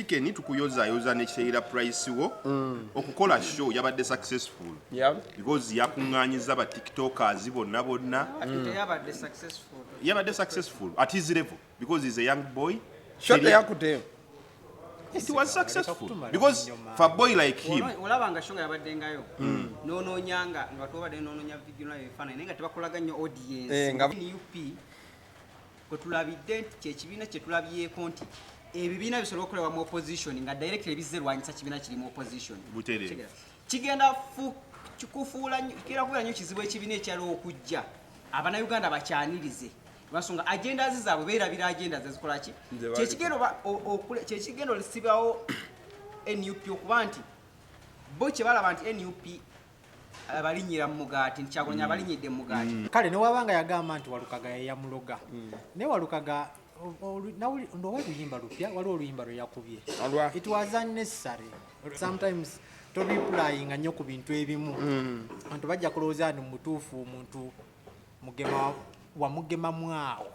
Chicken, tukuyozayoza ne Sheila Price wo okukola show yabadde successful because yakuŋŋaanyiza ba TikTokers bonna bonna. Teyabadde successful. Yabadde successful at his level because he's a young boy. Show teyakuteyo. It was successful because for a boy like him, Olaba nga show nga yabaddengayo nonoonyanga nga tobadde nononya video nayo ebifaananyi, naye nga tebakolaga nnyo audience. NUP kwe tulabidde nti kyekibiina kyetulabyeko nti ebibiina bisobola okukolebwa mu opposition nga directly bizze lwanyisa kibiina kiri mu opposition. Butereevu. Kitegeera. Kigenda kufuula kigenda kubeera nnyo kizibu ekibiina ekyala okujja Abannayuganda bakyanirize, lwansonga agendas zaabwe beerabira agendas ezikola ki. Nze bali- Kyekigenda olisibawo NUP okuba nti bo kye balaba nti NUP abalinnyira mu mugaati, nti Kyagulanyi abalinyidde mu mugaati. Kale newabanga yagamba nti Walukaga yeyamuloga, naye Walukaga ndowa oluyimba lupya, waliwo oluyimba lwe yakubye. Olwa? It was unnecessary. Sometimes toreplyinga nnyo ku bintu ebimu, abantu bajja kulowooza nti mutuufu omuntu mugema wamugemamu awo.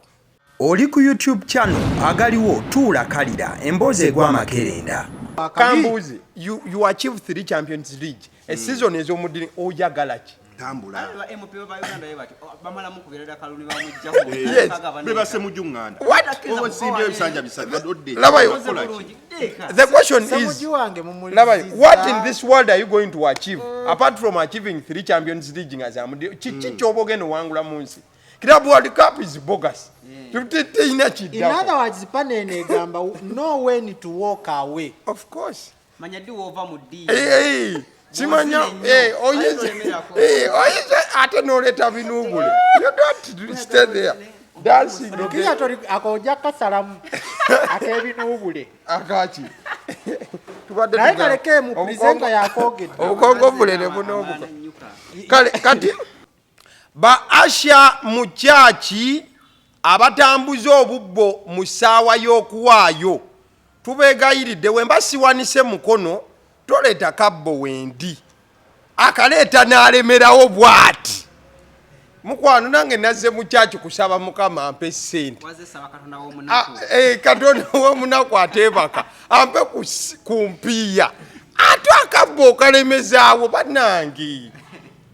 Oli ku YouTube channel agaliwo tuula kalira emboozi egwa amakerenda. Kambuuzi, you achieve three Champions League a season ez'omuddiri, oyagala ki? Tambula. Ba MP ba Uganda be bati, oh, bamalamu kubeerera kalulu ne bamuggyako. Yes. Bebase Mujju ŋŋanda. What? Osimbye ebisanja bisatu odde. Labayo. Okola ki? The question is, Ssemujju wange. Labayo, what in Mumuliziza. this world are you going to achieve apart from achieving three Champions League nga zamudiri? Kiki kyoba ogenda owangula mu nsi? Club World Cup is bogus. Teyina In kiddako. other words, panene egamba know when to walk away. Of course. Manya ddi woova mu ddiini. Eh, eh, simanya. Bw'ozina ennyo, Eh, oyinza ate olemerako. Eh, oyinza ate n'oleeta binuubule. You don't stay there dancing. Kiriya tori ako ojja kasalamu ak'ebinuubule. Akaki tubadde Naye kaleke mu presenter yakoogedde. Obukongovulere bunoobuka. Amaana nnyuka. Kale kati ba usher mu kyaki abatambuza obubbo mu ssaawa y'okuwaayo, tubeegayiridde, wemba siwanise mukono, toleeta kabbo. Wendi akaleeta n'alemerawo bw'ati, mukwano nange nazze mu kyaki kusaba Mukama ampe ssente. Wazze saba Katonda Ah, w'omunaku. eh, Katonda w'omunaku ateebaka ampe ku mpiiya, ate akabbo okalemezaawo. Bannange,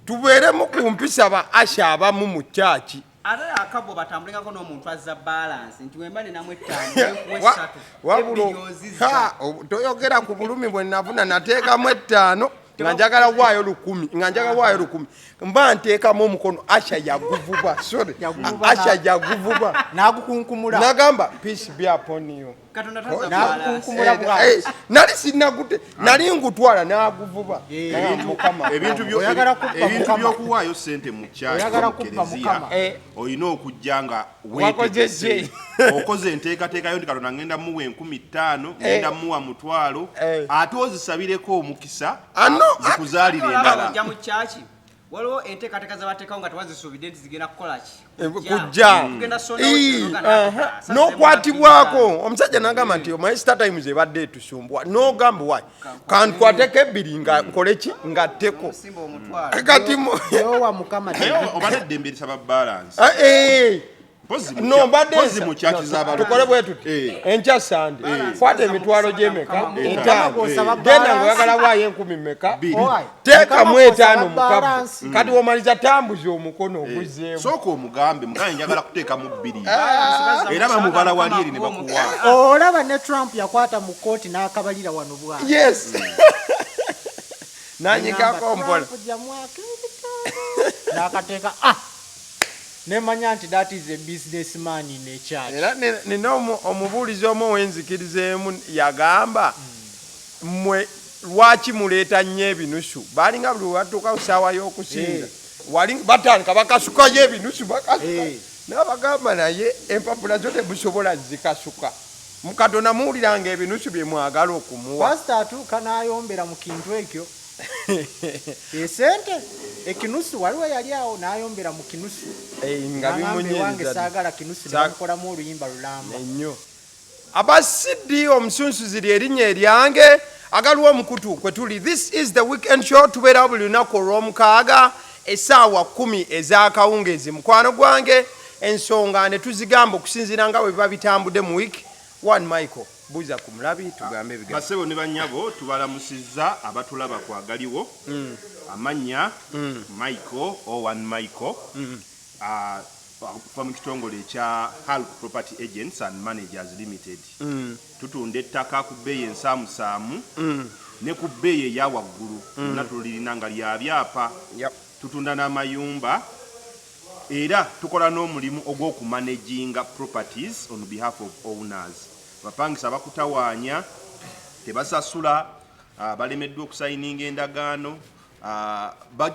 tubeeremu ku mpisa ba usher abamu mu kyaki. Ate akabbo batambulengako n'omuntu azza balance, nti wemba ninamu ettaano, nenkuwa esatu, Wabula ebbiri ozizza. Ha, toyogera ku bulumi bwe nafuna. Nateekamu ettaano nga njagala waayo 1000, nga njagala waayo 1000, mba nteekamu omukono, usher yaguvuba. Sorry. Yaguvuba. Usher yaguvuba. N'agukunkumula. Nagamba, "Peace be upon you." Katonda tazza balance. N'agukunkumula Eh, bw'ati. eh, nali sinagute, nali ngutwala n'aguvuba. Nagamba, "Mukama." Ebintu Oyagala kubba ebintu Mukama. by'okuwaayo sente mu kyaki, Oyagala mu kubba kereziya, Mukama. Eh. olina okujja nga Wakoze weetegese. ki? Okoze enteekateekayo nti Katonda ngenda muwa 5000, ngenda muwa 500, ate ozisabireko omukisa Ah, no, zikuzaalire Olaba endala. ojja mu kyaki, waliwo enteekateeka zebateekawo nga tewazisuubidde nti zigenda kukola ki? Kujja. Tugenda Ii, aha. N'okwatibwako omusajja n'agamba nti omanyi Star Times ebadde etusumbwa, n'ogamba wayi kankwateko ebbiri nga nkole ki, nga tteko. Simba omutwalo. Kati Yowa Mukama. Naye oba neddembe lisaba balance. Ah, eh. Mpozi mu No, mbadde mpozi mu kyaki z'abalokole. Tukole bwe tuti. Enkya Sande, kwata emitwalo gy'emeka? Etaano. Bw'osaba Genda balance. ngaoyagala waayo enkumi meka? Bbiri. Owai, Teekamu Mukama etaano bw'osaba mukabbo. balance. Kati womaliza, tambuza omukono oguzeemu. Sooka omugambe, mugambe njagala kuteekamu bbiri, era bamubala wali eri ne bakuwa. Olaba ne Trump yakwata mu kooti n'akabalira wano bw'ati. Yes, nanyikako mpola. Trump jamwako ebitaano n'akateeka, ah, nemanya nti that is a businessman in a church. Era nina omubuulizi omu ow'enzikiriza emu yagamba, mmwe lwaki muleeta nnyo ebinusu? Baalinga buli webatuuka ku ssaawa y'okusinza, wali batandika bakasukayo ebinusu, bakasuka. N'abagamba, naye empapula zo temusobola zikasuka. Katonda muwuliranga ebinusu bye mwagala okumuwa. Pasita atuuka n'ayombera mu kintu ekyo esente ekinusu, waliwo yali awo n'ayombera mu kinusu. Eh, nga N'agamba, ewange bimunyiriza. saagala kinusu. Ne bamukolamu oluyimba lulamba. Ennyo abasidi omusunsuzi lyerinnya eryange agaliwo omukutu kwe tuli. This is the weekend show. Tubeerawo buli lunaku olw'omukaaga essaawa 10 ez'akawungeezi. Mukwano gwange, ensonga ne tuzigamba okusinziira nga bwe biba bitambudde mu week one. Michael, Buuza ku mulabi, tugambe ebigambo. Basebo ne banyabo, tubalamusizza abatulaba kwagaliwo. Amannya Michael Owen Michael. Okuva mu kitongole ekya Hulk Property Agents and Managers Limited. Tutunda ettaka ku bbeeyi ensaamusaamu ne ku bbeeyi eya waggulu, yonna tulirina nga lya byapa. Tutunda n'amayumba era tukola n'omulimu ogw'okumanaginga properties on behalf of owners. Abapangisa bakutawaanya, tebasasula, balemeddwa okusayininga endagaano,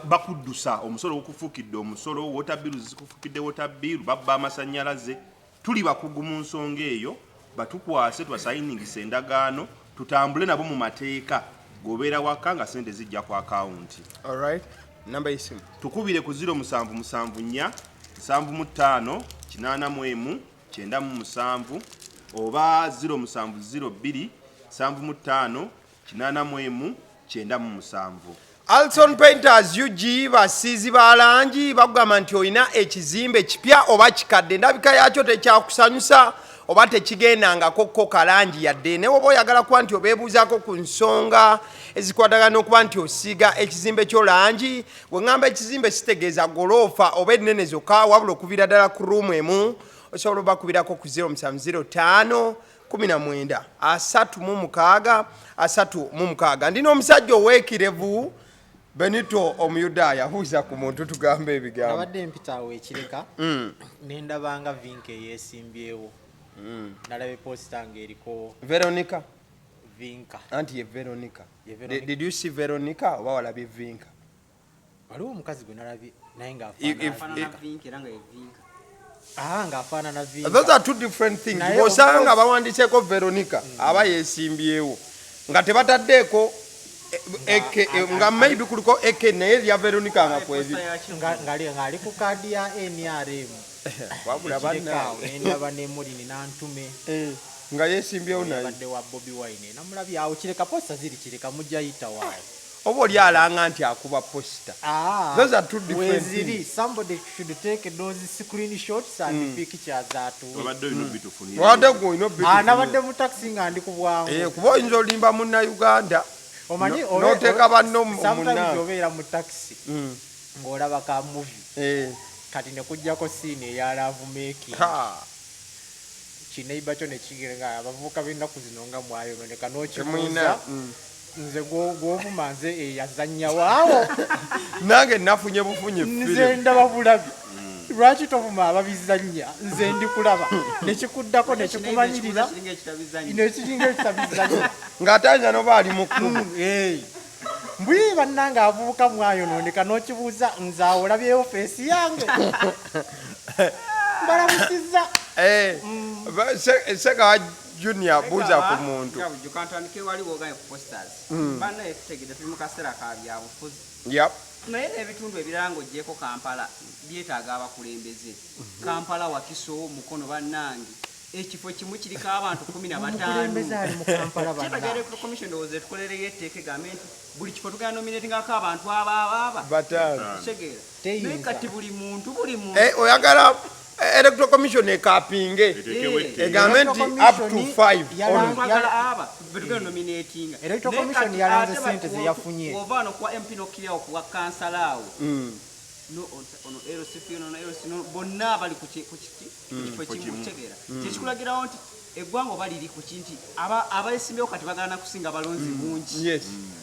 bakuddusa omusolo gukufuukidde omusolo, water bills zikufukidde water bill, babba amasannyalaze. Tuli bakugu mu nsonga eyo, batukwase tubasayiningisa endagaano, tutambule nabo mu mateeka. G'obeera waka nga sente zijja ku akawunti. Alright, namba y'essimu? Tukubire ku 0774 75 81 97 oba 0702 75 81 97. Alson Painters UG, basiizi ba langi, bakugamba nti olina ekizimbe kipya oba kikadde, endabika yakyo tekyakusanyusa oba tekigendangako ko kalangi yadde, naye oba oyagala kuba nti obeebuuzaako ku nsonga ezikwatagana n'okuba nti osiiga ekizimbe kyo langi. Bwe ŋŋamba ekizimbe sitegeeza goloofa oba ennene zokka, wabula okuviira ddala ku ruumu emu. Osobola obakubirako ku 0705 19 36 36. Ndi n'omusajja ow'ekirevu, Benito Omuyudaaya. Buuza ku muntu, tugambe ebigambo. Nabadde mpitaawo ekireka nendabanga Vinka eyeesimbyewo, nalaba eposita ng'eriko Veronica. Vinka. Anti ye Veronica. Ye Veronica. Did you see Veronica oba walabye Vinka? Waliwo omukazi gwe nalabye naye Afaanana Vinka era nga ye Vinka. Ah, ng'afaanana Vinka. Those are two different things. Naye Bw'osanga of course- bawandiseeko Veronica, aba yeesimbyewo nga tebataddeeko eke, nga maybe kuliko eke, naye erya Veronica nga kweri. Poster yakyo. Ng'ali ku kaadi ya NRM. Wabula Ekireka awo banna nendaba ne Mulini Nantume. Eh, nga yeesimbyewo naye. Yabadde wa Bobi Wine, namulabye awo Kireka. Poster ziri Kireka, mujja yita waawo. Oba oli alanga nti akuba poster. Ah, Those are two different weziri. things. Somebody should take those screenshots and pictures atuwe. Obadde olina obitufunira. Wadde gwe olina Ah, nabadde mu taxi nga ndi ku bwangu. Eh, kuba oyinza olimba Munnayuganda Omanyi n'oteeka banno sometimes munna. obeera mu taxi ng'olaba ka movie, kati ne kujjako scene eya love making, kineiba kyo nekigere nga abavubuka b'ennaku zino nga mwayononeka n'okibuuza, Temulina, nze gw'ovuma nze eyazannya waawo? Nange nafunye bufunye Nze firimu. ndaba bulabi. Lwaki tovuma ababizannya? Nze ndi kulaba nekikuddako nekikumanyirira Kiringa ekitabizannya. Nekiringa ekitabizannya. Ng'ate ayinza noba ali mu kkubo. Mbwi bannange, abavubuka mwayononeka n'okibuuza, nze awo olabyeyo face yange? Mbalamusizza. Eh, Sekawa Junior, buuza ku muntu. Nga bulijjo kantandike wali wogaye ku posters. Bannaye, tutegedde tuli mu kaseera ka byabufuzi, naye n'ebitundu ebirala ng'oggyeko Kampala byetaaga abakulembeze. Kampala, Wakiso, Mukono, bannange, ekifo kimu kiriko abantu 15. Omukulembeze ali mu Kampala. Kyetaaga Bannange, Electoral Commission, ndowooza etukolereyo etteeka egambe nti buli kifo tugenda nominatingako abantu abaaba Bataano. kitegeera. Teyinza. Naye kati buli muntu, buli muntu. Eh, oyagala Electoral Commission ekapinge Eteekewo etteeka. egambe nti up to 5 only. Twagala aba betugenda nominatinga. Electoral Naye Commission kati yalanze ate ssente ze yafunye. Wova wano kuwa MP n'okkirirawo kuwa kansala awo, no ono LCP, ono LC, no bonna abali ku kiki, ku kifo Kifo kimu. kimu. Kitegeera kyekikulagirawo nti eggwanga oba liri ku ki nti abeesimbyewo kati bagala kusinga balonzi bungi.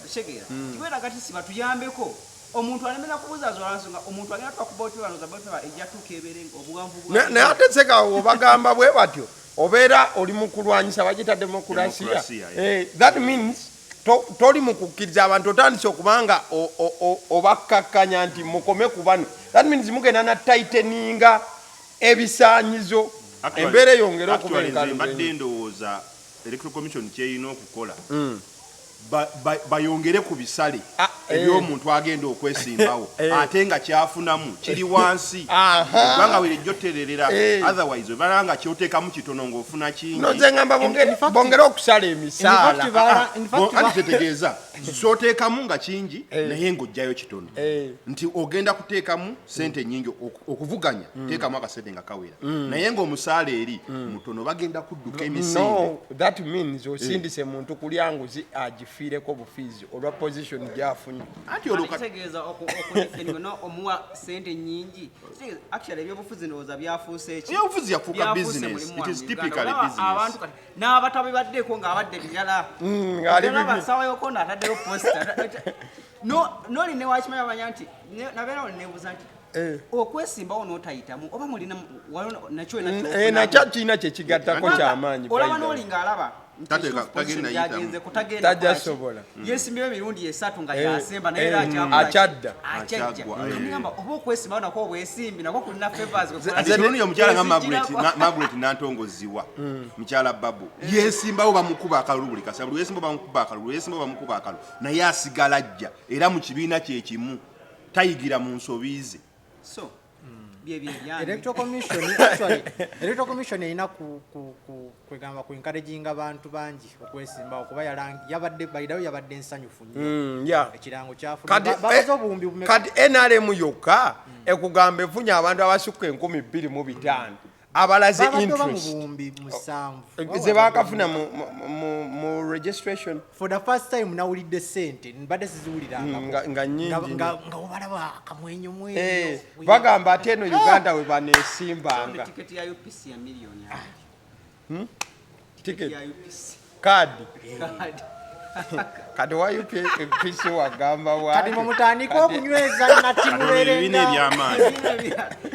Kitegeera kibeera kati si batuyambeko, omuntu alemera kubuuza nsonga, omuntu agenda tuka ku ballot paper, ndowooza ballot paper ejja tuuka ebeere obuwanvu Naye ate Sekawa, obagamba bwe batyo, obeera oli mu kulwanyisa bagita demokulasiya. Democracia, yeah. Eh, that means toli mu kukkiriza abantu, otandise okubanga obakkakkanya nti mukome ku bano. That means mugenda na tighteninga ebisaanyizo, embeera eyongere okuba Actually, nze enkalu. mbadde ndowooza Electoral Commission kyerina okukola, Bayongere ku bisale Ah, eh. eby'omuntu agenda okwesimbawo, ate nga kyafunamu kiri wansi, Aha. eggwanga werejjo tererera. Otherwise obala nga kyoteekamu kitono ng'ofuna kingi. No, nze ngamba bongere okusala emisaala. In fact, Anti tetegeeza kyoteekamu nga kingi naye ng'ojjayo kitono, nti ogenda kuteekamu sente nyingi okuvuganya, teekamu akasente nga kawera naye ng'omusaala eri mutono, bagenda kudduka emisinde. No, that means osindise muntu kulya nguzi, agifiireko bufiizi olwa position gyafunye. Anti olwo Kitegeeza okudefendinga no omuwa sente nyingi. Kitegeeza, actually ebyobufuzi ndowooza byafuuse eki? Ebyobufuzi yafuuka Byafuuse business. mulimu It wano is mu Uganda. typically Olaba business. abantu kati n'abatabibaddeeko ng'abadde birala. Ng'ali Olaba bibi. ssaawa y'okonda ataddeyo poster. No, noli ne wakimanya bamanya nti nabeerawo nebuuza nti okwesimbawo n'otayitamu oba mulina waliwo nakyo Nakyo kirina kyekigattako kyamaanyi. Olaba n'oli ng'alaba nti Tagenda position yitamu. gyagenzeko tagenda Tajja kukola ki. sobola. Yesimbyewo emirundi esatu nga yasemba naye era akyakola ki? Akyadda. Akyajja. Akyagwa, eh. Nigamba oba okwesimbawo nakwo obwesimbi nakwo kulina favors. Ati kino omukyala nga Margaret, Margaret Nantongo Ziwa, mukyala Babu, yesimbawo bamukuba akalulu buli kaseera, buli yesimbawo bamukuba akalulu, buli yesimbawo bamukuba akalulu, naye asigala ajja era mu kibiina kye kimu, tayigira mu nsobi ze. So byebyo ebyange. Electoral Commission, actually Electoral Commission erina ku kwegamba ku encouraging abantu bangi okwesimbawo, kuba yabadde bayidayo yabadde nsanyufu nnyo. Ekirango kyafulumye. Kati Bakoze obuwumbi bumeka? Kati NRM yokka ekugamba efunye abantu abasukka 2500 abalaze Babadde oba mu interest. 7000. Ze bakafuna mu registration. For the first time nawulidde sente mbadde siziwulirangako. Nga nnyingi nnyo. Nga obalaba akamwenyo mwenyo. Bagamba ate eno Uganda we baneesimbanga. Tiketi ya UPC ya miliyoni 2. Ticket? Ya UPC. Kaadi? Kadi. Kati wa UPC wagamba bw'ati. Kati mwe mutandike okunyweza nati Kati ebibiina mubeerenga eby'amaanyi.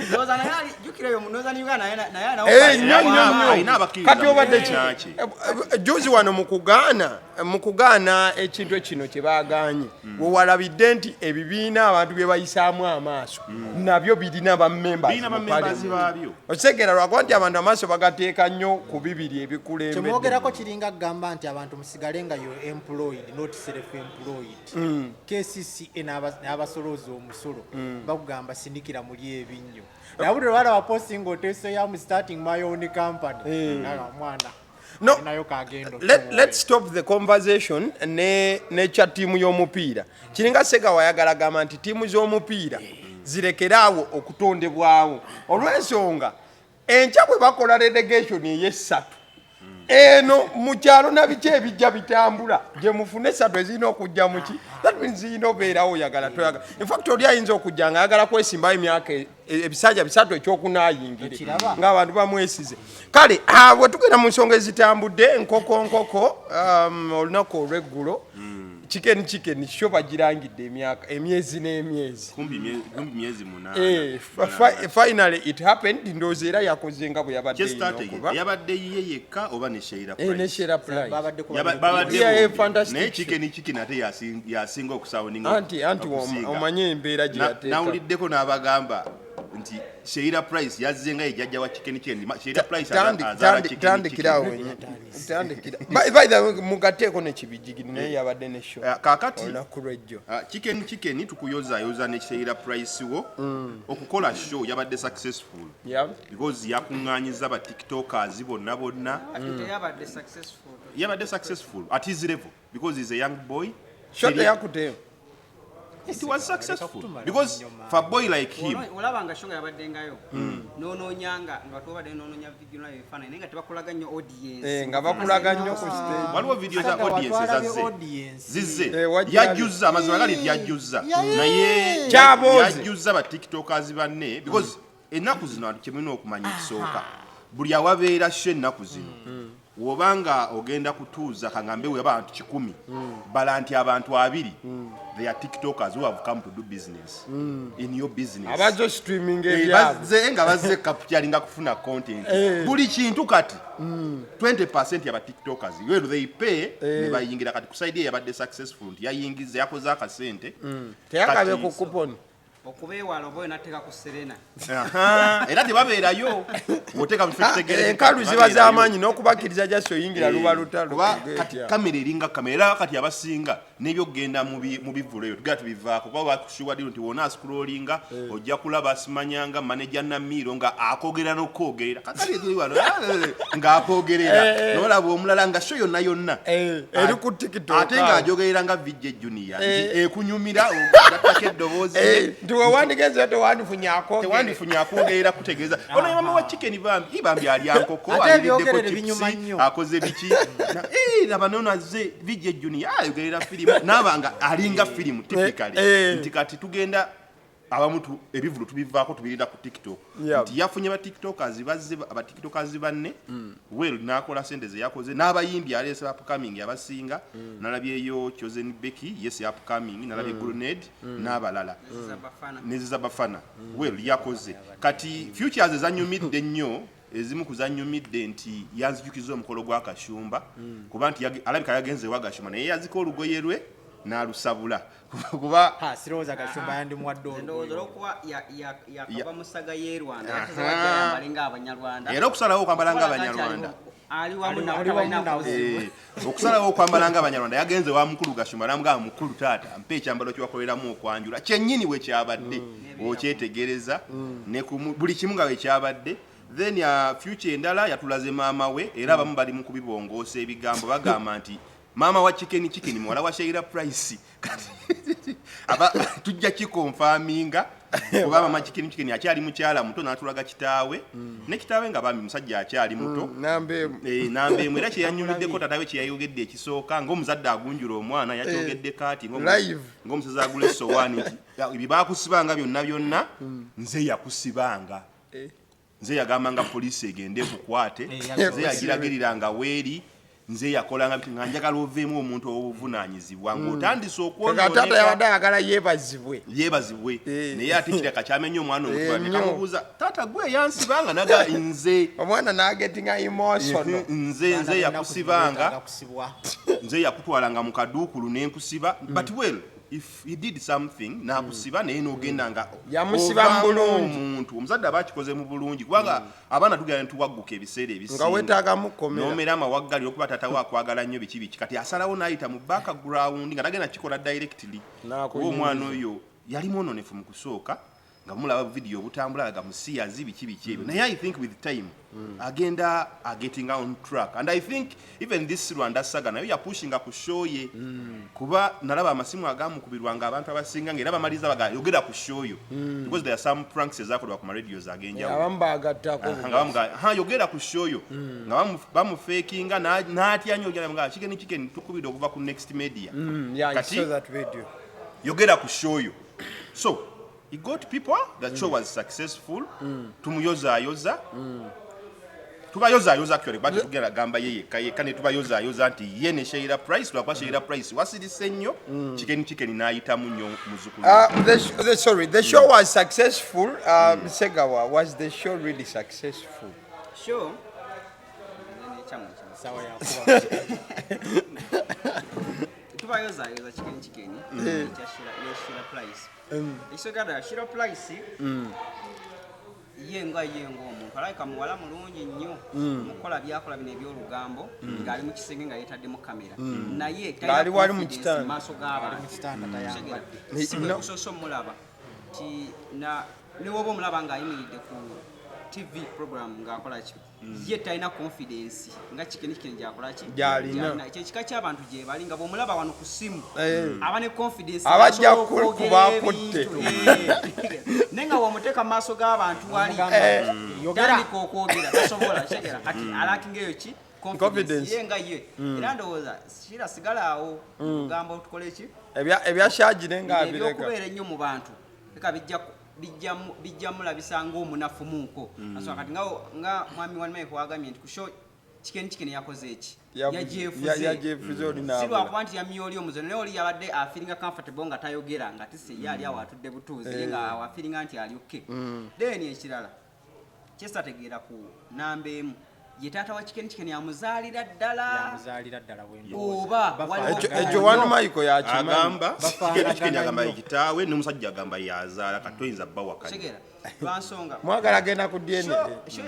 Ndowooza naye ali jjukira eyo ndowooza ne Uganda naye Nnyo nnyo nnyo. Alina abakkiriza Kati obadde mu ki? kibiina kye. Juzi wano mu kugaana ekintu kino kye baagaanye, wewalabidde nti ebibiina abantu bye bayisaamu amaaso nabyo birina bammembers Birina mu bammembers parliament. baabyo. Okitegeera, lwakuba nti abantu amaaso bagateeka nnyo ku bibiri ebikulembedde. Kyemwogerako kiringa kugamba nti abantu musigale nga yo employed, not self employed. KCCA n'abasolooza omusolo bakugamba sindikira muli ebinnyo, naye buli lwalaba posting oteeseyo am starting my own company. Naga, mwana No. nayo kagendo. Let's stop the conversation ne nekya ttiimu y'omupiira. Kiringa Segawa ayagala gamba nti ttiimu z'omupiira zirekeraawo okutondebwawo olw'ensonga enkya bwe bakola relegation ey'essatu eno mu kyalo nabiki ebijja bitambula gye mufune esatu ezirina okujja muki. That means zirina obeerawo oyagala toyagala. In fact oli ayinza okujja nga ayagala kwesimbayo emyaka ebisanja bisatu ekyokunaayingire Okiraba? ng'abantu bamwesize. Kale bwe tugenda mu nsonga ezitambudde, nkoko nkoko, olunaku olw'eggulo Chicken Chicken show bagirangidde emyaka, emyezi n'emyezi. Kumpi myezi 8. Finally it happened. Ndowooza era yakoze nga bwe yabadde erina Kyesitategedde, okuba. yabadde yiye yekka oba ne Sheila Ne Price? Sheila Price. Babadde ku Babadde Yeah, bombi. fantastic Naye show. Chicken Chicken ate yasinga okusawuninga. Anti omanye embeera gye yateeka. Nawuliddeko n'abagamba nti Sheila Price yazze nga ye jjajja wa Chicken Chicken. Sheila Price azaala Chicken Tandikirawo. Chicken. Tandikira. By the way, mugateeko ne Kibijigiri naye yabadde ne show Kaakati olunaku lwejjo. Chicken Chicken tukuyozaayoza ne Sheila Price wo okukola show yabadde successful because yakuŋŋaanyiza ba TikTokers bonna bonna. Teyabadde successful. Yabadde successful at his level because he's a young boy. Show teyakuteyo. It was successful because for a boy like him. Olaba nga show nga yabaddengayo nonoonyanga nga tobadde nononya video nayo ebifaananyi naye nga tebakulaga nnyo audience. Nga bakulaga nnyo ku stage. Waliwo video za Saka audience watwalabye ezazze audience. zizze. Wagirabye. Yajjuzza, amazima gali nti yajjuzza, naye Kyabooze. yajjuzza ba TikTokers banne because ennaku zino abantu kyemulina okumanya ekisooka, buli awabeera show ennaku zino, wobanga ogenda kutuuza kaŋŋambe we abantu 100, bala nti abantu 20 they are TikTokers who have come to do business in your business. Abazo streaming ebyabwe. Bazze nga bazze kapyalinga kufuna content. Buli kintu kati 20 yaba TikTokers, well, they pay ne bayingira. Kati ku side ye yabadde successful nti yayingiza, yakoze akasente. Teyakabye Kati- ku coupon. Okubeewala oba onateeka ku Serena. Aha, era tebabeerayo oteeka mu kifo ekitegeerekeka, Enkalu ziba tebabeerayo. z'amaanyi n'okubakkiriza just oyingira luba lutalo. Kuba ku gate kati awo. kamera eringa kamera, era kati abasinga n'ebyokugenda mu bivvulo ebyo tugenda tubivaako, kuba bakushuwadiro nti wona ascrollinga ojja kulaba simanyanga manager Namiiro nga akogerera n'okwogerera, kakati tuli wano ng'akwogerera, n'olaba omulala nga show yonna yonna Eri ku TikTok ate awo. ng'ajogerera nga VJ Junior nti ekunyumira ogattako eddoboozi lye. Nti wewandigenzeyo tewandifunye akwogere. Tewandifunye akwogerera kutegeeza ono ye mama wa Chicken, bambi bambi alya nkoko, Ate aliriddeko ebyogerere chips, binyuma nnyo. akoze biki. Laba nono azze VJ Junior ayogerera firimu naaba nga alinga firimu typically. Nti kati tugenda abamu ebivulu tubivaako, tubirinda ku TikTok. Nti yafunye ba TikTokers bazze, aba TikTokers banne, well, n'akola sente ze yakoze n'abayimbi aleese upcoming abasinga. Nalabyeyo Chosen Becky, yes, upcoming, nalabye Grenade n'abalala. Zabafana. Neziza bafana. Well, yakoze. Kati futures ezanyumidde ennyo, ezimu ku zanyumidde nti yanzijukiza omukolo gwa Kashumba, kuba nti alabika yagenze ewa Gashumba naye yazika olugoye lwe n'alusabula kuba Ha, sirowooza Gashumba yandimuwadde Ndowooza olugoye. olwokuba yakava mu saga y'e Rwanda, Aha. yayambale ng'Abanyarwanda. Era okusalawo okwambala Okulaga nti ng'Abanyarwanda. ali wamu nabo, Ali wamu tabalina nabo. buzibu. Okusalawo okwambala ng'Abanyarwanda, yagenze wa mukulu Gashumba namugamba, "Mukulu taata, mpa ekyambalo kyewakoleramu okwanjula kyennyini." We kyabadde okyetegereza ne buli kimu nga wekyabadde. Then future endala yatulaze maama we, era abamu bali mu kubibongoosa ebigambo, bagamba nti maama wa Chicken Chicken muwala wa Sheila Price. Kati tujja kiconfirminga, kuba mama Chicken Chicken akyali mukyala muto n'atulaga kitaawe, ne kitaawe nga bambi musajja akyali muto. Namba emu. Namba emu. Era kyeyanyumiddeko taata we kyeyayogedde ekisooka ng'omuzadde agunjula omwana, yakyogedde kaati Live. ng'omusazi agula essowaani nti, "Ya, ebyo baakusibanga byonna byonna, nze yakusibanga, nze yagambanga poliisi egende ekukwate, nze yagiragiriranga weeri, nze yakolanga biti nga njagala oveemu omuntu ow'obuvunaanyizibwa ng'otandise Kaka taata yabadde okwonooneka." ayagala yeebazibwe. Yeebazibwe. Naye ate kiraka kyamenye omwana omutima. Nnyo. Nekamubuuza, "Taata, gwe yansibanga?" Naga, "Nze." Omwana n'agettinga emotional. Nze yakusibanga, Kusibwa. nze yakutwalanga mu kaduukulu nenkusiba." But well, if he did something nakusiba, naye n'ogenda nga Yamusiba mu ovaamu bulungi. omuntu omuzadde aba akikoze mu bulungi, kubanga abaana tugenda netuwagguka ebiseera ebisinga. Nga weetaagamu kkomera. Nomera amawaggali okuba taata we akwagala nnyo biki biki, kati asalawo n'ayita mu background nga tagenda kikola directly. N'akunyumiza. Kuba omwana oyo yali mwononefu mu kusooka, nga mulaba vidiyo obutambula nga musiyazi biki biki ebyo, naye I think with time agenda agetting on track, and I think even this Rwanda saga nayo yapushinga ku show ye, kuba nalaba amasimu agamukubirwanga abantu abasinga nga era bamaliriza baga, "Yogera ku show yo," because there are some pranks ezakolebwa ku maradios ag'enjawulo. Abamu bagattako. Nga bamuga, "Ha, yogera ku show yo," nga bamufakinga n'atya nnyo ogera nga Chicken Chicken tukubidde okuva ku Next Media. Yeah, I Kati saw that video. yogera ku show yo. So he got people, the show was successful. Tumuyozaayoza, tubayozaayoza actually, kuba tetugenda gamba ye yekka yekka, ne tubayozaayoza nti ye ne Sheila Price, lwakuba Sheila Price wasirise nnyo, Chicken Chicken n'ayitamu nnyo muzzukulu. Sorry, the show was successful. Segawa, was the show really successful? Show ekyammwe kino. Sawa yakuba. Tubayozaayoza Chicken Chicken ekya ne Sheila Price. Ekisooka ddala, Sheila Price ye nga ye ng'omuntu alabika muwala mulungi nnyo mukukola byakola bino ebyolugambo, ng'ali mu kisenge nga yeetaddemu kamera, naye talina Ng'ali wali mu confidence kitanda. mu maaso g'abantu. Kitanda tayambadde. Si bwe No. kusoose omulaba ti na ne woba omulaba ng'ayimiridde ku TV program ng'akola ki, ye talina confidence nga Chicken Chicken gyakola ki. Gy'alina. Gy'alina. Ekyo ekika ky'abantu gye bali nga bw'omulaba wano ku ssimu aba ne confidence, Abajja asobola okwogera kuba akutte. ebintu. Naye nga bw'omuteeka mu maaso g'abantu wali, Yogera. tandika okwogera, tasobola. Kigera kati alackinga eyo ki? Confidence. Confidence. Ye nga ye, era ndowooza kira sigala awo tugamba tukole ki. Ebya shagire nga abireka. Ebyokubeera ennyo mu bantu leka bijja mulabisa ng'omunafu muuko. Asobola kati nga mwami Wanmaike wagambye nti ku show Chicken Chicken yakoze eki? Yagyefuze. Yagyefuze oli Si n'abula. lwakuba nti yamye oli omuze, naye oli yabadde afeelinga comfortable nga tayogera, nga tise ye ali awo atudde butuuzi, ye nga awo afeelinga nti ali okay. Then ekirala kyesategeera ku namba emu. Ye taata wa Chicken Chicken yamuzaalira ddala. Yamuzaalira ddala bwendowooza. Oba Bafaanagana waliwo- Ekyo wano Michael yakimanyi. Agamba Bafaanagana Chicken Chicken agamba nnyo. ye kitaawe, n'omusajja agamba yazaala, kati toyinza bawakanya. Kitegeera lwansonga Mwagala genda ku DNA. Show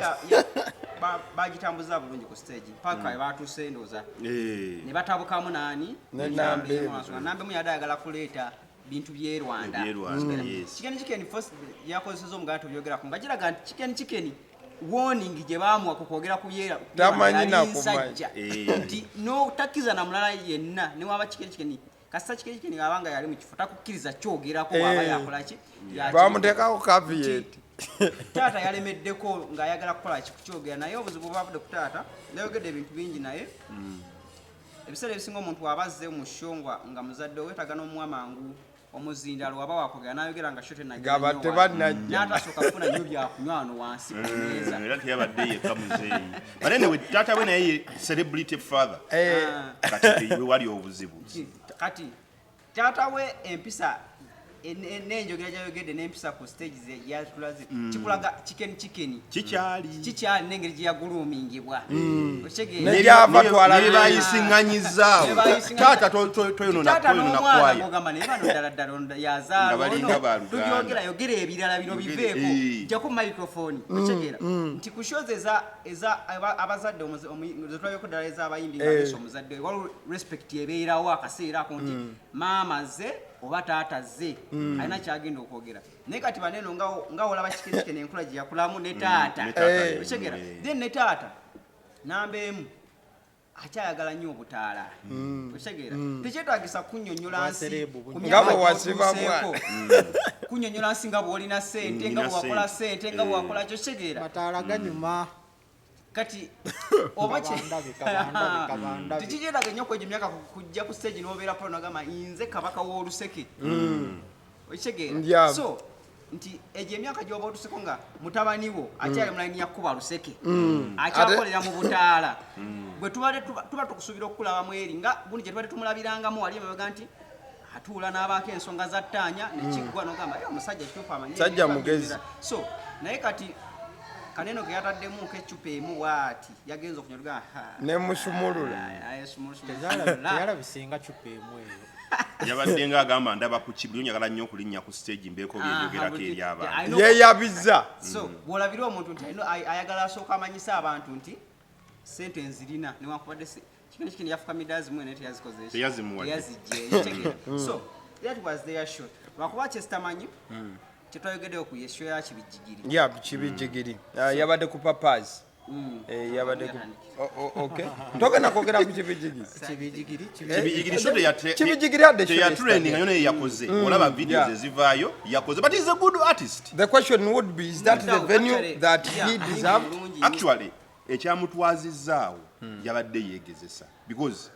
bagitambuza bulungi ku stage paka batuuse ndowooza ne batabukamu naani. Ne Nambemu. Nambemu yadde ayagala kuleeta bintu by'e Rwanda. Eby'e Rwanda, yes. Chicken Chicken first yakozeseza omugaati obyogerako nga kiraga nti Chicken Chicken warning gye baamuwa ku kwogera ku byera Tamanyi yali na kumanya. nsajja. Nti no takkiriza na mulala yenna newaba Chicken Chicken, kasita Chicken Chicken abanga yali mu kifo takukkiriza kyogerako bw'aba yakola ki. Bamuteekako caveat. Taata yalemeddeko ng'ayagala kukola ki kukyogera, naye obuzibu bwavudde ku taata. Nayogedde ebintu bingi, naye ebiseera ebisinga omuntu aba azze mu show nga muzadde, weetaaga n'omuwa mangu omuzindalo waba wakwogera n'ayogera nga show Nga tebannajja. N'atasooka kufuna nnyo byakunywa wano wansi ku mmeeza. Era teyabadde yekka muzeeyi, but anyway taata we naye ye celebrity father. Kati we wali obuzibu. Kati taata we empisa n'enjogera gyayogedde n'empisa ku stage ze yatulaze kikulaga Chicken Chicken Kikyali. Kikyali n'engeri gye yagulumingibwa. Okitegeera? Ne gyava twala. Ne bayisiŋŋanyizaawo. Ne bayisiŋŋanyiza. Taata toyonona Taata toyonona n'omwana kwaya. ng'ogamba naye bano ddala ddala ono yazaala Nga balinga ono. ba Luganda. Tubyogera, yogera ebirala bino biveeko. Jjako microphone. Okitegeera nti ku shows eza abazadde zetulabyeko ddala ez'abayimbi nga beesa omuzadde we, waliwo respect ebeerawo akaseera ako nti maama ze oba taata ze alina kyagenda okwogera, naye kati baneno nga olaba Chicken Chicken enkula gye yakulamu ne taata. Ne taata. Okitegeera? Then ne taata namba emu akyayagala nnyo obutaala. Okitegeera, tekyetagisa kunnyonnyola nsi Bwa celeb ku bungi. myaka Nga bwe wasiba gy'otuuseeko. Kunnyonnyola nsi nga bw'olina ssente, nga Nina bwe wakola ssente. ssente, nga bwe wakola kyo. Kitegeera? Mataala ganyuma. Kati oba Kabandabe, kabandabe, kabandabe. tekikyetaaga nnyo kwegyo myaka kujja ku stage n'obeera polo nagamba nze kabaka w'oluseke. Okitegeera? Ndyabo. So nti egyo emyaka gy'oba otuseko nga mutabani wo akyali mu layini ya kuba luseke, akyakolera mu butaala, bwe tubadde tuba tukusuubira okukulabamu eri nga gundi gye tubadde tumulabirangamu wali emabega nti atuula n'abaako ensonga za ttaanya nekiggwa nogamba, "Eh, omusajja kituufu amanyi Musajja ebintu mugezi." abyogera." So naye kati kaneno ke yataddemu nk'eccupa emu bw'ati yagenza okunywa tuga Nemusumulula. Teyalabisenga cupa emu eyo. Yabadde nga agamba ndaba ku kibuli, njagala nnyo okulinnya ku stage mbeeko byenjogerako eri abantu. Yeeyabiza. So bw'olabira omuntu nti ayagala asooka amanyise abantu nti sente nzirina newankubadde Chicken Chicken yafukamidde azimuwe naye teyazikoze ki? Teyazimuwadde. Teyaziggyeeyo, kitegeera? So that was their show, lwakuba kyesitamanyi kyetwayogeddeyo ku ye show ya Kibijjigiri. Ya Kibijjigiri. Ah, yabadde ku Papas. Eh, yabadde ku okay, togenda kwogera ku Kibijjigiri. Kibijigiri. Kibijigiri show Kibijigiri had the show teyatrendinga nyo, naye yakoze. Olaba videos ezivaayo yakoze, but he's a good artist. The question would be, is that the No, venue actually, that yeah, he muyimbi deserved? mulungi nnyo. Actually ekyamutwazizaawo yabadde yeegezesa because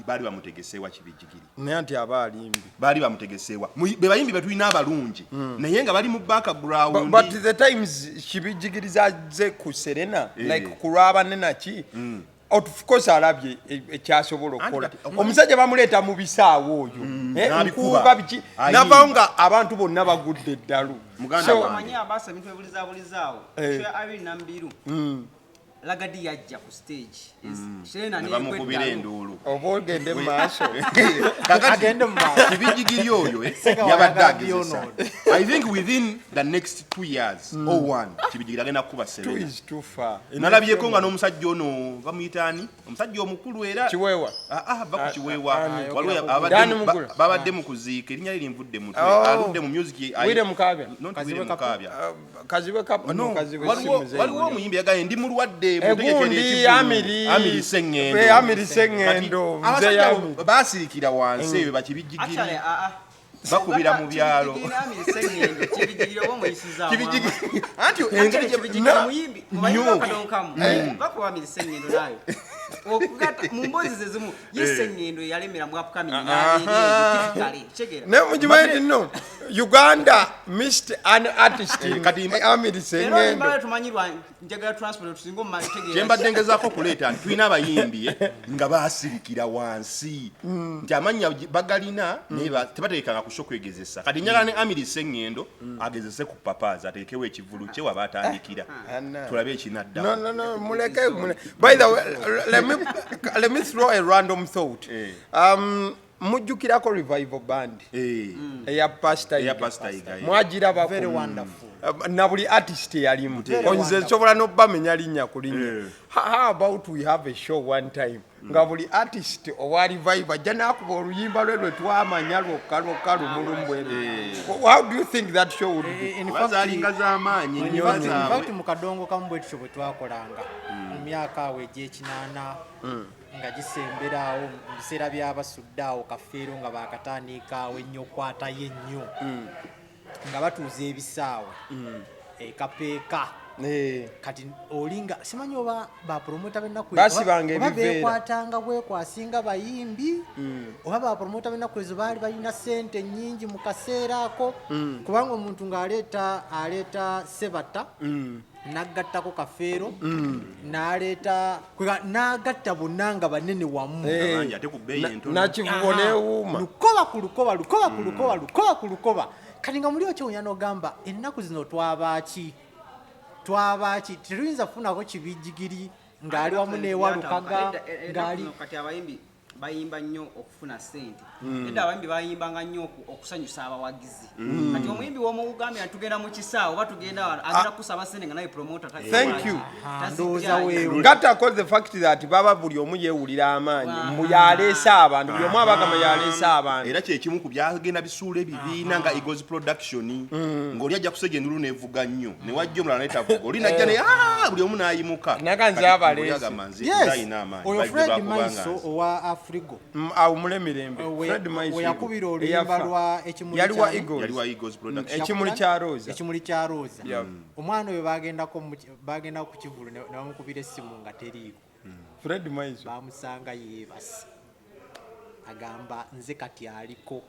baali bamutegeseewa Kibijigiri. Naye nti aba alimbi. Baali bamutegeseewa be bayimbi betulina abalungi naye nga bali mu background. But the times Kibijigiri zazze ku Serena, like ku lwabane naki, of course alabye ekyasobola okukola. Anti kati- Omusajja bamuleeta mu bisaawe oyo. N'abikuba. Nkuuka biki. Ayimba. Navaawo nga abantu bonna bagudde eddalu. Muganda So, wange. Omanyi abaasa ebintu ebulizabulizaawo. Show ya Irene Nambiru, Lagadi yajja ku stage Serena Ne negwa bamukubira eddalu. enduulu. Oba ogende mu maaso. Kakati Agende mu maaso. Kibijigiri oyo Seka yabadde wayagala agezesa. byonoona. I think within the next 2 years or one, Kibijigiri agenda kukuba Two Serena. is too far. Nalabyeko nga n'omusajja ono bamuyita ani, omusajja omukulu era. Kiweewa. Ah, ah, va ku Kiweewa. Ani? Waliwo Dani abadde Mugula. babadde mu kuziika, erinnya lye linvudde mutwe. Oh. Aludde mu music. Wire Mukaabya. Not Kazibwe Wire Kapo. Mukaabya. Kazibwe Kapo. No, No, Kazibwe si muzeeyi. waliwo omuyimbi yagambye ndi mulwadde, Egundi mutegekere ekivvulu. Amiri. Amiri Sengendo. Eh, Amiri Sengendo. Kati Mzee abasajja Amiri. abo baasirikira wansi eyo bakibijigiri. Actually, ah, ah. Bakubira mu byalo. Kibijigiri n'Amiri Sengendo, Kibijigiri oba omuyisizaawo. Kibijigiri anti Actually, engeri Kibijigiri muyimbi mu bayimbi bakadonkamu bakuba Amiri Sengendo nayo okugatta mu mboozi ze zimu ye Sengendo yalemera mu upcoming n'abeera eyo typically. Kitegeera? Naye mukimanyi nti no Uganda missed an artist in Kati Amiri Era Sengendo. oluyimba tumanyi lwa njagala transport tusinga omutegeera. Kyembadde ngezaako okuleeta nti tulina abayimbi nga baasirikira wansi nti amannya bagalina naye tebateekanga ku show kwegezesa. Kati njagala ne Amiri Sengendo agezese ku Papazi, ateekewo ekivulu kye waba atandikira, tulabe ekinaddawo. No, no, no, muleke, muleke. By the way, let me throw a random thought. Mujjukirako Revival Band eya Pastor Eya Yiga? Pastor Yiga, yeah. Mwagirabako? Very wonderful. Na buli artist eyalimu Very nze wonderful. nsobola n'obamenya linnya ku linnya. How about we have a show one time nga buli artist owa Revival ajja n'akuba oluyimba lwe lwe twamanya lwokka lwokka lumu lumu bwe. How do you think that show would be? In Kuba fact, zaalinga z'amaanyi in nnyo fact- in zaabwe. fact, mu kadongo kamu bwe tutyo bwe twakolanga mu myaka awo egy'ekinaana nga gisembera awo, mu biseera by'abasudde awo Kafeero nga bakatandika awo ennyo okwatayo ennyo nga batuuza ebisaawe ekapeeka. Kati olinga simanyi oba bapromota b'ennaku Basibanga oba ebiveera. beekwatanga bwekwasinga bayimbi oba bapromota b'ennaku ezo baali balina sente nnyingi mu kaseera ako, kubanga omuntu ng'aleeta aleeta Sebata n'agattako Kafeero n'aleeta n'agatta bonna nga banene wamu. Abangi ate ku bbeeyi entono. Nakivubo Aha. n'ewuuma. Lukoba ku lukoba, lukoba ku lukoba, lukoba ku lukoba. Kati nga muli okyewunya n'ogamba, ennaku zino twabaaki? Twabaaki? Tetuyinza kufunako kibijigiri ng'ali wamu newalukaga ng'ali Kati abayimbi bayimba nnyo okufuna ssente. Edda abayimbi bayimbanga nnyo okusanyusa abawagizi. Kati omuyimbi womugambye nti tugenda mu kisaawe oba tugenda wano, agenda kusaba ssente nga naye promoter Thank you. Ndowooza weewo. Gattako the fact that baba buli omu yeewulira amaanyi mbu yaleese abantu, buli omu abagamba yaleese abantu. Era kyekimu ku byagenda bisuula ebibiina nga Eagles Production, ng'oli ajja kusega endulu nevuga nnyo, newajja omulala netavuga, oli najja ne "Ah!" buli omu n'ayimuka. Naga nze Kati abaleese. buli agamba nze Yes, alina amaanyi. oyo Bali Fred bakubanga Maiso nze. owa Afrigo. Awumule mirembe. Fred Maiso We yakubira oluyimba eyafa. lwa Ekimuli Yali wa kyani? Eagles. Yali wa Eagles Production. Ekimuli kya Rosa. Ekimuli kya Rosa. Omwana oyo bagendako bagenda ku kivulu ne bamukubira essimu nga teriiko. Fred Maiso. Bamusanga yeebase, agamba, "Nze kati aliko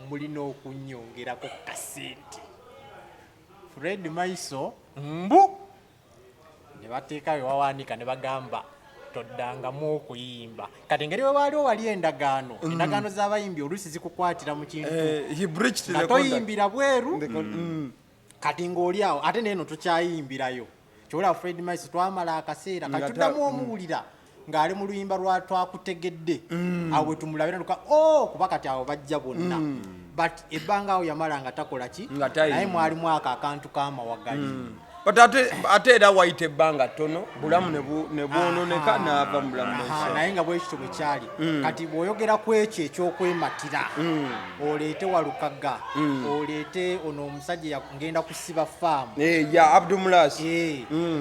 mulina okunyongerako kasente." Fred Maiso mbu ne bateeka we bawanika ne bagamba, "Toddangamu okuyimba." Kati engeri we waaliwo wali endagaano z'abayimbi oluusi zikukwatira mu kintu He breached nga the contract. toyimbira bweru. Kati ng'oli awo ate neeno tokyayimbirayo. Kyobola Fred Maiso twamala akaseera Nga kati tuddamu omuwulira ng'ali mu luyimba lwa Twakutegedde. Awo we tumulabira nuka o kuba kati awo bajja bonna, but ebbanga awo yamala nga takola ki. Nga tayimba. Naye mwalimu ako akantu k'amawagali. But ate era wayita ebbanga ttono, bulamu ne bwononeka n'ava mu bulamu bw'ensi. Naye nga bwekityo bwe kyali. Kati bw'oyogera ku ekyo ekyokwematira, oleete Walukaga, oleete ono omusajja ngenda kusiba faamu. Eh, ya Abdumulas.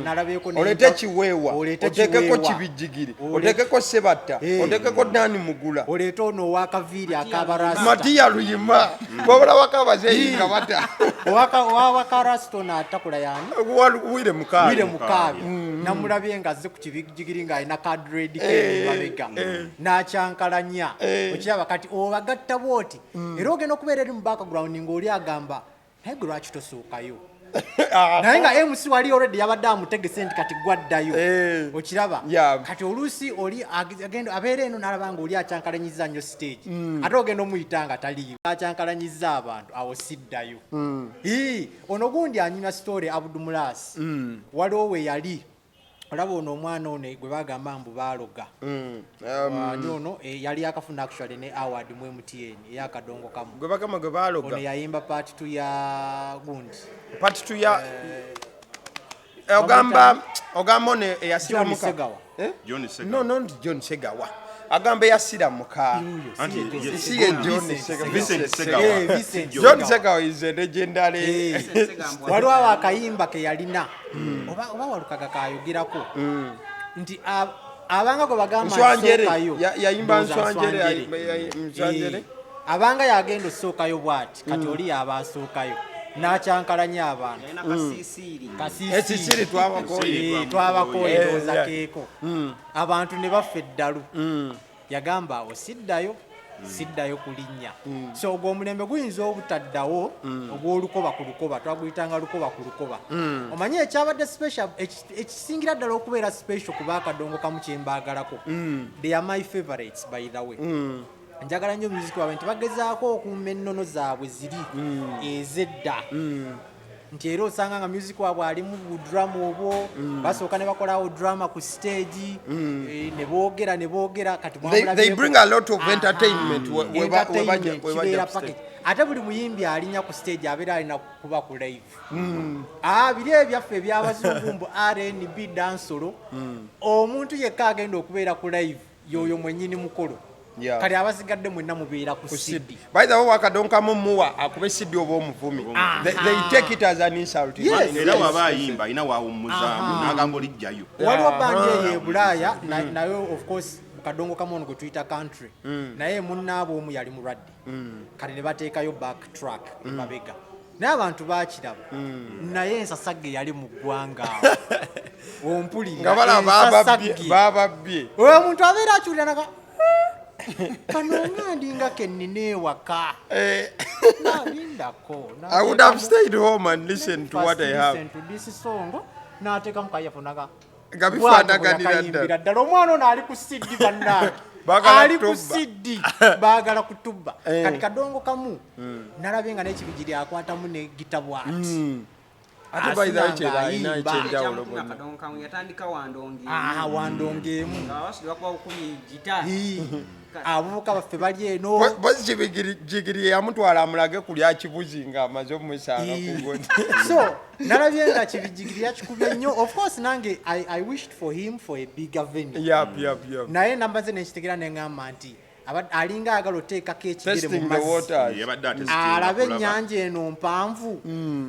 Nalabyeko Oleete Kiweewa, oleete oteekeko Kiweewa. Kibijjigiri, oteekeko Sebatta, oteekeko Dani Mugula, oleete ono owakaviiri akabarasta. Matiya Luyima, bw'obalabako abazeeyi nga bata. Owakarasta ono atakula yani? Wire Mukaabi. Wire Mukaabi namulabye nga azze ku kibijjigiri ng'alina kadred ke mabega n'akyankalanya. Okiraba kati obagatta bwoti era ogenda okubeera eri mu background ng'oli agamba, "Naye gwe lwaki tosookayo?" Naye nga MC wali already yabadde amutegese nti kati gwaddayo. Okiraba? Kati oluusi oli agenda abeera eno n'alaba nga oli akyankalanyiza nnyo stage, ate ogenda omuyita nga taliiwo, akyankalanyiza abantu awo siddayo. Ii, ono gundi anyumya story, Abudumulasi, waliwo we yali olaba ono omwana ono gwe bagamba mbu baaloga. Ani ono yali akafuna actually ne award mu MTN eyakadongo kamu. Gwe bagamba gwe baaloga? Ono yayimba part 2 ya gundi. Part 2 ya ogamba ono John eyasiramuka? Segawa. Eh? John Segawa. No, not John Segawa, agamba eyasiramuka. Anti Si ye John Segawa. Vincent Segawa. Vincent. John Segawa is a legendary Waliwo awo akayimba ke yalina oba Walukaga kayogerako nti abanga gwe bagamba Nswanjere. nsookayo. Yayimba Ndowooza Nswanjere, Nswanjere. Nswanjere. Abanga yagenda osookayo bw'ati, kati oli yaba asookayo n'akyankalanya abantu. Yalina Kasiisiiri. Esisiri twabakoye. Twabakoye. Ndowooza Yeah. keeko abantu ne bafa eddalu. Yagamba, "Awo siddayo." Siddayo kulinnya. So ogwo omulembe guyinza obutaddawo, ogw'olukoba ku lukoba, twaguyitanga lukoba ku lukoba. Omanyi ekyabadde special, ekisingira ddala okubeera special kuba akadongo kamu kyembaagalako, they are my favorites, by the way. Njagala nnyo music waabwe nti bagezaako okuuma ennono zaabwe ziri ez'edda, nti era osanga nga music waabwe alimu budrama obwo, basooka ne bakolawo drama ku stage, ne boogera kati They bring a lot of entertainment we bajja kibeera ku stage. package. Ate buli muyimbi alinya ku stage abeera alina kuba ku live. Ah, biri ebyaffe ebyabazungu mbu R&B, dancehall, omuntu yekka agenda okubeera ku live yoyo mwennyini mukolo. Kati abasigadde mwenna mubeera ku Ku CD. CD. By the way, wakadonkamu muwa akube CD oba omuvumi. They take it as an insult. Era waba ayimba alina wawummuzaamu n'agamba olijjayo. Waliwo bandi eyo e Bulaaya, naye of course kadongo kamu ono gwe tuyita country, naye munnaabwe omu yali mulwadde, kati ne bateekayo back track emabega, naye abantu bakiraba, naye ensasagge yali mu ggwanga awo, ompulira? Nga balaba Ensasagge. bababbye. Oyo omuntu abeera akyulira naga kano nga ndinga kennina ewaka. Nalindako. I would have stayed home and listened to what I have. Listen to this song, n'ateekamu kayafu naga Nga bifaanaganira ddala. ddala. Omwana ono ali ku CD, bannange. Baagala Ali ku kutubba. CD, baagala kutubba. Kati kadongo kamu nalabye nga n'ekibigiri akwatamu ne gita bwati. Ate by the way, Asuna kyera alina ng'ayimba. ekyenjawulo Ekyamutuma bonna. kadongo kamu yatandika wandonge. Ah, wandonga emu. Nga abasudde bakuba bukumi gita. Ii, abavubuka baffe bali eno. Bozi Kibigiri yamutwala amulage ku lya kibuzi ng'amaze omumusanga ku goni. So nalabye nga Kibijigiri yakikubye nnyo. Of course nange I wished for him for a bigger venue. Yap. Naye namaze nekitegera neŋŋamba nti alinga ayagala oteekako ekigere mu Testing the mazzi. waters. Yabadde atesitinga Alabe kulaba. ennyanja eno mpanvu.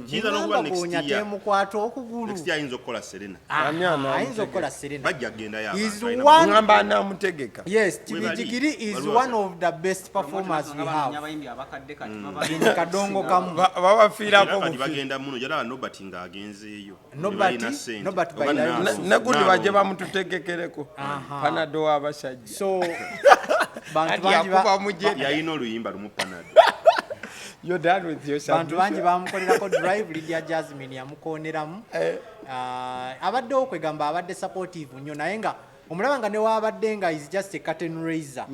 Kiyinza n'okuba Ngamba next goonya year. temukwata okugulu. Next year ayinza okukola Serena. Ani anaamutegeka? Ayinza okukola Serena. Bajja kugendayo Is abantu, alina one Ngamba anaamutegeka. Yes. Webali. Kibijigiri is Waliwo one of the best performers we have Abayimbi abakadde kati in kadongo kamu. Babafiirako Era kati bufi. bagenda muno jalaba Nobert ng'agenzeeyo. Nobert- Tebalina ssente. Nobert Oba by the way- Negundi Naalongo. bajje bamututegekereko. Panado w'abasajja. So bantu Anti bangi yakuba muje. Yalina oluyimba lumu, Panado. You're done with your bantu bangi submission. bamukolerako drive. Lydia Jasmine yamukoneramu. Ah, abaddewo kwegamba abadde supportive nnyo, naye nga omulaba nga newabadde nga is just a curtain raiser,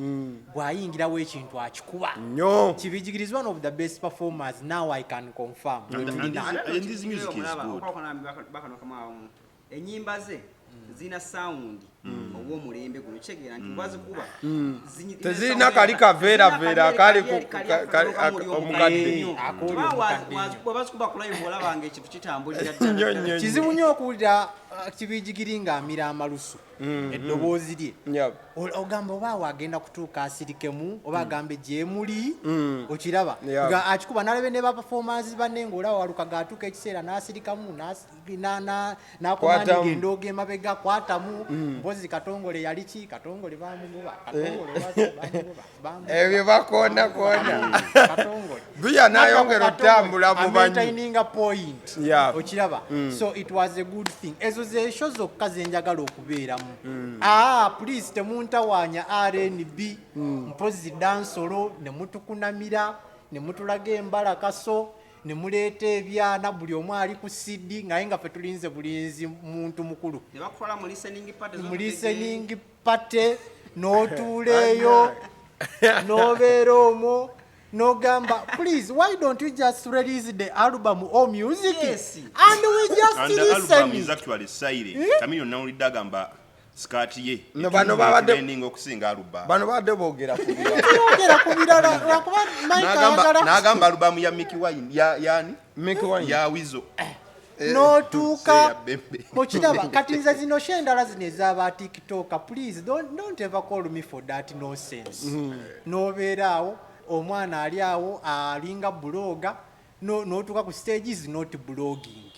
bw'ayingirawo ekintu akikuba. Nnyo. Kibijigiri is one of the best performers now, I can confirm. Wetulina. And this music is good. Bakanokamu enyimba ze zirina sound ow'omulembe guno, kitegeera nti bazikuba. Tezirina kali kaveeraveera akali omukadde. Akooli omukadde ennyo. Bwebazikuba ku live olaba nga ekintu kitambulira Nnyo, ddala. nnyo, nnyo. Kizibu nnyo okuwulira Kibijigiri ng'amira amalusu eddoboozi lye. Ogamba oba awo agenda kutuuka asirikemu oba agambe gyemuli, okiraba? Nga akikuba nalabe ne baperformance banne ng'olaba walukaga atuuka ekiseera n'asirikamu n'akomandinga Kwatamu. endooga emabega kwatamu. Mpozi Katongole yali ki? Katongole bamugoba, Katongole bamugoba, bamugoba. Ebyo bakoonakona. Katongole. Biya n'ayongera otambula mu banyi. Amaintaininga point. Okiraba? So it was a good thing. Ezo zesho zokka zenjagala okubeeramu. Ah, please temuntawaanya R&B, mpozi dancehall, ne mutukunamira ne mutulaga embalakaso ne muleeta ebyana, buli omu ali ku CD, naye nga ffe tulinze bulinzi muntu mukulu. Ne bakukola mu listening party. Mu listening party n'otuula eyo n'obeera omwo n'ogamba, please, why don't you just release the album or music and we just And the album listen? is actually silent. Chameleone nawulidde agamba sikaati ye No, bano babadde- trending okusinga album. Bano badde boogera ku birala. Tuyogera ku birala lwakuba Mike ayagala N'agamba album ya Mickey Wine ya yani Mickey Wine. ya Wizo. N'otuuka Seya Bembe. okiraba. Kati nze zino show endala zino ezaba TikTok, please don't ever call me for that nonsense. N'obeera awo omwana ali awo alinga blogger, n'otuuka ku stage is not blogging,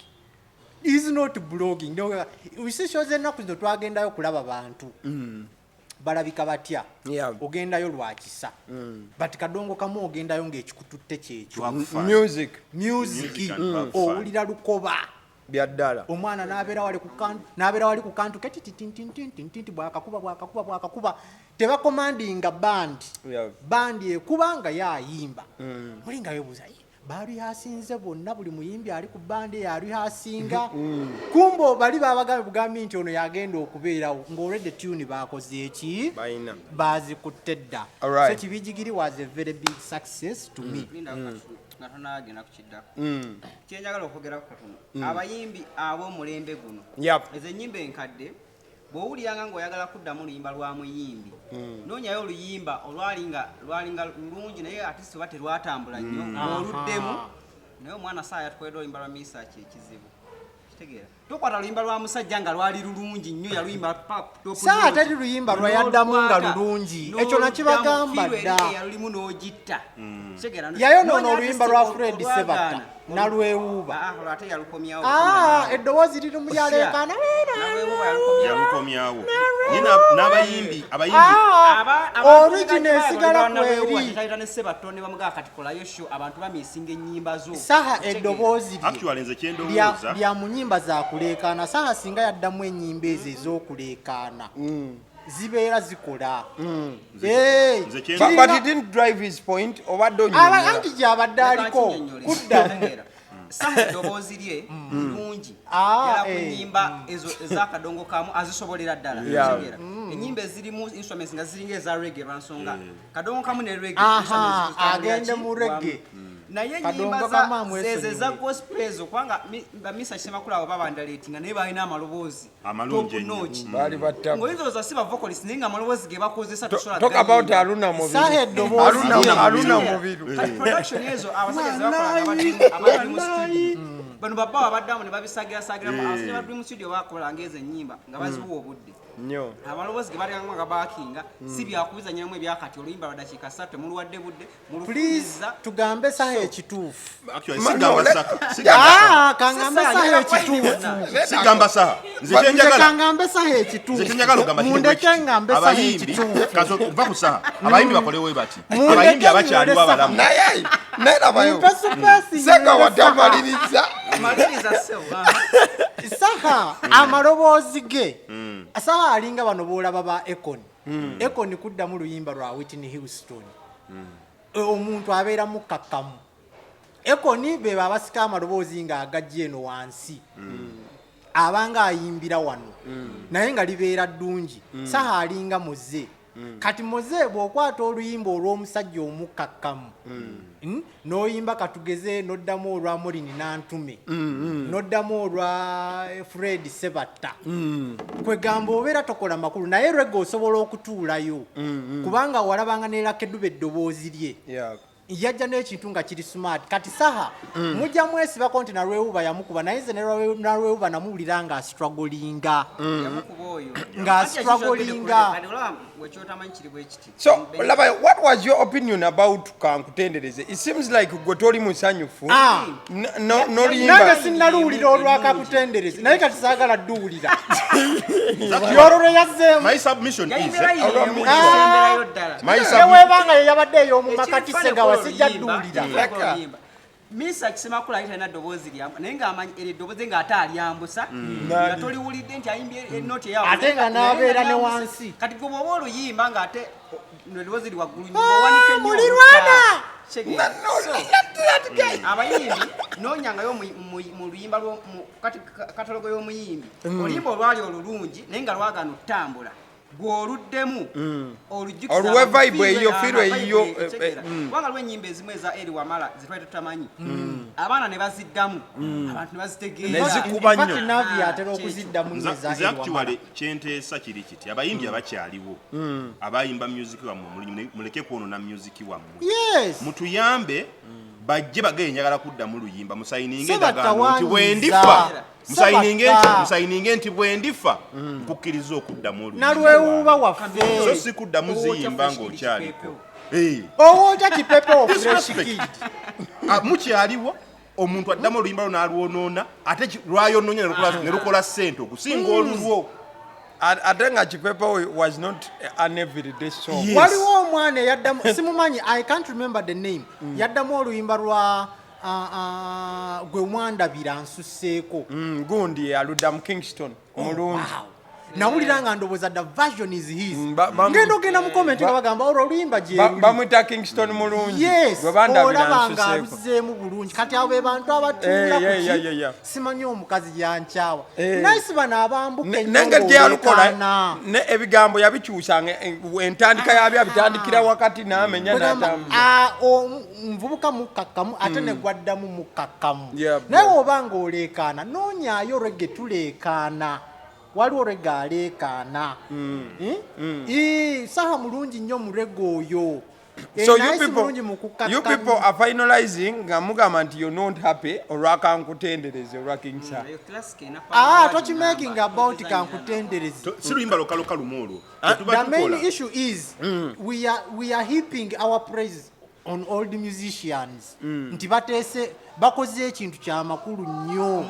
is not blogging. No, you see, shows ennaku zino twagendayo kulaba bantu balabika batya. Ogendayo lwakisa, but kadongo kamu ogendayo ng'ekikututte kyekyo. To have fun. Music. Music. Music and have fun. Owulira lukoba. Byaddala. Omwana n'abeera wali ku kantu, n'abeera wali ku kantu ke titintintintintinti, bwakakuba, bwakakuba, bwakakuba, tebakomandinga band. Band ekuba nga yaayimba. Muli nga weebuuza, "Eh, barehearsinze bonna? Buli muyimbi ali ku band eyo arehearsinga?" Kumbe bali babagambye bugambi nti ono yagenda okubeerawo, ng'olwedde tune bakoze eki? Balina. Bazikutte dda. Alright. So Kibijigiri was a very big success to me. Linda nga tonagenda kukiddako, kyenjagala okwogerako katono, abayimbi ab'omulembe guno, ezo ennyimba enkadde bw'owuliranga ng'oyagala kuddamu luyimba lwa muyimbi, noonyayo oluyimba olwali nga lwalinga lulungi naye ate si oba terwatambula nnyo, ng'oluddemu. Naye omwana saa yatukoledde oluyimba lwa Misaki, ekizibu kitegeera tokwata luyimba lwa musajja nga lwali lulungi nnyo, yaluyimba top Saa notch. teri luyimba lwe yaddamu nga N'olukwata, lulungi. Ekyo nakibagamba n'oluddamu, dda. feel eri eyalulimu n'ogitta. Kitegeera? Yayonoona Noonya oluyimba artist lwa Fred olwagaana. Sebatta nalwewuuba. Ah, olwo ate yalukomyawo. Ah, eddoboozi lirimu lyaleekaana. Nalwewuuba yalukomyawo. Yalukomyawo. Naye n'abayimbi abayimbi Ah, original esigala kweri. Talita ne Sebatta ne bamugaa kati kolayo show, abantu bamisinga ennyimba zo. Saha Kitegeera? eddoboozi lye Actually, nze kyendowooza lya mu nyimba zakuleekaana. Saha singa yaddamu ennyimba ezo ez'okuleekaana, zibeera zikola. Eh, Nze kye- But he didn't drive his point, obadde onyonyola. Anti gyabadde aliko Leka kuddamu. nkinnyonnyole. Saha eddoboozi lye lirungi Ah, ddala ku nnyimba ezo ez'akadongo kamu azisobolera ddala. Kitegeera? Ennyimba ezirimu instruments nga ziringa eza reggae, lwansonga kadongo kamu ne reggae Aha, instruments zitambulira agende ki? mu reggae. Wamu. Naye Kadongo ennyimba kamu amwesonyiwe. zezo eza gospel ezo, kubanga bamisa Kisemakula abo babandaleetinga, naye balina amaloboozi Amalungi top ennyo. notch. Baali battabu. Ng'oyinza olowooza si ba vocalist, naye nga amaloboozi ge bakozesa tosobola Talk about gayimba. Aruna Mubiru. Saha eddoboozi Aruna, lye. Aruna Mubiru. Kati production ezo abasajja zebakolanga abali mu studio, bano babbawo abaddamu ne babisagirasagiramu. Abasajja ba Dream Studio bakolanga ezo ennyimba nga baziwa obudde. Nnyo. Amaloboozi ge balyangu nga bakinga si byakubizanyiramu ebyakati, oluyimba lwa dakiika 3 temuluwadde budde Please, mulufulumiza. tugambe saha ekituufu. Actually, Ma- sigamba no, Saka. Sigamba Ah, kangambe saha ekituufu. Sigamba Saha. Nze Nze kyenjagala kangambe saha nze ekituufu. kyenjagala ogamba kiri bwe Mundeke kiti. ngambe saha Abayimbi ekituufu. kazo va ku Saha. Abayimbi bakolewo bati. Mundeke Abayimbi abakyaliwo nnyole. abalamu. Naye labayo. Mumpe space. Sekawa nnyole Saha. tamaliriza. Maliriza ssebo. Saha amaloboozi ge, saha alinga bano boolaba ba Akon. Akon kuddamu luyimba lwa Whitney Houston. E, omuntu abeera mukkakkamu. Akon be abasika amaloboozi ng'agajja eno wansi, abanga ayimbira wano, naye nga libeera ddungi. Saha alinga Muze. Kati Muze bw'okwata oluyimba olw'omusajja omukkakkamu, n'oyimba, katugeze n'oddamu olwa Morini Nantume, n'oddamu olwa Fred Sebatta, kwegamba obeera tokola makulu. Naye reggae osobola okutuulayo, kubanga walabanga ne Lucky Dube eddoboozi lye yajja n'ekintu nga kiri smart. Kati Saha mujja mwesibako nti Nalwewuba yamukuba, naye nze ne Nalwewuba namuwulira nga astrugglinga. Yamukuba oyo. Nga Anti strugglinga. Kati olaba wekyotamanyi kiri bwe kiti. So labayo, what was your opinion about Kankutendereze? It seems like gwe toli musanyufu. Ah. N'oluyimba. Nange sinnaluwulira olwakakutendereze, naye kati saagala dduwulira yolwo lwe yazzeemu. My submission is Yayimbira emu Ah. esemberayo ddala. My Neweebanga ye yabadde ey'omumakati, Ekiri Segawa, funny sijja oluyimba, dduwulira. ekiri funny oluyimba. Misa Kisemakula yali talina ddoboozi lyamu, naye ng'amanyi eryo eddoboozi ng'ate alyambusa nga toliwulidde nti ayimbye enooti eyawo. Ate nga n'abeera ne wansi. Kati gwe bw'oba oluyimba ng'ate eddoboozi li waggulu nnyo, Ah, bw'owanika ennyo mulirwana! Kitegeera? So, abayimbi noonyangayo mu luyimba kati catalogue y'omuyimbi, oluyimba olwali olulungi naye nga lwagaana okutambula, gw'oluddemu olujjukiza Oluwe abantu, vibe eyo, aha, feel vibe eyo, eyo, kitegeera? Kubanga lwo ennyimba ezimu eza Eri Wamala zetwali tutamanyi, abaana ne baziddamu, abantu ne bazitegeera. Ne zikuba In fact, nnyo. Navi atera Ah, okuziddamu nnyo Nze eza nze Eri Wamala. actually kyenteesa kiri kiti: abayimbi abakyaliwo abayimba music wammwe, muleke kwonoona music wammwe. Mutuyambe, bajje bageye njagala kuddamu luyimba, musayininge Sebatta endagaano nti wanyiiza. bwendifa, musayininge nti Sebatta. musayininge nti bwendifa nkukkiriza okuddamu oluyimba Nalwewuuba lwange. waffe. So si kuddamu Owokya ziyimba Fresh Kid. ng'okyaliko. Eh. Owookya Kipepewo, Fresh Disrespect. Kid. Ah, mukyaliwo omuntu addamu oluyimba lwo n'alwonoona, ate lwayonoonya ne lukola ssente okusinga olulwo. Ate nga Kipepewo was not an everyday song. Yes. Waliwo omwana eyaddamu, simumanyi, I can't remember the name, yaddamu oluyimba lwa Gwe mwandabira nsusseeko. Gundi aludda mu Kingston mulungi. Wow. Nawulira nga ndowooza the version is his. Mm, Ngenda ogenda mu comment nga bagamba olwo oluyimba gye luli. Bamwita Kingston mulungi. Yes, Gwe bandabira olaba nga nsusseeko. aluzzeemu bulungi. Kati abo be bantu abatuula Eh, ku yeah, ki? yeah. Simanyi omukazi yankyawa. Eh. Nice bano abambuka ennyo Nengeri gyeyalukola ng'oleekaana. ne ebigambo yabikyusanga, entandika yabyo abitandikira wakati n'amenya Bagamba, n'atambuza. Nvubuka mukkakkamu ate ne gwaddamu mukkakkamu. Naye bw'oba ng'oleekaana, noonyaayo reggae tuleekaana. Waliwo reggae aleekaana. Eh? Saha mulungi nnyo mu reggae oyo. So Eh, you nice people, mulungi mu kukkakkamu. you people are finalizing nga mugamba nti you're not happy olwakankutendereze olwa King Saha. Eyo classic ena Ah, Pamela tokimaking Namba. about kankutendereze. Si luyimba lwokka lumu olwo. Tetuba The main tukola. issue is we are heaping our praise on old musicians nti bateese, bakoze ekintu kyamakulu nnyo,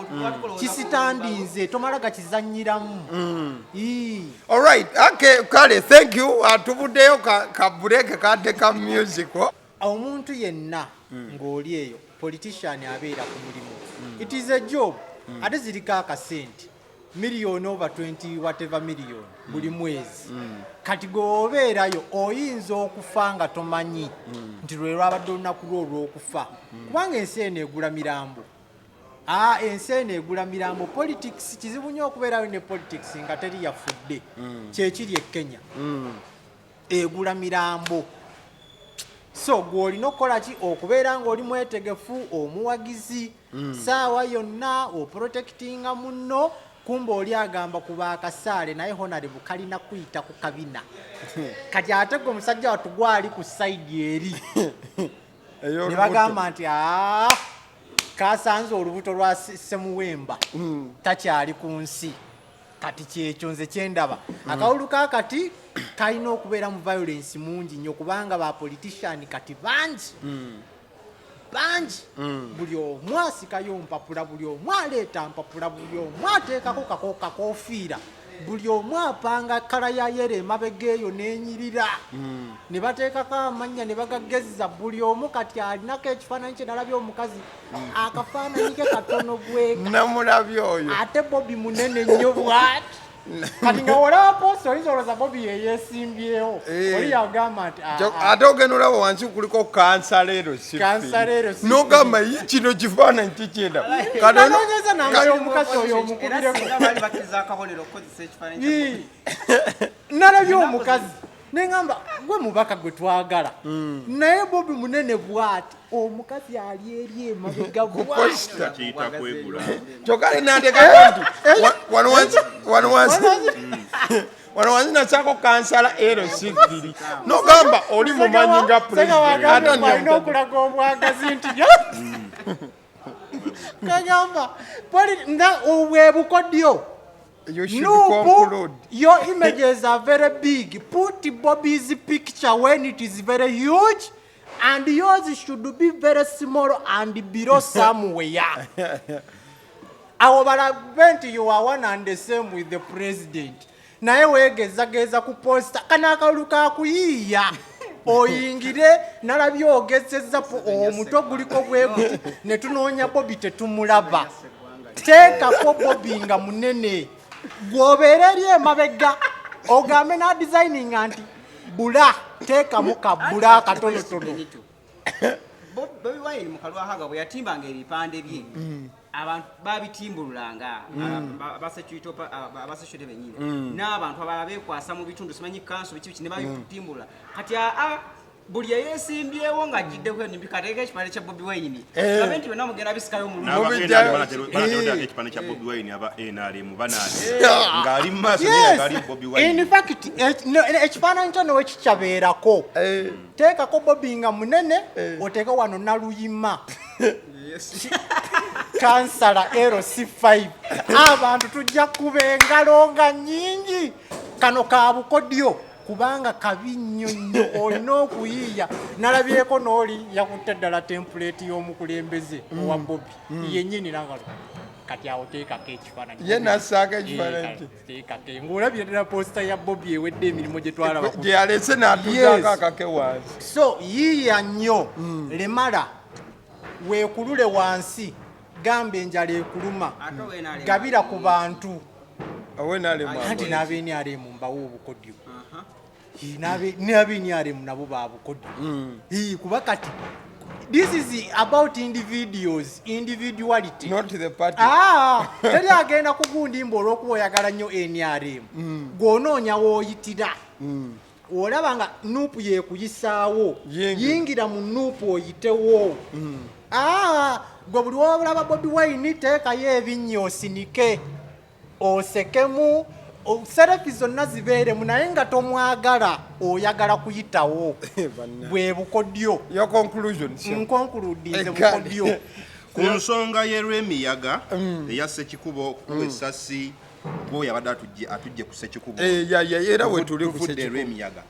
kisitandinze, tomala gakizanyiramu. Ii. Alright, okay, kale thank you. Tuvuddeyo ka break kadde ka musical. Omuntu yenna ng'oli eyo politician abeera ku mulimu, it is a job, ate ziriko akasente, miliyoni over 20 whatever million buli mwezi. Kati gwe obeerayo oyinza okufa nga tomanyi nti lwe lwabadde olunaku lwo olw'okufa, kubanga ensi eno egula mirambo. Ensi eno egula mirambo. Politics kizibu nnyo okubeerayo ne politics nga teri yafudde. Kyekiri e Kenya, egula mirambo. So gwe olina okukola ki? Okubeera ng'oli mwetegefu, omuwagizi saawa yonna oprotectinga munno. Kumba oli agamba kuba akasaale, naye honorable kalina kuyita ku kabina. Kati ate gwe omusajja wattu gwali ku side eri ne bagamba nti, "Aa, kasanze olubuto lwa Semuwemba, takyali ku nsi." Kati kyekyo nze kyendaba, akawulu ka kati kalina okubeera mu violence mungi nnyo, kubanga ba politician kati bangi bangi. Buli omu asikayo mpapula, buli omu aleeta mpapula, buli omu ateekako kakofiira, buli omu apanga colour ya yellow emabega eyo n'enyirira, ne bateekako amannya ne bagagezza buli omu. Kati alinako ekifaananyi kye. Nalabye omukazi, akafaananyi ke katono bweka. Namulabye oyo. Ate Bobi munene nnyo bwati. Kati nga olaba poster, oyinza olowooza Bobi yeyeesimbyewo. Eh. Oli yagamba nti, "Ah, ah, Ate ogenda olaba wansi kuliko kansalero. Kansalero si Nogamba, "Yi, kino kifaananyi kikyenda." Nanoonyeza namba y'omukazi oyo Era omukubireko. singa baali bakkiriza akabonero okukozesa ekifaananyi kya Ii. Nalabye omukazi neŋamba, gwe mubaka gwe twagala, naye Bobi munene bwati, omukazi ali eri emabega bwati. Poster. Kiyita kwegula. Kyokka linateekako nti wano wansi nasaako kansala LC3, nogamba oli mumanyi nga president. Ate alina ani okulaga obwagazi nti kagamba obwe bukodyo. You should Nupu, conclude. your images are very big. Put Bobby's picture when it is very huge, and yours should be very small and below somewhere. Awo balabe nti you are one and the same with the president. Naye weegezageza ku poster, kano akalulu kakuyiiya oyingire. Nalabye ogezezza omutwe guliko bwe guti, ne tunoonya Bobi tetumulaba. Teekako Bobi nga munene, gwobeera eri emabega, ogambe n'adesigninga nti bula teekamu kabula akatonotono. Benito. Bobi Wine mu kalwahaga bwe yatimbanga ebipande bye, abantu babitimbululanga, abasecurity bennyini n'abantu abalala beekwasa mu bitundu, simanyi kanso biki biki, ne babitimbulula. Kati aa buli eyeesimbyewo ng'agiddeko enimbi kateeka ekipande kya Bobi Wine, labe nti byonna mugenda bisikayo omulundi. Mubijjayo. N'aba ekipande kya Bobi Wine, aba NRM banaani ng'ali mu maaso naye ng'ali Bobi Wine. In fact, ekifaananyi kyo newekikyabeerako, teekako Bobi nga munene, oteeke wano Naluyima kansala LC5, abantu tujja kuba engalo nga nnyingi. Kano ka bukodyo, kubanga kabi nnyo nnyo, olina okuyiiya. Nalabyeko n'oli yakutte ddala template y'omukulembeze owa Bobi yennyini nangalo. Kati awo teekako ekifaananyi. Ye nassaako ekifaananyi kye. Teekako, ng'olabye ddala poster ya Bobi ewedde emirimu gye twalaba gye yalese n'atuzaako Yes. akake wansi. So yiiya nnyo, lemala. Weekulule wansi, gamba enjala ekuluma, Ate owe NRM gabira ku bantu. Owe NRM Anti akola. n'abe NRM mbawa obukodyo. N'abe NRM nabo babukodyo. Kuba kati this is about individuals, individuality, not the party. Ah, teri agenda kugundimba olw'okuba oyagala nnyo NRM. Gw'onoonya w'oyitira. Olaba nga NUP yekuyisaawo, Yingira. Yingira mu NUP oyitewo. Ah, gwe buli wolaba Bobi Wine teekayo ebinnyo, osinike, osekemu, selfie zonna zibeeremu, naye nga tomwagala, oyagala kuyitawo. Bwe bukodyo. Your conclusion, sir. Nkonkuludinze. Egali. Bukodyo. Ku nsonga y'erwemiyaga eya Sekikubo okukuba essasi, gwoyo abadde atujje ku Sekikubo. Eh, ya, era wetuli ku Tuvudde Sekikubo. erwemiyaga.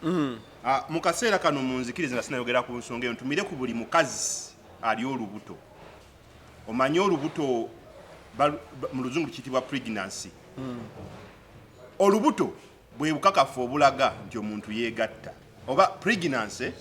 Ah, mu kaseera kano munzikirize nga sinayogera ku nsonga eyo, ntumire ku buli mukazi ali olubuto. Omanye olubuto mu Luzungu kiyitibwa pregnancy. Olubuto bwe bukakafu obulaga nti omuntu yeegatta, oba pregnancy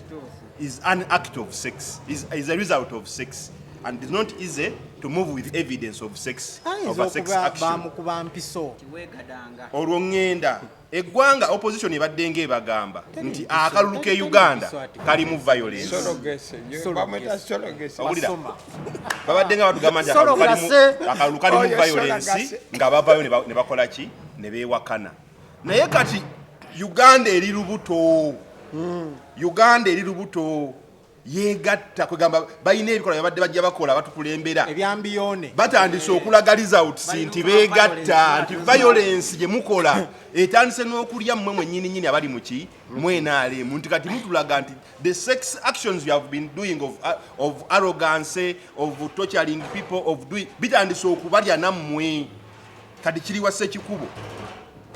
is an act of sex, is a result of sex, and it's not easy to move with evidence of sex, of Ayinza a sex okuba action. bamukuba mpiso. Tiweegadanga. Olwo ŋŋenda eggwanga, opposition ebadde ng'ebagamba nti mpiso, akalulu ke teri Uganda mpiso ati. kalimu violence. Surrogacy. Surrogacy. Bamwita surrogacy. Owulira? Wasoma. Babadde nga batugamba nti akalulu Surrogacy. akalulu kalimu Oh, yes, violence, surrogacy. nga bavayo ne bakola ki, ne beewakana. Naye kati Uganda eri lubuto. Uganda eri lubuto, yegatta. Kwegamba balina ebikola byabadde bajja bakola, batukulembera Ebyambiyone. Batandise okulaga results nti beegatta, nti violence gye mukola etandise n'okulya mmwe mwennyini nyini abali muki mwenaalemu, nti kati mutulaga nti the sex actions you have been doing of arrogance, of torturing people, of doing, bitandise okubalya nammwe. Kati kiriwa? Sekikubo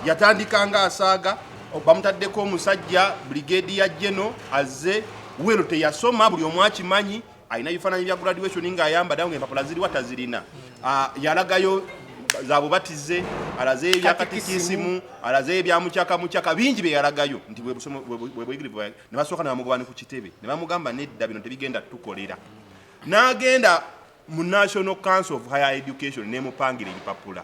yatandika nga asaaga, bamutaddeko omusajja brigadier general azze wero, teyasoma, buli omu akimanyi, alina ebifaananyi bya graduation ng'ayambadde nga empapula ziriwa tazirina. Ah, yalagayo za bubatize, alazeyo ebya katikisimu, alazeyo ebya mukyaka mukyaka, bingi bye yalagayo nti bwe bwe buyigirivu ne basooka ne bamugoba ne ku kitebe, ne bamugamba nedda, bino tebigenda tukolera. N'agenda mu National Council of Higher Education nemupangira ebipapula.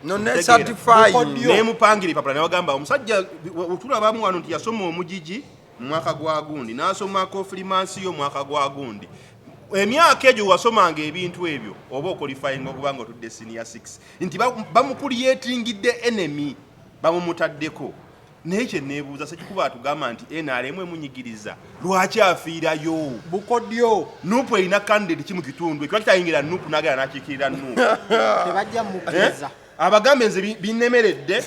No ne Tegeera. certifying. Bukodyo. Nemupangira ebipapula, nebagamba omusajja tulabamu wano nti yasoma omugigi mu mwaka gwa gundi, n'asoma konfirimansiyo omwaka gwa gundi. Emyaka egyo wasomanga ebintu ebyo oba oqualifyinga okuba nga otudde senior 6, nti bamucreatingidde enemy, bamumutaddeko. Naye kyeneebuuza, Sekikuba atugamba nti NRM emunyigiriza, lwaki afiirayo? Bukodyo. NUP erina candidate ki mu kitundu ekyo? Lwaki tayingira NUP n'agenda n'akiikirira NUP? Tebajja mukkiriza. Abagambe nze binnemeredde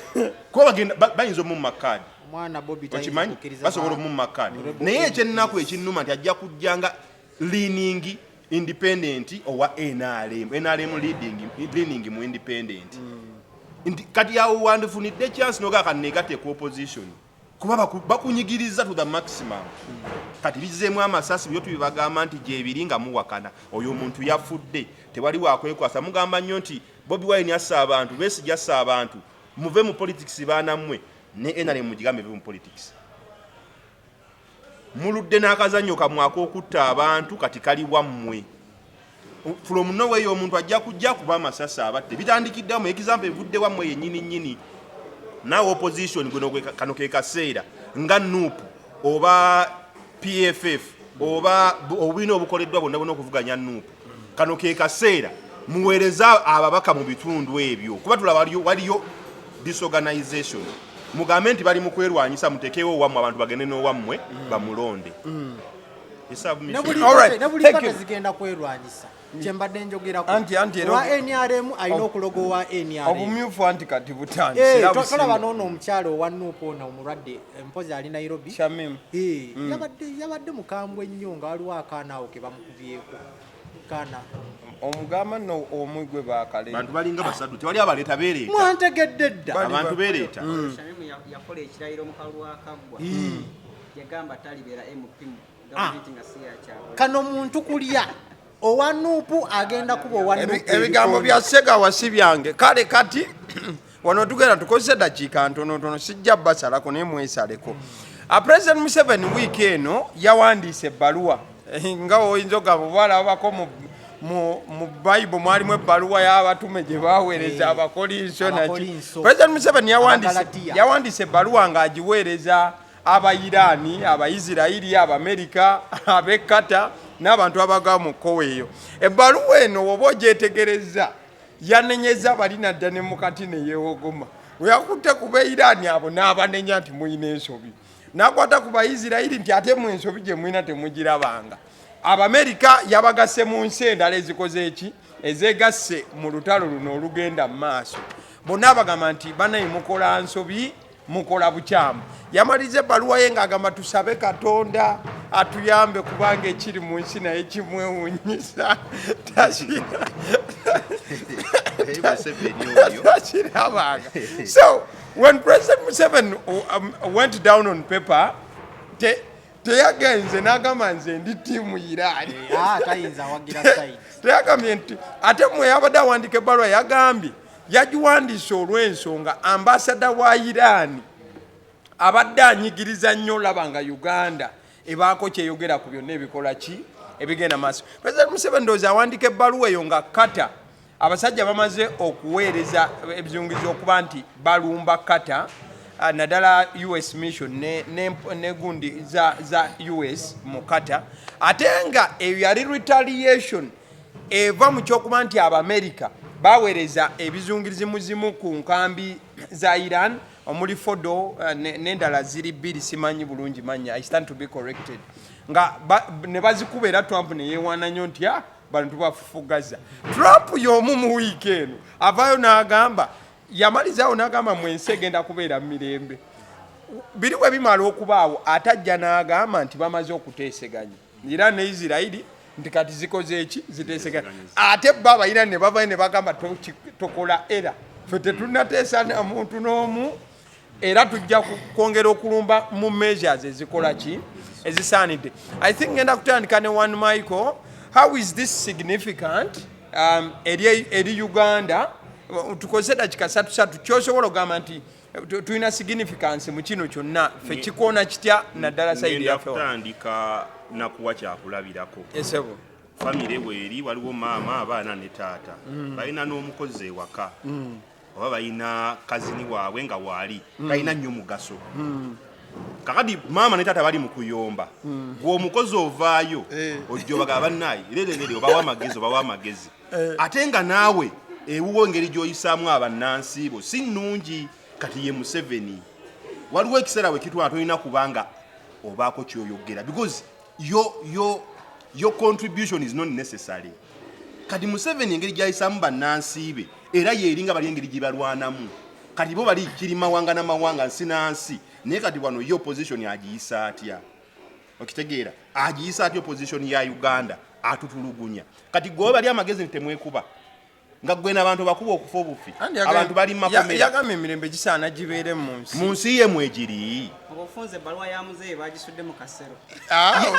kuba bayinza omumma kaadi. Omwana Bobi tayinza Okimanyi kukkiriza basobola omumma kaadi, naye ekyennaku ekinnuma nti ajja kujja nga leaning independent owa NRM, NRM leading, leaning mu independent, nti kati awo wandifunidde chance nogaa kanegatte ku opposition, kuba bakunyigiriza to the maximum. Kati bizeemu amasasi byo tubibagamba nti gyebiri nga muwakana. Oyo omuntu yafudde, tewali wakwekwasa. Mugamba nnyo nti Bobi Wine assa abantu, Besigye assa abantu, muve mu politics baanammwe. Ne NRM mugigambe eve mu politics. Muludde n'akazannyo kammwe ak'okutta abantu, kati kali wammwe. From nowhere omuntu ajja kujja kuba amasasi abatte. Bitandikiddewamu, example evudde wammwe yennyini nnyini. Naawe opposition guno kano ke kaseera nga NUP oba PFF oba obubiina obukoleddwa bwonna bwonna okuvuganya NUP, kano ke kaseera muweereze ababaka mu bitundu ebyo, kuba tulaba waliyo disorganization. Mugambe nti bali mu kwerwanyisa, mutekewo owammwe, abantu bagende n'owammwe bamulonde. Ne buli All right, ne buli thank party you. zigenda kwerwanyisa, kyembadde njogerako. Anti era Owa NRM alina okuloga owa NRM. Obumyufu anti kati butandise. Eh, era tolaba businga. noono omukyalo owa NUP ono omulwadde, mpozi ali Nairobi. Shamim. Eh, yabadde mukambwe nnyo nga waliwo akaana awo ke bamukubyeko kaana. Omugamba nno omwe gwe bakale. Bantu balinga basatu, tewali abaleeta, beereeta. Mwantegedde dda. Abantu beereeta. Shamimu yakola ekirayiro mu kalulu akaggwa, yagamba talibeera MP mu gavumenti nga si yakyalo. Kano muntu kulya owa NUP agenda kuba owa NUP. Ebigambo bya Segawa si byange. Kale kati wano tugenda tukozesa dakiika ntonotono, sijja basalako naye mwesaleko. President Museveni wiiki eno yawandiise ebbaluwa. Nga oyinza okugamba oba alabako mu Bayibuli mwalimu ebbaluwa y'abatume gye baweereza Abakolinso naki. Abakolinso. President Museveni Abagalatiya. yawandiise ebbaluwa ng'agiweereza Abairaani, Abaisirairi, Abamerika, ab'e n'abantu abaga mu kkowa eyo. Ebbaluwa eno woba ogyetegereza, yanenyeza bali nadda ne mukati ne yeewogoma. Bwe yakutte ku Bairaani abo n'abanenya nti muyina ensobi, n'akwata ku Baisirairi nti ate mu ensobi gye mulina temugirabanga. Abamerika yabagasse mu nsi endala ezikoze eki, ezeegasse mu lutalo luno olugenda mu maaso. Bonna abagamba nti banaye mukola nsobi, mukola bukyamu. Yamaliriza ebbaluwa ye ng'agamba tusabe Katonda atuyambe kubanga ekiri mu nsi naye kimwewuunyisa. Museveni oyo. Takirabanga. So when President Museveni went down on paper, teyagenze n'agamba nze ndi team Iran. Ah, tayinza awagira side. Teyagambye nti ate mwe yabadde awandiika ebbaluwa, yagambye yagiwandiise olw'ensonga ambasada wa Iran abadde anyigiriza nnyo olaba nga Uganda ebaako kyeyogera ku byonna ebikola ki ebigenda maaso. President Museveni ndowooza awandiika ebbaluwa eyo nga Qatar abasajja bamaze okuweereza ebizungizo okuba nti balumba Qatar, naddala US mission ne gundi za US mu Qatar, ate nga eyo yali retaliation eva mu kyokuba nti Abamerika baweereza ebizungirizi mu zimu ku nkambi za Iran omuli Fordo, n'endala ziri bbiri simanyi bulungi mannya, I stand to be corrected, nga ne bazikuba. Era Trump ne yeewaana nnyo nti ah, bano tubafufugaza. Trump y'omu mu wiiki eno avaayo n'agamba, yamalizaawo n'agamba mu ensi egenda kubeera mu mirembe. Biri bwe bimala okubaawo, ate ajja n'agamba nti bamaze okuteeseganya Iran ne Isirairi nti kati zikoze eki, ziteeseganya. Ate bo Abairani ne bavayo ne bagamba tokola era ffe tetunateesa na muntu n'omu, era tujja kwongera okulumba mu measures ezikola ki, ezisaanidde. I think ngenda kutandika ne one Michael. How is this significant eri Uganda? Tukozese dakika satu satu. Kyosobola okugamba nti tulina significance mu kino kyonna, ffe kikoona kitya naddala side Ngenda yaffe wano? Kutandika nakuwa kyakulabirako. Esebo. Famire bweri, waliwo maama, abaana ne taata, balina n'omukozi ewaka oba balina cousin waabwe nga waali talina nnyo mugaso. Kakati maama ne taata bali mu kuyomba, gwe omukozi ovaayo ojja obaga bannaayi lererere, obawa amagezi, obawa amagezi, ate nga naawe ewuwo engeri gy'oyisaamu abannansi bo si nnungi. Kati ye Museveni, waliwo ekiseera we kitwala tolina kubanga obaako kyoyogera because your contribution is not necessary. Kati Museveni engeri gyayisaamu bannansi be era yeeringa bali engeri gye balwanamu. Kati bo bali kiri mawanga na mawanga, nsi na nsi, naye kati wano ye opposition agiyisa atya? Okitegeera, agiyisa atya opposition ya Uganda atutulugunya? Kati gwe bali amagezi nti temwekuba nga gwe n'abantu bakuba okufa obufi, abantu bali mu makomera. Yagambye emirembe gisaana gibeere mu nsi. Mu nsi ye mwegiri. Obufunze ebbaluwa ya muzeeyi bagisudde mu kasero.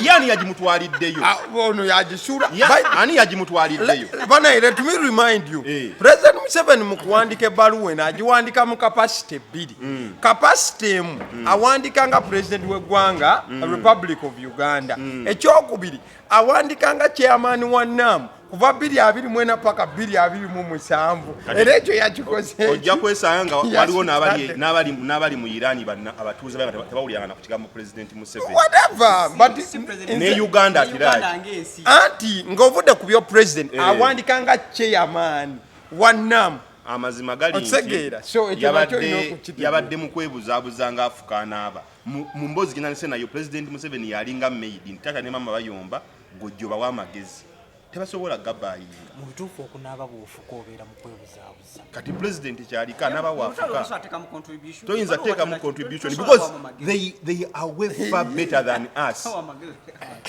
Ye ani yagimutwaliddeyo? Ah, ono yagisuula. Ani yagimutwaliddeyo? Banaye, let me remind you, President Museveni mu kuwandika ebbaluwa eno agiwandika mu capacity bbiri. Capacity emu, awandika nga president w'eggwanga, Republic of Uganda. Ekyokubiri, awandika nga chairman wa NAM kuva 2024 paka 2027. Era ekyo yakikoze. Ojja kwesanga nga waliwo Yakitadde. n'abali mu Irani abatuuze bayo nga tebawuliranga na ku kigambo President Museveni. Whatever, but Si President. Ne Uganda Ne Uganda atiraaki. ng'ensi. Anti ng'ovudde ku byo president, awandika nga chairman wa NAM. Amazima gali nti Okitegeera? So, ekyo nakyo olina okukitegeera. Yabadde mu kwebuzaabuza ng'afuka anaaba. Mu mboozi gye nayo, President Museveni yalinga maid nti taata ne maama bayomba, gojja obawa amagezi, tebasobola gabayinga. Mu bituufu okunaaba bw'ofuka obeera mu kwebuzaabuza. Kati president kyaliko anaaba Olutalo wafuka. tosobola teekamu contribution. Toyinza Waliwo teekamu contribution tosobola because kuwa mu magezi. they are way far better than us. Towa amagezi.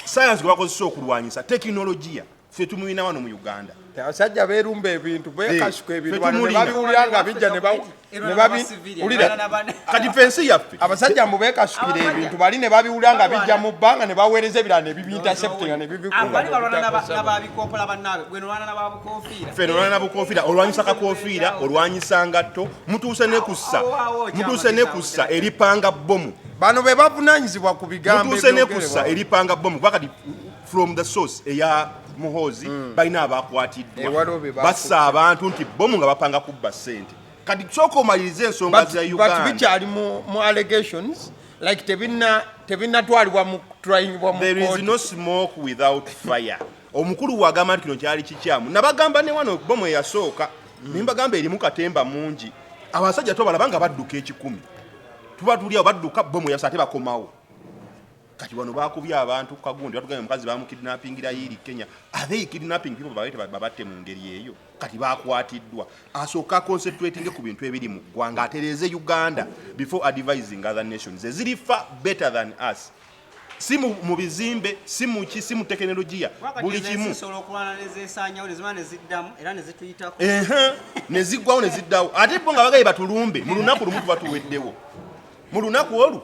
Science gwe bakozesa okulwanyisa, tekinologiya ffe tumulina wano mu Uganda. Abasajja beerumba ebintu, beekasuka ebintu Ffe bano ne tumulina. babiwulira nga bijja ne Erwana ne n'abacivilian, wulira. erwana Kati ffe ensi yaffe Abasajja mbu beekasukira Abasajja. ebintu bali ne babiwulira nga Balwana. bijja mu bbanga ne baweereza ebirala ne bibinterceptinga ne Abali balwana bibikuba. n'ababikopola bannaabwe, gwe nolwana n'ababukofiira. Ffe nolwana bukofiira, olwanyisa kakofiira, olwanyisa ngatto, mutuuse ne kussa Awo, awo, mutuuse ne kussa eripanga bbomu. Bano be bavunaanyizibwa ku bigambo Mutuuse ne ebyogerebwa. kussa eripanga bbomu, kuba kati From the source eya Muhoozi, balina abakwatiddwa. Eh, waliwo be bakutte. Bassa abantu nti bomu nga bapanga kubba ssente. Kati sooka omalirize ensonga za But Uganda. Bikyali mu allegations, like tebinnatwalibwa mu tryingibwa mu There is court. no smoke without fire. Omukulu wagamba nti kino kyali kikyamu, nabagamba ne wano bomu eyasooka, nembagamba erimu katemba mungi. Abasajja tobalaba nga badduka 1,000, tuba tuli awo badduka, bomu eyasooka ate bakomawo. Kati wano bakubye abantu ku kagundi, batugambye omukazi bamukidnappingira yiiri Kenya. Are they kidnapping people babaite babatte mu ngeri eyo? Kati bakwatiddwa. Asooka concentrating ku bintu ebiri mu ggwanga, atereeze Uganda before advising other nations eziri far better than us, si mu bizimbe, si muki, si mu tekinologiya, buli kimu. Zisobola okulwana nezesanyawo, nezimala neziddamu era nezituyitako. Ehe, ne ziggwawo ne ziddawo. Ate bo nga bagaye batulumbe mu lunaku lumu, tuba tuweddewo. Mu lunaku olwo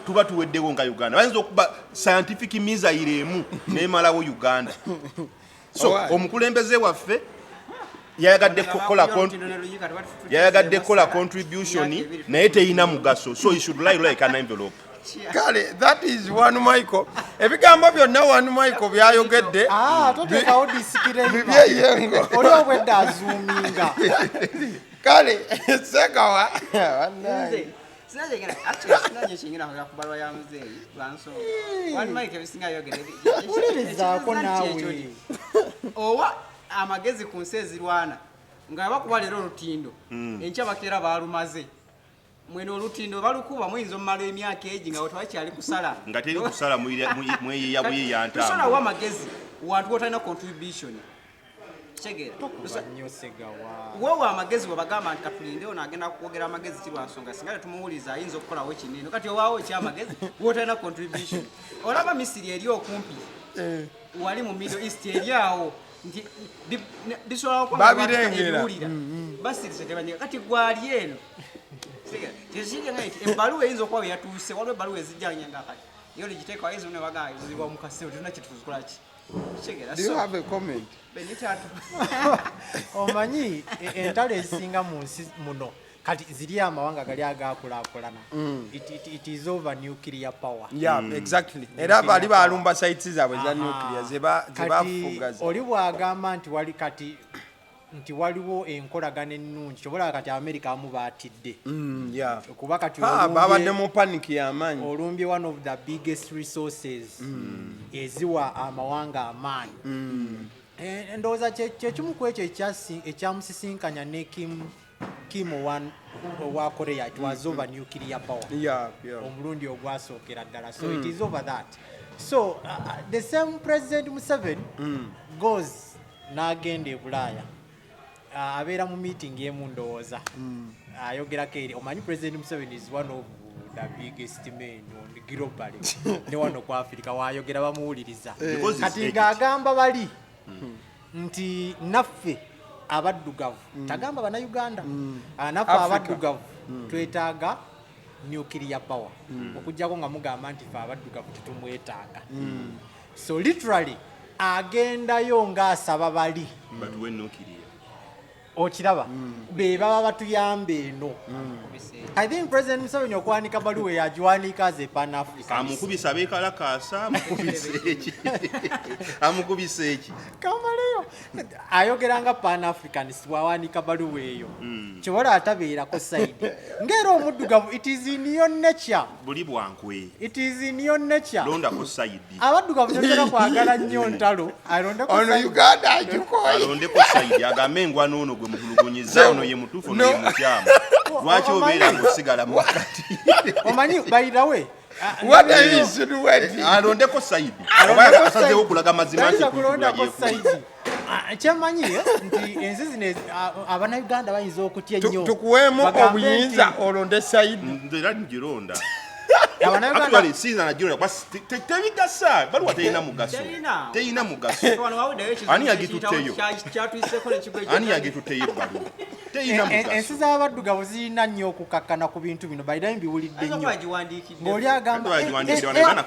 tuba tuweddewo nga Uganda. Bayinza okuba scientific missile emu nemalawo Uganda. So Alright. omukulembeze waffe yayagadde kukola contribution, naye teyina mugaso, so he should lie like an envelope. Kale, that is One Michael. Ebigambo byonna One Michael byayogedde Ah, toteekawo disclaimer. Bibyeyengo. Oli obwedda azuuminga. Kale, Sekawa, bannange. Sinakingenda kwogera ku bbalwa ya muzeeyi lwansonga One Mike ebisinga yogera. Wulirizaako naawe. Owa amagezi ku nsi ezirwana nga bakuba leero olutindo, enkya bakeera balumaze. Mwene olutindo balukuba muyinza omumala emyaka egi nga tewakyali kusala. Nga teri kusala, mweyiya buyiya. Tusolawo Ntambo. Amagezi wantu wotalina contribution, kitegeera? Tokuba nnyo, Segawa. Weewa amagezi bwebagamba nti katulinde ono agenda kwogera amagezi ki, lwansonga singa tetumuwuliza ayinza okukolawo kinene. Kati owaawo ekyamagezi wotalina contribution. Olaba Misiri eri okumpi wali mu Middle East, eri awo nti bisobola okuba nga Babirengera. ebiwulira basirise tebanyega. Kati gwali eno kyekiri nti ebbaluwa eyinza okuba bwe yatuuse, waliwo ebbaluwa ezijjanya nga kati yo ligiteeka ayinza ne bagamba zibwa mu kasero, tetulina kyetuzikolaki. Kitegeera? Do you So have a comment? Benikyatu. Omanyi entalo ezisinga mu nsi muno kati ziri amawanga gali agakulaakulana. It is over nuclear power. Yeah, exactly. Era bali balumba sites zaabwe za Aha. nuclear Kati zebafuga. oli bw'agamba nti wali kati nti waliwo enkolagana ennungi, kyobalaba kati Amerika amu baatidde kuba kati Babadde mu panic y'amaanyi. Olumbye one of the biggest resources eziwa amawanga amaanyi. Ndowooza kyekimu ku ekyo ekyamusisinkanya ne Kim owa Korea. It was over nuclear power omulundi ogwasookera ddala. So it is over that. So the same President Museveni goes n'agenda e Bulaaya. Abeera mu meeting emu, ndowooza ayogerako eri. Omanyi President Museveni is one of the biggest men on globally, ne wano ku Africa wayogera bamuwuliriza. Because it's Kati Egypt. ng'agamba bali nti naffe abaddugavu, tagamba Bannayuganda. Ah, naffe Africa. abaddugavu twetaaga nuclear power, okugjako nga mugamba nti fe abaddugavu tetumwetaaga. So literally agendayo ng'asaba bali batuwe nuclear. Okiraba, be baba batuyamba eno. I think President Museveni okuwanika baluwa yagiwanika as a Pan African. Amukubisa abeekalakaasa, amukubisa eki, amukubisa eki. Kamaleyo ayogera nga Pan Africanist bwawanika baluwa eyo. Kyobola atabeerako side ngaera omuddugavu, it is in your nature. Buli bwankwe. It is in your nature. Londako side. Abaddugavu totera kwagala nnyo ntalo, alondeko Ono side. Uganda agikoye. Alondeko side, agambe engwa n'ono gwe mutulugunyiza, ono ye mutuufu, ono ye mukyamu. Lwaki obeera ng'osigala mu wakati? Omanyi, by the way, What are you insinuating? Alondeko side oba asazeewo okulaga mazima nti tayinza kulondako kulondako side. Ah, kyemanyi nti ensi zino Abannayuganda bayinza okutya ennyo. Tukuweemu Bagambe obuyinza nti olonde side. Nze era ngironda. Abannayuganda Actually, siyinza nagironda kuba tebigasa. Baluwa terina mugaso. Terina. Terina mugaso. Wano wawuddeyo ekizibu. Ani yagitutteyo? Kyatuyiseko nekigwa. Ani yagitutteyo ebbaluwa? Terina Ensi mugaso. z'abaddugavu zirina nnyo okukakkana ku bintu bino. Bayirayo mbiwulidde nnyo Agiwandiikidde. ng'oli agamba Bagiwandiise wano, Uganda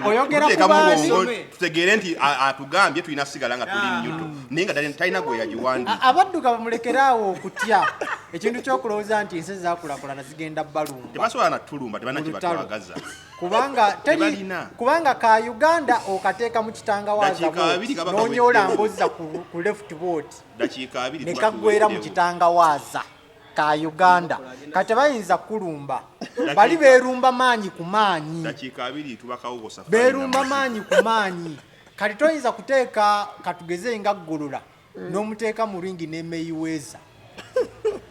oyogera ku kuteekamu baani? bwongo tutegeere nti atugambye tulina sigala nga tuli neutral, naye nga talina gwe yagiwandiika. Abaddugavu mulekeraawo okutya ekintu ky'okulowooza nti ensi ezakulakulana zigenda balumba Tebasobola natulumba, tebalina mu lutalo. kyebatwagaza. Kubanga teri Tebalina. Kubanga ka Uganda okateeka mu kitangawaaza Dakiika bw'oti, abiri kaba n'onyoola kaweddewo. ng'ozza ku left bwoti Dakiika 20 ne tuba kaggwera mu tuweddewo. kitangawaaza ka Uganda. Kati tebayinza kulumba, bali beerumba maanyi ku maanyi. Dakiika 20 tubakawo safari. Beerumba Na maanyi ku maanyi. Kati toyinza kuteeka, katugeze nga Ggolola, n'omuteeka mu ringi ne Mayweather.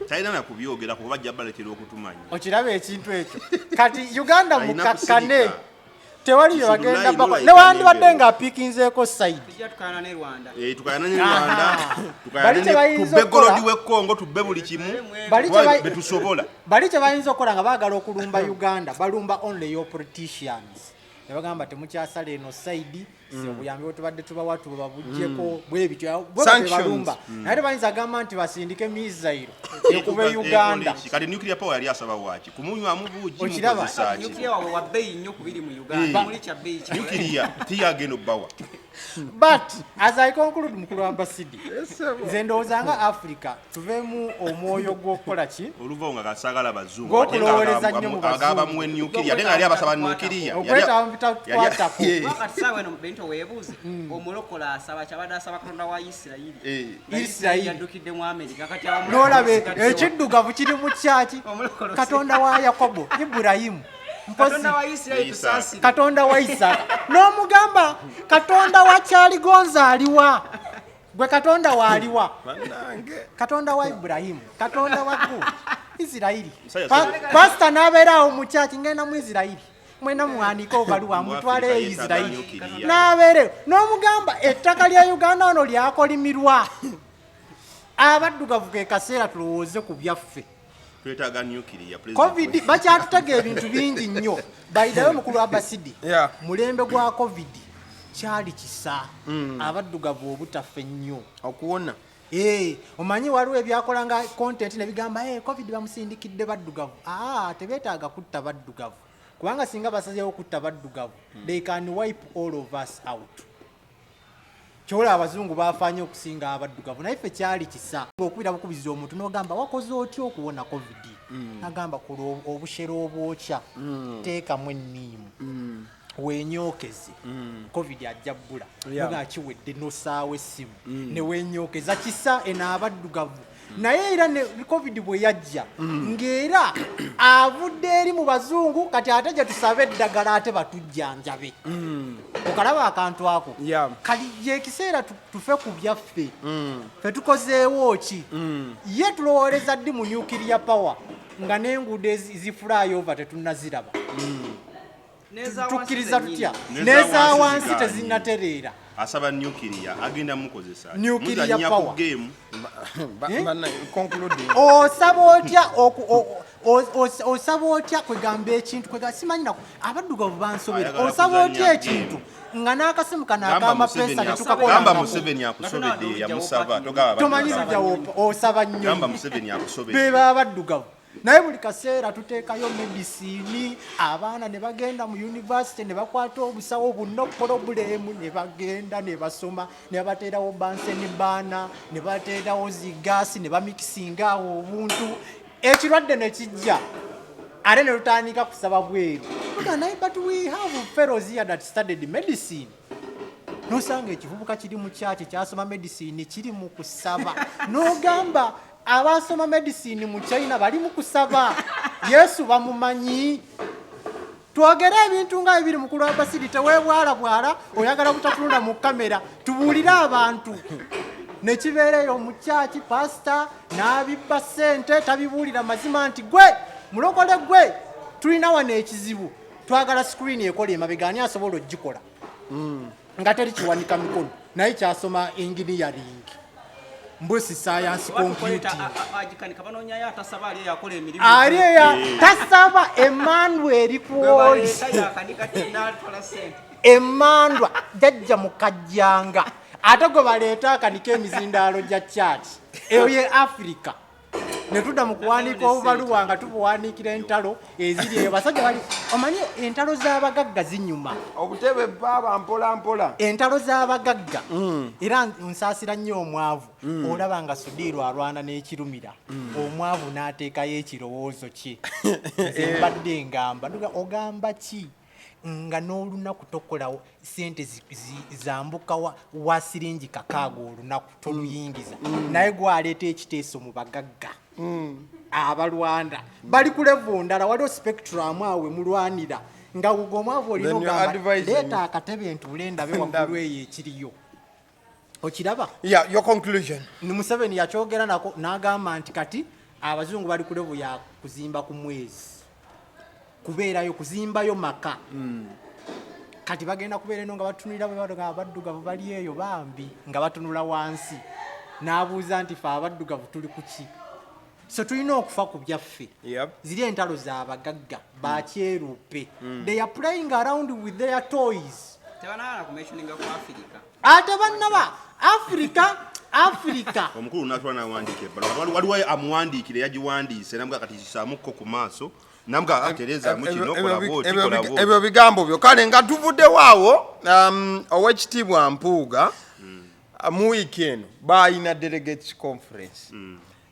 Talina na kubyogera kuba bajja baletera okutumanya. Okiraba ekintu ekyo? Kati Uganda Alina mukakkane, kusirika. tewali bye Kisululayi bagenda lola bakola ikane newandibadde embeera. ng'apiikinzeeko side. Tujja tukayana ne Rwanda. Eh, tukayana ne Rwanda, tukayana Bali ne tebayinza tubbe okukola. golodi w'e Congo, tubbe buli kimu. Bali Kuba betusobola. Bali kye bayinza okukola nga baagala okulumba Uganda, balumba only your politicians ne bagamba temukyasala eno side, si obuyambi bwe tubadde tubawa tubabuggyeko, bwe bityo bwe batyo Sanctions. balumba. Naye tebayinza gamba nti basindike missile ekuba Uganda. Ekola ki? Kati nuclear power yali asaba waaki? Kumunywamu buugi? Okiraba? Mukozesa ki? Nuclear waabwe wa bbeeyi nnyo ku biri mu Uganda. Muli kya bbeeyi ki? Nuclear tiyagenda obbawa. But as I conclude, mukulu wa Basidi, nze ndowooza nga Africa tuveemu omwoyo gw'okukola ki? Oluvawo nga kasagala bazungu. Gw'okulowooleza nnyo mu bazungu. Agaba muwe nuclear, ate nga yali abasaba nuclear. Okwetaba mu bitakwatako. Wakati saawa eno Benito weebuuze, omulokole asaba kyabadde asaba Katonda wa Isirayiri. Nga Isirayiri. Yaddukidde mu Amerika, kati abamu N'olaba sigaddewa. ekiddugavu kiri mu kyaki. Omulokole Katonda wa Yakobo, Ibulayimu, mpozi Katonda wa Isirayiri Isaka. tusaasire. Katonda wa Isaka, n'omugamba Katonda wa Kyaligonza aliwa? Gwe Katonda waaliwa? Bannange. Katonda wa Ibulayimu, Katonda wa gu Isirayiri. Musajja Pasita n'abeera awo mu kyaki, ngenda mu Isirayiri, mwena muwandiike obaluwa Mu mutwaleyo Afrika yeetaaga Isirayiri. nuclear. N'abeereyo n'omugamba ettaka lya Uganda wano lyakolimirwa. Abaddugavu ke kaseera tulowooze ku byaffe. Twetaaga nuclear, President. Covid bakyatutega ebintu bingi nnyo. Bayidayo mukulu Abasidi, mulembe gwa Covid kyali kisa abaddugavu obutafa ennyo. Okuwona. Eh, omanyi waliwo ebyakola nga content ne bigamba, hey, Covid bamusindikidde baddugavu. Ah, tebeetaaga kutta baddugavu, kubanga singa basazeewo kutta baddugavu, they can wipe all of us out. Kyola abazungu bafaanye okusinga abaddugavu, naye ffe kyali kisa. Okubira bukubiza omuntu n'ogamba wakoze otya okuwona Covid, agamba kola obushera obwokya, teekamu enniimu, weenyookeze, Covid ajja bbula. Nga kiwedde nosaawa essimu ne weenyookeza. Kisa eno abaddugavu. Naye era ne Covid bwe yajja, ng'era avudde eri mu bazungu, kati ate gye tusabe eddagala ate batujjanjabe. Okalaba akantu ako? Kali gyekiseera tufe ku byaffe. Ffe tukozeewo ki? Ye tulowooleza ddi mu nuclear power nga n'enguudo zi flyover tetunnaziraba? N'eza wansi Tukkiriza zennyini. tutya? N'eza N'eza wansi wansi zigaanye. tezinnatereera. Asaba nuclear, agenda mukozesa. Nuclear Muzannya ku power. game. Eh? Concluding. Osaba otya osaba otya kwegamba ekintu kwega simanyi nako abaddugavu bansobera. Ayagala Osaba otya kuzannya ekintu nga n'akasimu kano Gamba ak'amapeesa Museveni tetukakolangako? gamba Museveni akusobedde, yamusaba togamba Tomanyi baddugavu. lujja osaba nnyo. Gamba Museveni akusobedde. Beba abaddugavu, naye buli kaseera tuteekayo medicine, abaana ne bagenda mu university ne bakwata obusawo buno problem, ne bagenda ne basoma ne babateerawo Bunsen burner, ne bateerawo zigaasi ne bamikisinga awo obuntu, ekirwadde ne kijja ate ne tutandika kusaba bweru. Tuga naye, but we have fellows here that studied medicine. Nosanga ekivubuka kiri mu kyaki kyasoma medicine kiri mu kusaba, n'ogamba abasoma medicine mu China bali mu kusaba, Yesu bamumanyi. Twogere ebintu nga bibiri. Mukulu wa Basiri, teweebwalabwala, oyagala butatunula mu kamera tubuulire abantu nekibeereyo mu kyaki. Pasita n'abibba ssente, tabibuulira mazima nti gwe mulokole gwe tulina wano ekizibu, twagala screen ekola emabega, ani asobola ogikola nga teri kiwanika mikono? Naye kyasoma engineering, mbusi science, computing. Agikanika banoonyayo atasaba ali eyakola emirimu. Ali eya tasaba Emmanuel Gwe baleeta kwoli yakanika natwala ssente. Emandwa jajja mukajjanga, ate gwe baleeta akanika emizindaalo gya kyaki. Eyo ye Africa. Ne tudda mu kuwandiika obubaluwa nga tubuwandiikira entalo eziri eyo. Basajja bali, omanyi entalo z'abagagga zinyuma. Obutebe baaba mpola mpola. Entalo z'abagagga, era nsaasira nnyo omwavu. Olaba nga Sudiiru alwana n'ekirumira, omwavu n'ateekayo ekirowoozo kye. Nze mbadde ngamba, ogamba ki nga n'olunaku tokolawo sente zambuka wa siringi 6 olunaku toluyingiza, naye gwaleeta ekiteeso mu bagagga abalwanda bali ku level ndala. Waliwo spectrum awo we mulwanira nga gwe omwavu olina Then you're ogamba advising. Leeta akatebe ntuule ndabe waggulu eyo ekiriyo, okiraba? Yeah, your conclusion. Ni Museveni yakyogera nako n'agamba nti kati abazungu bali ku level ya kuzimba ku mwezi, kubeerayo kuzimbayo maka. Kati bagenda kubeera eno nga batunulira bwe nga abaddugavu bali eyo bambi nga batunula wansi, n'abuuza nti fe abaddugavu tuli ku ki? So tulina okufa ku byaffe. Ziri entalo z'abagagga bakyerupe. They are playing around with their toys. Tebanagana kumentioninga ku Afirika. Ate bannaba Afirika, Afirika. Omukulu natula nawandiika ebbala. Waliwo amuwandiikire, yagiwandiise namuga kati kisaamukko ku maaso, namuga atereezaamu kino, kola bwoti, kola bwoti. Ebyo bigambo byo. Kale nga tuvuddewo awo, owekitiibwa Mpuuga, mu wiiki eno baayina delegates conference.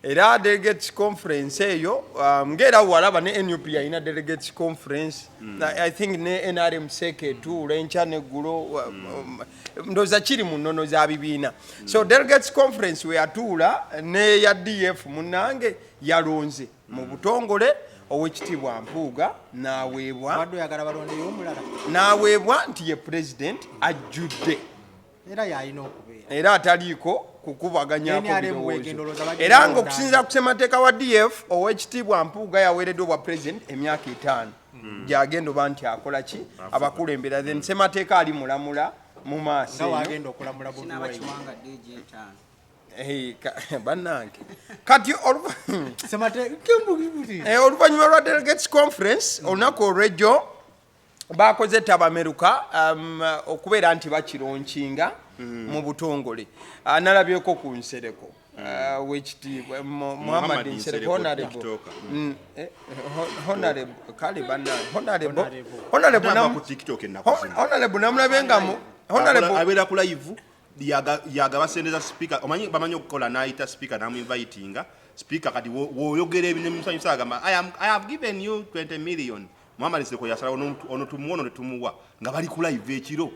Era delegates conference eyo, ng'era walaba ne NUP yalina delegates conference. I think ne NRM seke etuula enkya neggulo, ndowooza kiri mu nnono za bibiina. So delegates conference we yatuula neya DF, munnange, yalonze mu butongole owekitiibwa Mpuuga n'aweebwa Abadde oyagala balondeyo omulala. N'aweebwa nti ye president ajjudde. Era yalina okubeera. Era ataliiko kukubaganyako NRM birowoozo. Wegenda olowooza bagenda Era nga kulonda okusinziira ku ssemateeka wa DF, owekitiibwa Mpuuga yaweereddwa obwa president emyaka 5 gyagenda oba nti akola ki, abakulembera. Then ssemateeka ali mulamula mu maaso Nga eno. wagenda okulamula Bobi Kinaaba Wine. kiwangadde egy'etaano. Eh, bannange, kati Semateeka. Oluvannyuma lwa delegates conference, olunaku olwejjo bakoze tabameruka, okubeera nti bakilaunchinga mu butongole. Nalabyeko ku Nsereko, wekitiibwa Muhammad Muhammad Nsereko, Nsereko, honorable. TikToker. Honorable, kale bannange, honorable, Honorable. honorable. Ate ava ku TikTok ennaku zino. Honorable namulabye nga honorable Abeera ku live, yagaba sente za speaker. Omanyi bamanyi okukola, n'ayita speaker n'amuinvitinga speaker. Kati w'oyogera ebintu ebimusanyusa agamba, I have given you 20 million." Muhammad Nsereko yasalawo ono tumuwa, ono tetumuwa, nga bali ku live ekiro.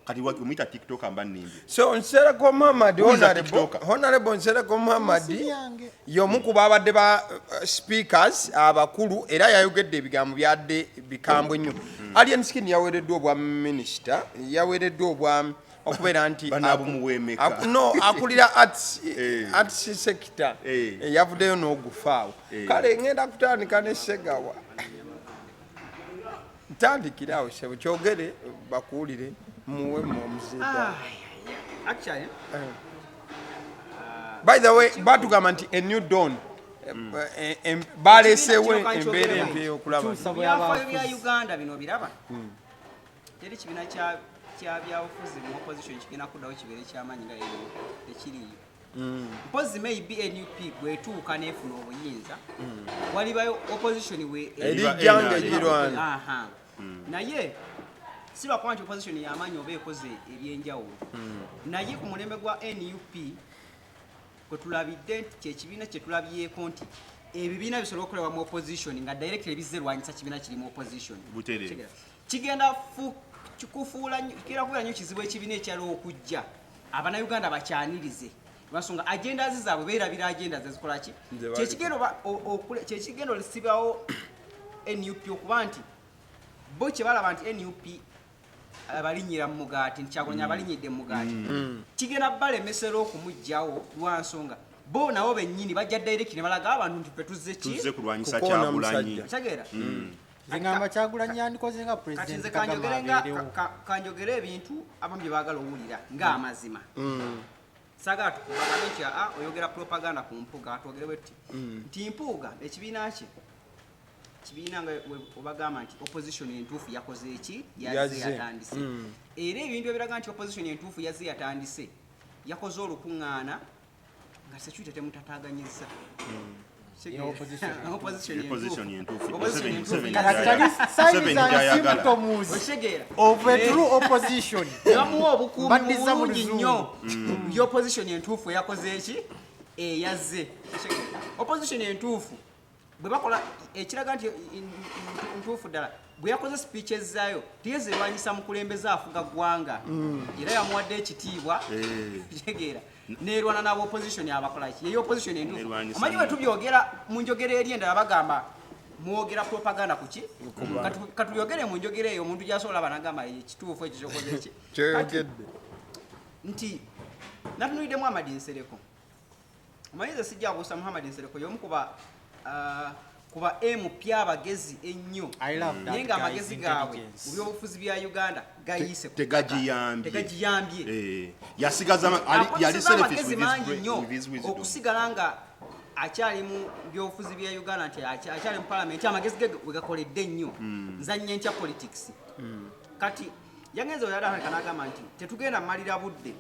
Kati omuyita TikTok mba nnimbye. So Nsereko Muhammad, Who is a honorable, TikToker? Honorable Nsereko Muhammad Si byange. y'omu ku babadde ba speakers abakulu, era yayogedde ebigambo byadde bikambwe nnyo. Alien Skin yaweereddwa obwa minisita, yaweereddwa obwa okubeera nti Banaabumuwa emeka? No, akulira arts, arts sector. Yavuddeyo n'ogufaawo. Kale ngenda kutandika ne Segawa. Ntandikirawo sebo, kyogere bakuwulire, muwe omuzinda. Actually, By the way, batugamba nti a new dawn, baleeseewo Kino kankyogere embeera bwenti. empya ey'okulaba. Kyusa bwe Byafaayo yaba bya afuzi. Uganda bino biraba, teri kibiina kya byabufuzi mu opposition kigenda kuddawo kibeere kyamaanyi nga eno, tekiriiyo. Mpozi maybe NUP bwetuuka n'efuna obuyinza, walibayo opposition we Erijja nga NRM. egirwana. Aha. Naye si lwakuba nti opposition y'amaanyi oba ekoze ebyenjawulo, naye ku mulembe gwa NUP kwe tulabidde nti kyekibiina kye tulabyeko nti ebibiina bisobola okukolebwa mu opposition nga directly bizze lwanyisa kibiina kiri mu opposition. Butereevu. Kitegeera. Kigenda kufuula kigenda kubeera nnyo kizibu ekibiina ekyala okujja abannayuganda bakyanirize, lwansonga agendas zaabwe beerabira agendas ezikola ki. Nze bali- Kyekigenda olisibawo NUP okuba nti bo kye balaba nti NUP abalinnyira mu mugaati, nti Kyagulanyi abalinnyidde mu mugaati, kigenda balemesera okumuggyawo, lwansonga bo nabo bennyini bajja direct ne balaga abantu nti ffe tuzze ki? Tuzze kulwanyisa Kukoona Kyagulanyi. musajja. Kitegeera? Nze ngamba Kyagulanyi yandikoze nga Kati President nze Kagame kanjogere nga abeerewo. kanjogere ebintu abamu bye baagala owulira ng'amazima. Saagala tukubagambe nti aa oyogera propaganda ku Mpuuga. Twogere bwe tuti nti Mpuuga ekibiina kye kibiina nga obagamba nti opposition entuufu yakoze eki? Yazze. Yazze. Yatandise. Era ebintu ebiraga nti opposition entuufu yazze yatandise, yakoze olukuŋŋaana nga security temutataganyizza. Opposition. Opposition Opposition entuufu. entuufu. Opposition entuufu. Museveni Characteristics, signs Museveni and gy'ayagala. symptoms Okitegeera? of a true opposition. Ne bamuwa obukuumi Baddiza mu bulungi luzungu. nnyo y'opposition entuufu eyakoze eki eyazze. Okitegeera? Opposition entuufu bwe bakola ekiraga nti ntuufu ddala, bwe yakoze speeches zaayo tiyezerwanyisa mukulembeze afuga ggwanga, era yamuwadde ekitiibwa. Kitegeera, nerwana n'aba opposition abakolaki, yeyo opposition entuufu. Nerwanyisa Omanyi bwe tubyogera mu njogera eri endala bagamba mwogera propaganda kuki. Katubyogere mu njogera eyo omuntu gyasobola aba nagamba ekituufu ekyo kyokoze eki. Kyoyogedde. Nti natunulidde Muhammad Nsereko. Omanyi nze sijja kubuusa Muhammad Nsereko y'omu kuba MP abagezi ennyo, I love that naye ng'amagezi guy's gaabwe intelligence. mu byobufuzi bya Uganda gayiise ku Tegagiyambye. Tegagiyambye. Yasigaza yali Akozesa selfish amagezi with his mangi brain- nnyo with his wisdom. okusigala nga akyali mu byobufuzi bya Uganda, nti akyali mu palamenti, amagezi ge we gakoledde ennyo. Nzannye ntya politics? Kati yagenze oyadafrika n'agamba nti tetugenda malira budde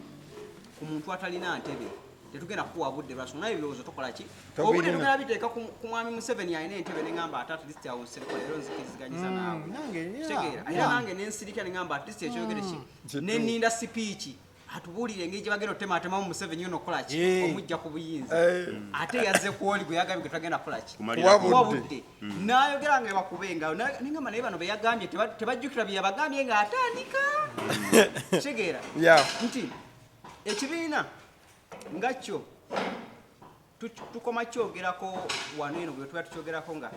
ku muntu atalina ntebe, tetugenda kukuwa budde lwasonga naye ebirowoozo tokola ki. Tobirina. Obudde tugenda biteeka ku mwami Museveni alina entebe. Neŋŋamba ate at least awo Nsereko leero nzikiriziganyiza naawe. Nange, yeah, Kitegeera? Era nange nensirika neŋŋamba at least ekyogere ki, neninda speech atubuulire engeri gye bagenda otematemamu Museveni ono okukola ki, omujja ku buyinza. Ate yazze kwoli gwe yagambye gwe tagenda kukola ki, Kumalira Kuwa kuwa budde, n'ayogera nga bakuba engalo. Nengamba naye bano beyagambye tebajjukira bye yabagambye ng'atandika. Kitegeera? Nti ekibiina nga kyo tukoma kyogerako wano eno bwe tuba tukyogerako nga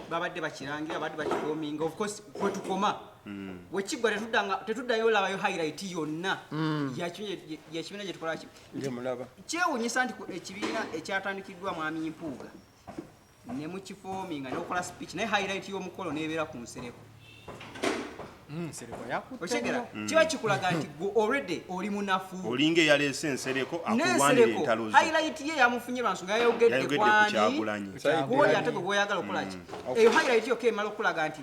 babadde bakirangira, babadde bakifominga. Of course kwe tukoma wekiggwa tetuddayo olabayo highlight yonna yakibiina gye tukola ki. Gyemulaba. Kyewunyisa nti ekibiina ekyatandikiddwa mwami Mpuuga ne mukifominga neokola speech, naye highlight y'omukolo nebeera ku Nsereko. Nsereko yakutte Okitegeera? nnyo. Kiba kikulaga nti gwe already oli munafu. Olinga eyaleese Nsereko akulwanira Nensereko entalo zo. highlight ye yamufunye lwansonga yayogedde Yayogedde ku kwani? Kyagulanyi. Gwoli ate gwe gwoyagala okukola ki, eyo highlight yokka emala okulaga nti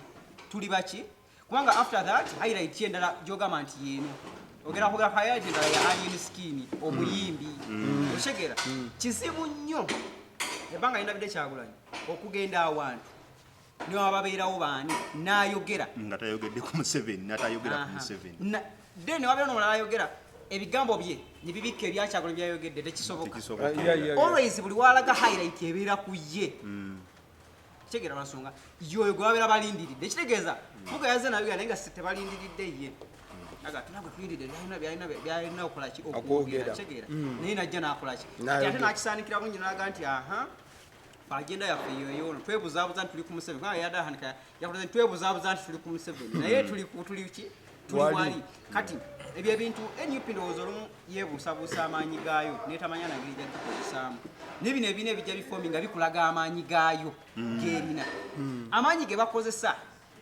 tuli baki, kubanga after that highlight ye endala gyogamba nti yeeno ogenda kwogera ku highlight endala ya Alien Skin omuyimbi. Okitegeera? Kizibu nnyo ebbanga lindabidde Kyagulanyi okugenda awantu newababeerawo baani n'ayogera nga tayogedde ku Museveni, natayogera ku Museveni. Then wabeera nomulala ayogera ebigambo bye ne bibikka ebyakyagulanyi byayogedde, tekisoboka. Tekisoboka. Always buli walaga highlight ebeera ku ye. Kitegeera? Lwansonga yoyo gwe babeera balindiridde. Kitegeeza Mpuuga yazze nabigala naye nga si tebalindiridde ye, aga tunagwe tulindiridde byalina byalina okukola ki, okwogera. Okwogera. Kitegeera? Naye najja n'akola ki? N'ayogera. Ate n'akisaanikira bulungi n'aga nti aha, agenda yaffe yoyo ono, twebuzaabuza nti tuli ku Museveni, kubanga yadahanika yakoze nti twebuzaabuza nti tuli ku Museveni, naye tuli tuli ki, tuli Wali. wali. Kati ebyo ebintu NUP ndowooza olumu yeebuusabuusa amaanyi gaayo netamanya nangeri gyagikozesaamu, ne bino ebiina ebijja bifomi nga bikulaga amaanyi gaayo gerina, amaanyi ge bakozesa,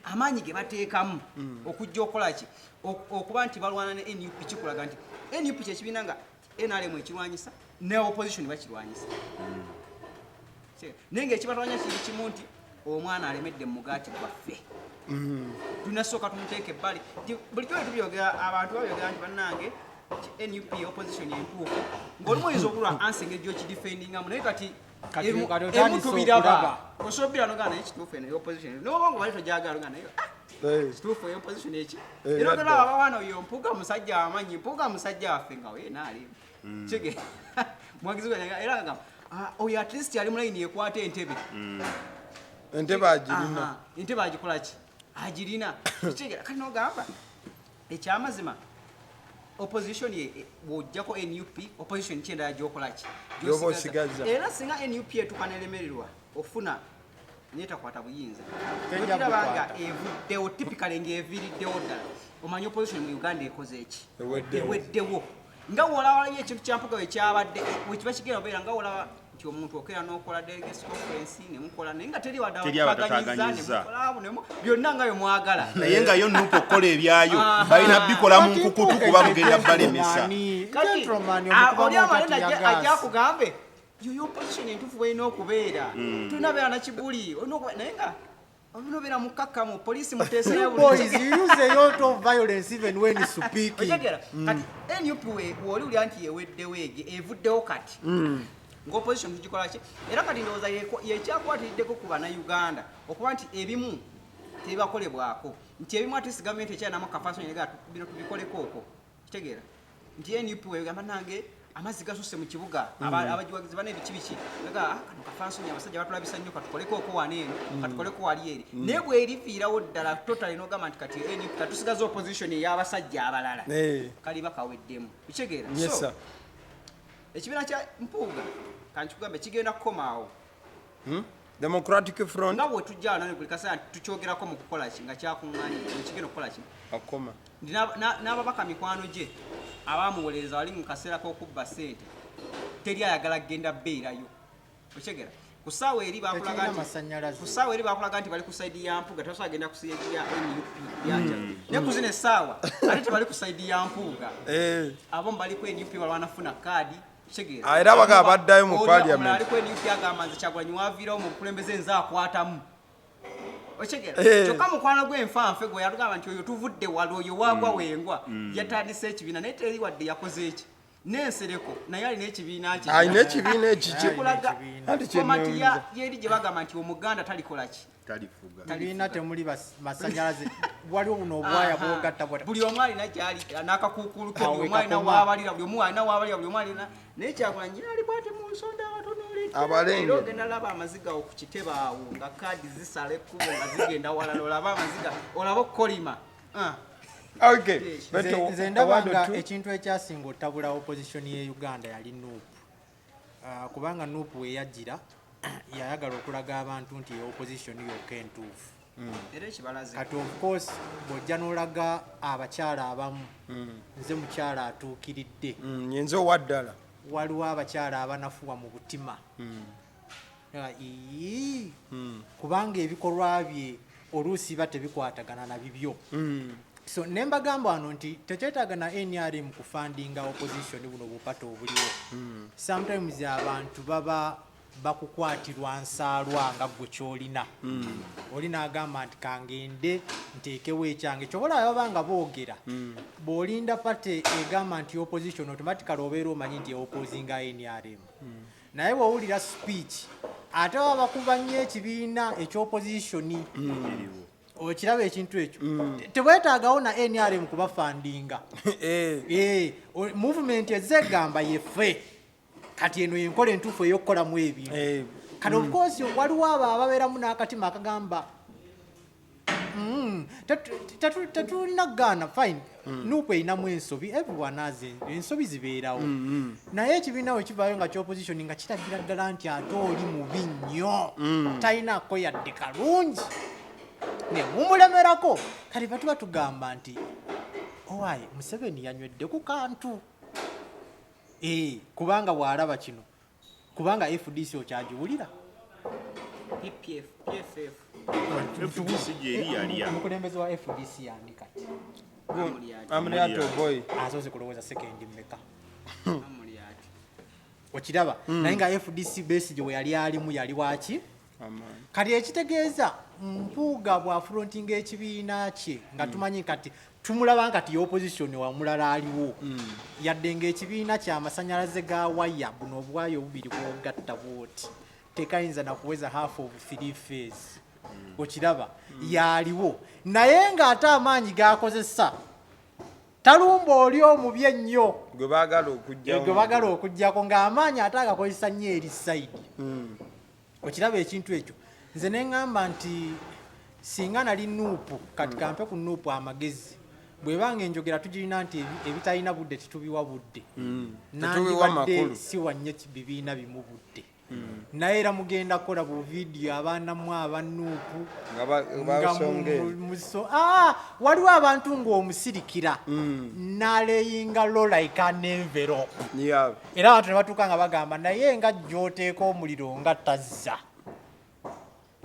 amaanyi ge bateekamu okujja okukola ki, okuba nti balwana ne NUP. Kikulaga nti NUP kyekibiina nga NRM ekirwanyisa ne opposition bakirwanyisa, naye ngaekibatwanya kiri kimu nti omwana alemedde mu mugaati gwaffe, tulina sooka tumuteeka ebbali. Nti bulijjo bwe tubyogera abantu babyogera nti bannange NUP opposition entuufu, ng'olumu oyinza obulwa ansi engeri gyokidefendingamu, naye kati Kati emu otandise tubiraba. okulaba. Osobola nogaa naye kituufu eno opposition, noba nga bali togyagala ogaa naye ah, kituufu eyo opposition eki. Era ogenda abawana oyo Mpuuga musajja amanyi, Mpuuga musajja waffe nga we naali kige mwagizi gwe, era ngagamba "Ah, oyo at least ali mu layini ekwata entebe." Entebe agirina. Aha, entebe agikola ki, agirina. Kitegeera? Kati nogamba ekyamazima opposition bw'ojjako NUP, opposition kyendala gyokola ki? Gy'oba osigazza. Era singa NUP etuuka nelemererwa ofuna netakwata buyinza, Tejja okiraba nga bukwata. evuddewo typically ng'eviiriddewo ddala, omanye opposition mu Uganda ekoze eki? Eweddewo. Eweddewo. Nga wolawalayo ekintu kya Mpuuga wekyabadde wekiba kigenda obeera nga wolaba nti omuntu okeera n'okola delegates conference nemukola, naye nga teri wadde Teri abatataaganyizza. nemukola byonna nga bye mwagala. Naye nga yo NUP okukola ebyayo balina bikola mu nkukutu kuba mugenda balemesa. Kati Gentleman, oli omukubamu amale kati ajja yagaasi. akugambe yoyo opposition entuufu bwelina okubeera, tulina beera nakibuli, olina naye nga olina obeera mukakkamu, poliisi muteeseyo. You boys, you use a lot of violence even when speaking. Otegera? Kati NUP woli ulya nti eweddewo, ege evuddewo kati. Ng'opposition tugikola ki? Era kati ndowooza yekyakwatiriddeko ku Bannayuganda okuba nti ebimu tebibakolebwako, nti ebimu ate si gavumenti ekyalinamu kafaso nega bino tubikoleko okwo. Kitegeera nti NUP wegamba nange amazzi gasusse mu kibuga, abagiwagizi bana ebiki biki, nga kano kafansonyi, abasajja batulabisa nnyo, katukoleko okwo wano eno, katukoleko wali eri. Naye bweriviirawo ddala totally n'ogamba nti kati NUP katusigaza opposition ey'abasajja abalala, kaliba kaweddemu. Kitegeera? Yes, So sir. Ekibiina kya Mpuuga, kankikugambe, kigenda kukomaawo. Democratic Front. Nga bwe tujja wano buli kaseera tukyogerako mu kukola ki, nga kyakuŋŋaanye ekigenda okukola ki, Akoma. Nti n'ababaka mikwano gye abamuwolereza wali mu kaseera k'okubba ssente, teri ayagala kugenda bbeerayo. Okitegeera? Ku ssaawa eri bakulaga Tekirina nti masannyalaze. Ku ssaawa eri bakulaga nti bali ku side ya Mpuuga, tebasobola genda ku side ya NUP yanja. Naye ku zino essaawa ate tebali ku side ya Mpuuga. Abamu bali ku NUP balwanafuna kaadi. Kitegeera? Ah, era bagamba baddayo mu Oli parliament. omulala ali ku NUP agamba nze Kyagulanyi waviirawo mu bukulembeze nze akwatamu. Okitegeera? Kyokka mukwano gw'enfanfe gwe yatugamba nti oyo tuvudde wala, oyo waagwa wengwa, yatandise ekibiina naye teri wadde yakoze eki. N'ensereko naye alina ekibiina kye. Alina ekibiina ekikye. Kikulaga Ekibiina. Anti kye format nneewuunya. yeri gye bagamba nti Omuganda talikola ki? Talifuga. Bibiina temuli masanyalaze, waliwo buno obwaya bwogatta bwata. Buli omu alina gyali n'akakuukulu ke, Awo buli omu alina wekakoma. waabalira, buli omu alina waabalira, buli omu alina. Naye Kyagulanyi ali bwati mu nsonda abatunuulidde. Abalenge. Era ogenda laba amaziga awo ku kitebe awo nga kaadi zisala ekkubo nga zigenda walala, olaba amaziga, olaba okukolima. Ah. Okay. Yes. Beto, Nze ndaba award nga two. Ekintu ekyasinga otabula opposition ye Uganda yali NUP. Kubanga NUP we yajjira yayagala okulaga abantu nti opposition yokka entuufu. Era ekibalaze. Kati of course bw'ojja n'olaga abakyala abamu, nze mukyala atuukiridde. Nze owa ddala. Waliwo abakyala abanafuwa mu butima. Ii, kubanga ebikolwa bye oluusi biba tebikwatagana na bibyo. So ne mbagamba wano nti tekyetaaga na NRM kufundinga opposition buno bupata obuliwo. Sometimes abantu baba bakukwatirwa nsaalwa nga ggwe ky'olina. Oli n'agamba nti kangende nteekewo ekyange. Ky'oba olaba baba nga boogera, bw'olinda party egamba nti opposition, automatically obeera omanyi nti opposinga NRM. Naye bw'owulira speech, ate baba bakuba nnyo ekibiina eky'opposition. Okiraba ekintu ekyo? Tebwetaagawo na NRM kubafundinga. Movement ezze egamba yeffe. Kati eno yenkola entuufu ey'okukolamu ebintu. Kati of course waliwo abo ababeeramu n'akatima akagamba, tetulina kugaana, fine. NUP erinamu ensobi, everyone has ensobi zibeerawo. Naye ekibiina we kivaayo nga ky'opposition nga kiragira ddala nti ate oli mubi nnyo, talinaako yadde kalungi, ne mumulemerako. Kati fe tuba tugamba nti owaaye Museveni yanywedde ku kantu. Kubanga bw'alaba kino, kubanga FDC okyagiwulira. PPF, PFF. FDC gyeri yalya. Omukulembeze wa FDC yani kati? Amuriat. Amuriat Oboi. Asoose kulowooza sekendi mmeka? Amuriat. Okiraba? Naye nga FDC Besigye we yali alimu yali waki? Kati ekitegeeza Mpuuga bw'afrontinga ekibiina kye nga tumanyi kati tumulaba nga ti opposition wa mulala aliwo. Yadde ng'ekibiina ky'amasannyalaze ga waya buno obwaya obubiri bw'ogatta bw'oti tekayinza na kuweza half of three phase. Okiraba? Yaliwo. Naye ng'ate amaanyi g'akozesa talumba oli omubi ennyo. Gwe baagala okuggyako. Gwe baagala okuggyako ng'amaanyi ate agakozesa nnyo eri side. Okiraba ekintu ekyo? Nze ne ŋŋamba nti singa nali NUP, kati kampe ku NUP amagezi. Bw'ebanga enjogera tugirina nti ebitalina budde tetubiwa budde. Tetubiwa Nandibadde makulu. siwa nnyo bibiina bimu budde. Naye era mugenda kukola bu vidiyo abaana mmwe aba NUP. Nga Nga basonga eno. Waliwo abantu ng'omusirikira n'aleyinga low like an envelope. Era abantu ne batuuka nga bagamba naye nga gy'oteeka omuliro nga tazza.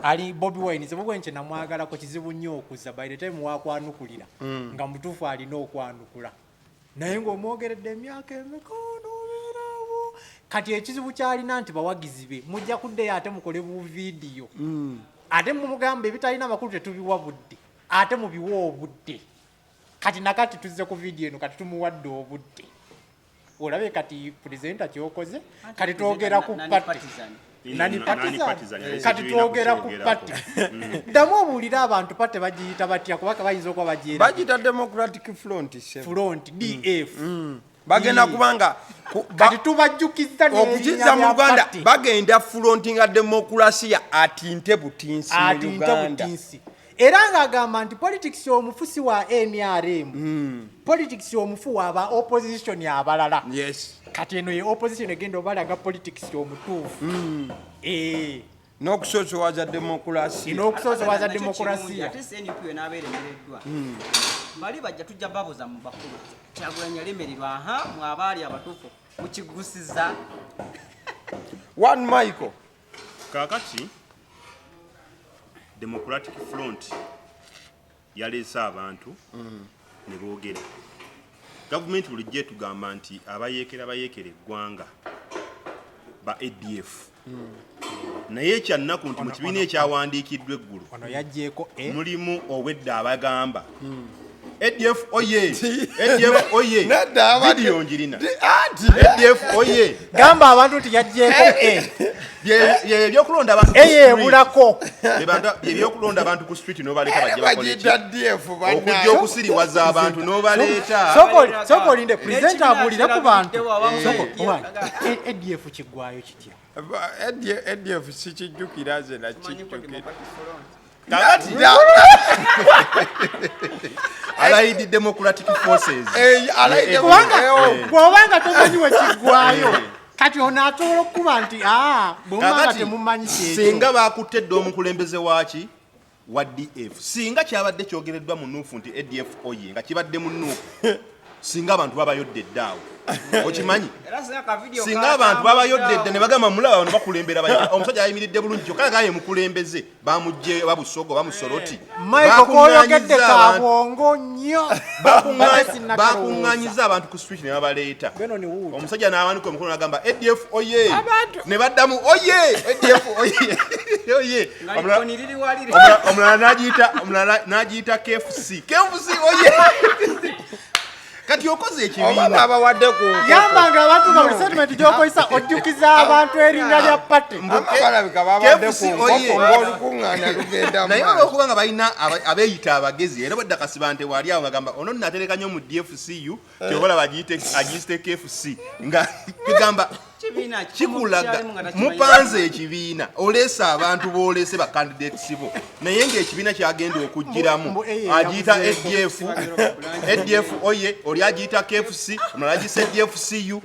Ali Bobi Wine, nze Bobi Wine kye namwagalako kizibu nnyo okuzza by the time wakwanukulira nga mutuufu alina okwanukula. Naye ng'omwogeredde emyaka emeka onoobeerawo. Kati ekizibu ky'alina nti bawagizi be mujja kuddeyo ate mukole bu vidiyo. Ate mumugamba ebitalina makulu tetubiwa budde, ate mubiwe obudde. Kati nakati tuzze ku vidiyo eno, kati tumuwadde obudde. Olabe kati presenter kyokoze, kati twogera ku party. Nani partisan. Kati twogera ku party. Ddamu obuulire abantu party bagiyita batya, kubanga bayinza okuba bagyera. Bagiyita Democratic Front. Front, DF. Bagenda kubanga kati tubajjukiza okukizza mu Luganda, bagenda frontinga demokrasiya atinte butinsi mu Uganda. Era ng'agamba nti politics omufu si wa NRM, politics omufu waba opposition abalala. Kati eno ye opposition egenda obalaga politics omutuufu. N'okusoosowaza demokrasiya. N'okusoosowaza demokrasiya. Ate NUP yona abeeremereddwa, bali bajja tujja babuza mu bakulu. Kyagulanyi yalemererwa, aha, mwabaali abatuufu mukigusiza. One Michael. Kaakati Democratic Front yaleese abantu ne boogera. Gavumenti bulijjo etugamba nti abayeekera bayeekera eggwanga ba ADF, naye ekyannaku nti mu kibiina ekyawandiikiddwa eggulu ono yaggyeko e mulimu obwedda abagamba ADF oye, ADF oye. Nedda, Vidiyo njirina. Anti ADF oye. Gamba abantu nti yaggyeko e. Bye ebyokulonda abantu ku E street. Yebulako. Bye ebyokulonda abantu ku street n'obaleka bajje bakole ki? Bagiyita DF. Okujja Bannaye. okusiriwaza abantu n'obaleeta. Sooka olinde presenter abuulire ku bantu. N'ekibiina Sooka, kirabiddewo, owange, ADF kiggwayo kitya? ADF sikijjukira ze nakijjukira. Kakati Allied Democratic Forces. Allied Kubanga Eh. bw'obanga tomanyi we kiggwayo, kati ono asobola okukuba nti bw'omanga Kakati temumanyi kyekyo. Singa bakutte edda omukulembeze waaki wa DF, singa kyabadde kyogereddwa mu nuufu nti ADF oye, nga kibadde mu nuufu, singa abantu babayodde eddaawo, okimanyi? Era singa ka video Singa abantu babayodde edda ne bagamba, mulaba bano bakulembera bayita omusajja ayimiridde bulungi, kyokka gaye mukulembeze bamugje babusogo bamusoloti. Michael, koyogedde ka bwongo nnyo. Bakuŋŋanyiza abantu ku street ne babaleeta. Benon Wood. Omusajja n'awanika omukono n'agamba ADF oye, ne baddamu oye, ADF oye, oye. Nga likoni liri wali. Omulala n'agiyita KFC, KFC oye. Kati okoze Oba ekibiina. babawadde ku nkoko. Yambanga abantu nga buli statement gy'okozesa ojjukiza abantu erinnya lya party. Ama balabika babadde ku KFC nkoko oye. ng'olukuŋŋaana lugenda Naye maaso. olwokuba nga balina abeeyita abagezi, era bwedda Kasibante waali awo bagamba ono nno atereka nnyo mu DFCU, kyobalaba agiyite KFC, nga kigamba Kibiina kikulaga kyalimu nga takimanyi. mupanze ekibiina, oleese abantu boolese ba candidates bo, naye ng'ekibiina kyagenda okugiramu agiyita yabuzeeko. ADF, ADF oye, oli agiyita KFC, omulala agiyise DFCU.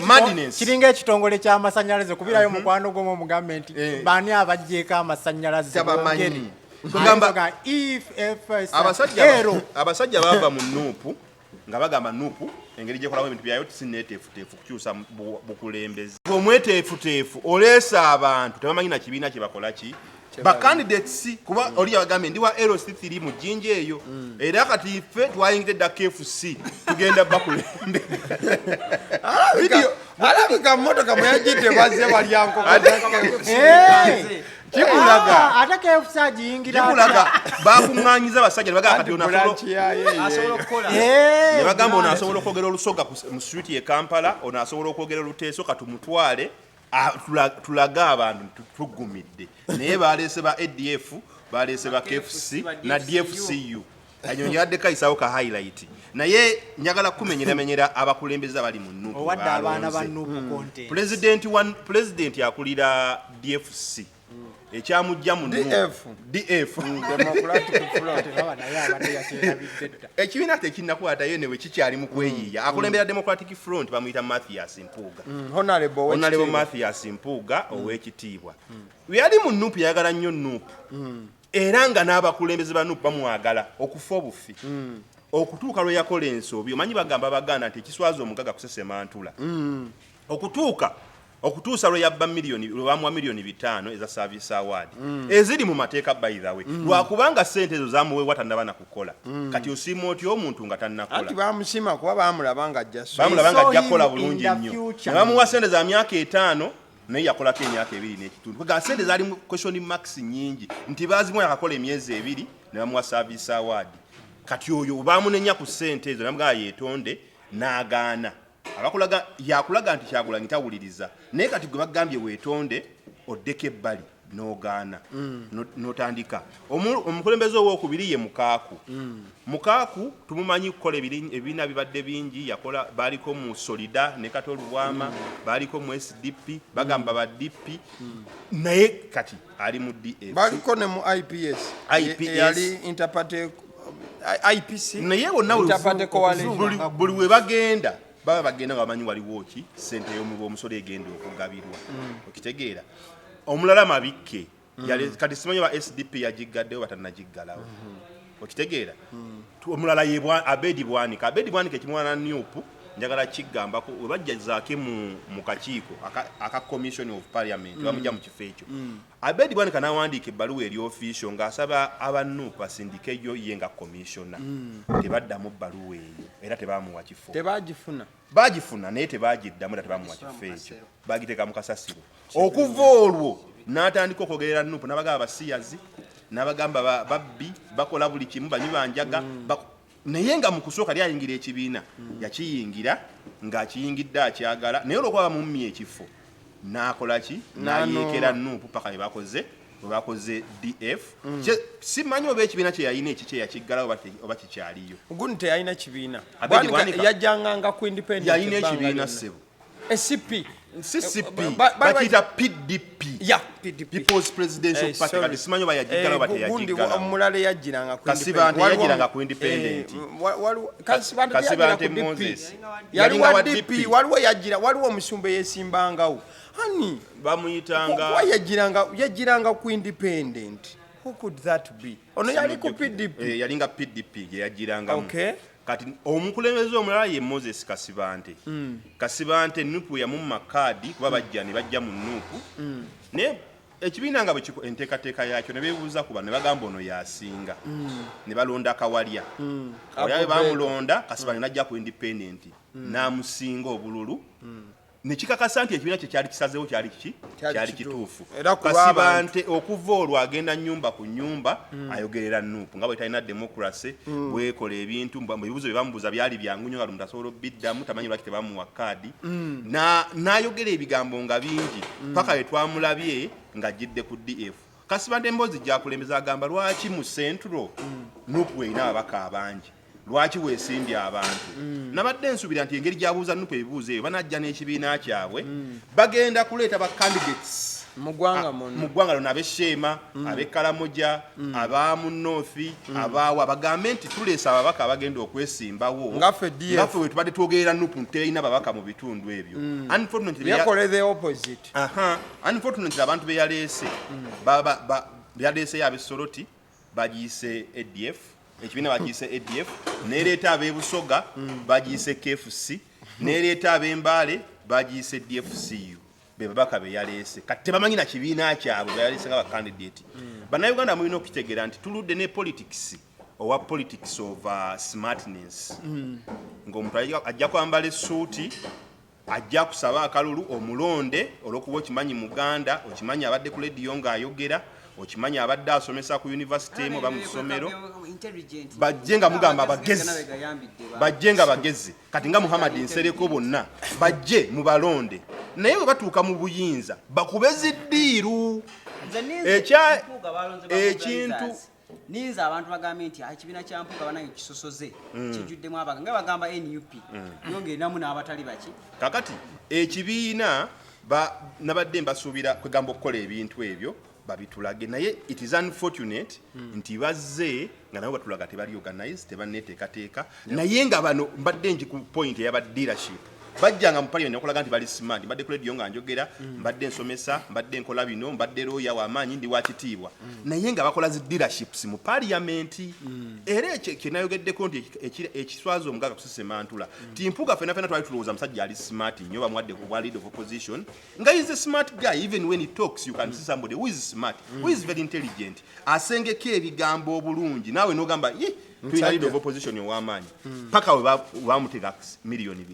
Madness. Kiringa ekitongole ky'amasannyalaze, kubirayo mukwano gwo omugambe nti baani abaggyeko amasannyalaze? Tabamanyi. Boogere. Kugamba- Ayinza if F S Abasajja ero. Abasajja bava mu NUP nga bagamba NUP engeri gyekolamu ebintu byayo si neeteefuteefu kukyusa bukulembeze. Omweteefuteefu oleese abantu tebamanyi na kibiina kye bakola ki, ba candidates, kuba oli yabagambye ndi wa LC3 mu Jjinja eyo, era kati ffe twayingidde dda KFC, tugenda bakulembera. Alabika mmotoka mweyagidde bazze balya nkoko za KFC. Kikulaga. Ah, ate KFC agiyingira atya? Kikulaga bakuŋŋaanyiza abasajja ne bagamba kati Anti ono asobola branch yayo eyo. Asobola okukola. Ne bagamba ono asobola okwogera Olusoga mu street ye Kampala, ono asobola okwogera Oluteeso, katumutwale tulage abantu nti tuggumidde. Naye baleese ba ADF, baleese ba KFC na DFCU. Ayo njagadde kayisawo ka highlight, naye njagala kumenyeramenyera abakulembeze abali mu NUP. Owadde abaana ba balonze. NUP content. President akulira DFC ekyamujja mu NUP. DF. DF. Democratic Front. Tebaba naye abadde yakyerabidde dda. Ekibiina tekinnakwatayo newe kikyali mu kweyiiya. Akulembera Democratic Front bamuyita Mathias Mpuuga. Honorable Honorable owekitiibwa. Mathias Mpuuga owekitiibwa, yali mu NUP, yayagala nnyo NUP, era nga n'abakulembeze ba NUP bamwagala okufa obufi, okutuuka lwe yakola ensobi. Omanyi bagamba Abaganda nti ekiswaza omugaga kusesema ntula. Okutuusa lwe yabba miliyoni, lwe bamuwa miliyoni 5 eza service award eziri mu mateeka, by the way, lwakubanga sente ezo zamuweebwa tannaba na kukola. Kati osiima otya omuntu nga tannakola? Anti bamusiima kuba bamulaba nga ajja so. Bamulaba nga Saw ajja him kukola in bulungi the nnyo. future. Ne bamuwa sente za myaka 5, naye yakolako emyaka 2 n'ekitundu. Kwega sente zaali mu question marks nyingi nti bazimuwa yakakola emyezi 2 ne bamuwa service award. Kati oyo bamunenya ku sente ezo, namugamba yeetonde n'agaana. Abakulaga yakulaga nti Kyagulanyi tawuliriza, naye kati gwe bagambye weetonde oddeko ebbali n'ogaana, n'otandika. Omukulembeze owokubiri ye Mukaaku. Mukaaku tumumanyi kukola ebibiina bibadde bingi, yakola, baliko mu Solida ne Kato Lubwama, baliko mu SDP, bagamba ba DP, naye kati ali mu DF. Baliko ne mu IPS. IPS. Yali interparty IPC. Naye wonna Interparty Coalition. Buli we bagenda baba bagenda nga bamanyi waliwo ki, sente y'omusolo egenda okugabirwa. Okitegeera? Omulala Mabikke. Kati simanyi ba SDP yagigaddewo, batanagiggalawo. Okitegeera? Omulala ye Abedi Bwanika. Abedi Bwanika ekimwana NUP, njagala kigambako, we bajja Zaake mu kakiiko aka Commission of Parliament, bamujja mu kifo ekyo, Abedi Bwanika n'awandiika ebbaluwa eri official ng'asaba aba NUP basindikeyo ye nga commissioner. Tebaddamu bbaluwa eyo era tebamuwa kifo. Tebagifuna. Bagifuna naye tebagiddamu era tebamuwa kifo ekyo, bagiteeka mu kasasiro. Okuva olwo n'atandika okwogerera NUP, n'abagamba basiyazi, n'abagamba babbi, bakola buli kimu, banywi banjaga. Naye nga mu kusooka yali ayingira ekibiina, yakiyingira ng'akiyingidde akyagala, naye olwokuba bamummye ekifo n'akola ki? N'ayeekera NUP paka bwe bakoze DF. Simanyi oba ekibiina kye yalina ekikye yakiggalawo oba kikyaliyo. Gundi teyalina kibiina. Abedi Bwanika Bwanika. yajjanganga ku independent Yalina ebbanga ekibiina, lyonna. ssebo. CP. CCP. Bakiyita Bakiyita PDP. Ya PDP. People's Presidential Eh, Party. sorry. Kati simanyi oba yagiggalawo oba Gundi teyagiggalawo. omulala eyajjiranga ku Kasibante. independent. Waliwo Yajjiranga ku independent. Waliwo Kasibante teyajjira ku Kasibante DP. Moses. Yali Yalinga wa wa DP. DP. Waliwo yajjira, waliwo omusumba eyesimbangawo ani Bamuyitanga kuba yajjiranga ku independent. Who could that be? Ono yali ku PDP. Eh, yalinga PDP gye yajjirangamu. Kati omukulembeze omulala ye Moses Kasibante. Kasibante NUP yamumma kaadi kuba bajja ne bajja mu NUP, naye ekibiina nga bwe enteekateeka yakyo ne beebuuza ku bano ne bagamba ono yasinga, ne balonda Kawalya. Kawalya bwe bamulonda, Kasibante najja ku independent n'amusinga obululu, ne kikakasa nti ekibiina kye kyali kisazeewo kyali kiki? Kyali Kyali kituufu. kituufu. Era kuba abantu- Kasibante okuva olwo agenda nyumba ku nyumba ayogerera NUP nga bwe talina democracy, bwekola ebintu, ebibuuzo bye bamubuuza byali byangu nnyo nga lumuntu asobola obiddamu, tamanyi lwaki tebamuwa kaadi. N'ayogera ebigambo nga bingi paka we twamulabye ng'ajjidde ku DF. Kasibante emboozi gyakulembeza agamba lwaki mu Central NUP erina ababaka abangi, lwaki weesimbye abantu. Nabadde nsuubira nti engeri gyabuuza NUP ebibuuzo ebyo, banajja n'ekibiina kyabwe, bagenda kuleeta ba candidates mu ggwanga Ah, muno. mu ggwanga lino, ab'Esheema, ab'Ekalamoja, abaamu North, abaawa, bagambe nti tuleese ababaka abagenda okwesimbawo. Ngaffe DF. Ngaffe we tubadde twogerera NUP nti terina babaka mu bitundu ebyo. Unfortunately, Yakole the opposite. Aha, unfortunately abantu be yaleese yaleeseyo ab'Essoroti, bagiyise ADF, ekibiina bagiyise ADF, nereeta ab'Ebusoga bagiyise KFC, nereeta ab'Embaale bagiyise DFCU. Be babaka be yaleese. Kati tebamanyi na kibiina kyabwe beyaleese nga bakandidate. Bannayuganda mulina okukitegeera nti tuludde ne politics owa politics of smartness, ng'omuntu ajja kwambala essuuti, ajja kusaba akalulu omulonde olw'okuba okimanyi muganda, okimanyi abadde ku lediyo ng'ayogera, okimanyi abadde asomesa ku yunivasite emu oba mu ssomero. Intelligent. Bajje nga mugamba abagezi. Amagezi gayambidde Bajje nga bagezi, kati nga Muhammad Nsereko, bonna bajje mubalonde, naye bwe batuuka mu buyinza bakube ziddiiru. Nze ninze Mpuuga balonze ba mobilizers. Ninze abantu bagambye nti, "Ah, ekibiina kya Mpuuga banange kisosoze, kijjuddemu abaga nga bagamba NUP yo ng'erinamu n'abatali baki." Kakati ekibiina nabadde mbasuubira kwegamba okukola ebintu ebyo babitulage, naye it is unfortunate nti bazze nga nabo batulaga tebali organize, tebanneteekateeka. Naye nga bano mbadde nji ku point eyaba leadership, bajjanga mu parliament okulaga nti bali smart, mbadde ku radio nga njogera, mbadde nsomesa, mbadde nkola bino, mbadde lawyer w'amaanyi, ndi wa kitiibwa, naye nga bakola zi dealerships mu parliament. Era ekyo kyenayogeddeko nti ekiswaza omugaga kusesemantula nti Mpuuga fena fena twali tulowooza musajja ali smart nnyo, bamuwadde obwa leader of opposition nga is a smart guy. Even when he talks you can see somebody who is smart, who is very intelligent, asengeka ebigambo obulungi, naawe nogamba, "Ye, tulina leader of opposition ow'amaanyi," paka we bamutega 5 miliyoni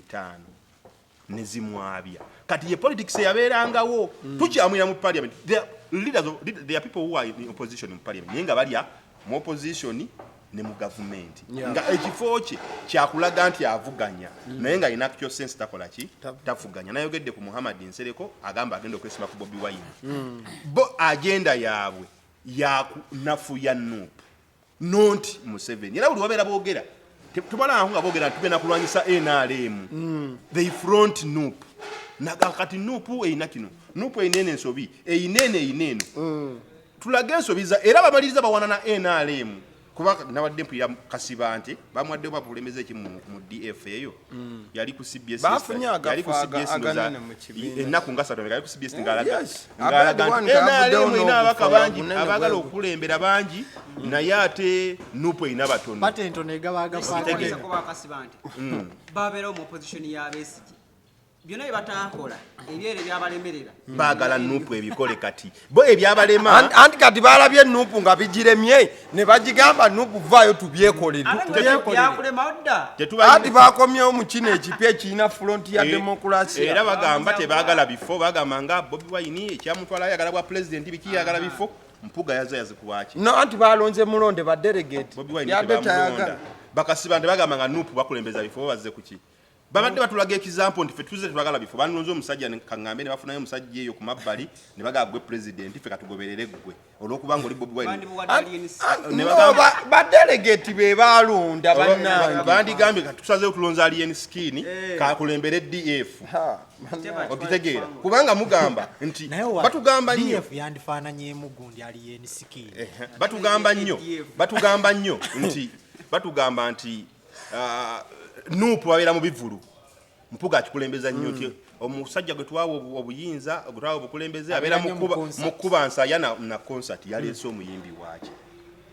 nezimwabya. Kati ye politics eyabeerangawo tukyamwira mu parliament. There are leaders of, there are people who are in opposition in parliament, naye nga balya mu opposition. Ne mu gavumenti nga ekifo kye kyakulaga nti avuganya, naye nga alina actual sense takola ki, tavuganya. Nayogedde ku Muhammad Nsereko, agamba agenda okwesima ku Bobi Wine. Bo agenda yaabwe yakunafuya NUP, not Museveni. Era buli wabeera boogera, tubalangako nga boogera nti tugenda kulwanyisa NRM, they front NUP. Naga kati NUP erina kino, NUP erina eno ensobi, erina eno, erina eno, tulage ensobi za. Era bamaliriza bawana na NRM, kuba nabadde mpulira Kasibante bamuwadde babukulembeze ekimu mu DF eyo, yali ku CBS. Bafunye yali ku agafo CBS ndowooza aganene mu kibiina. Ennaku nga 3 yali ku CBS ng'alaga Abed ng'alaga nti Wanga avuddewo NRM erina ababaka n'obufa bangi bunene abaagala bwe. okukulembera bangi, naye ate NUP erina batono. Pate entono egaba agafa aganene. Ko bakasiba nti babeerawo mu opposition ya Besigye, byonna bye bataakola ebyere byabalemerera. Baagala NUP ebikole. Kati bo ebyabalema Anti kati balabye NUP nga bigiremye, ne bagigamba, "NUP, vaayo tubyekolere." Ate nga byakulema dda. Anti bakomyewo mu kino ekipya ekirina front ya demokulasiya. Era bagamba tebaagala bifo. Bagamba nga Bobi Wine ekyamutwala ayagala bwa pulezidenti, biki, yagala bifo. Mpuga yaza yazikuwaki? No, anti balonze mulonde ba delegate. Bobi Wine Yadde tebamulonda. tayagala. Bakasiba nti bagamba nga NUP bakulembeza bifo, bazze kuki? Babadde batulaga example nti ffe tuze tetwagala bifo. Banulonze omusajja kaŋŋambe ne bafunayo omusajja eyo ku mabbali ne bagamba, "Gwe pulezidenti, ffe katugoberere ggwe olw'okubanga oli Bobi Wine." Bandibuwadde aliens. Ne No, ba delegate be balonda, bannange. Bandigambye kati tusazeewo tulonze Alien Skin kakulembere DF. Ha, Okitegeera? Kubanga mugamba nti Naye wa batugamba nnyo. DF yandifaananyeemu gundi Alien Skin. Ehe, batugamba nnyo, batugamba nnyo nti batugamba nti NUP babeera mu bivulu. Mpuga akikulembeza nnyo nti omusajja gwe twawa obuyinza, gwe twawa obukulembeze, abeera Abeera nnyo mu concert. mu kuba nsaya na concert. Yaleese omuyimbi waaki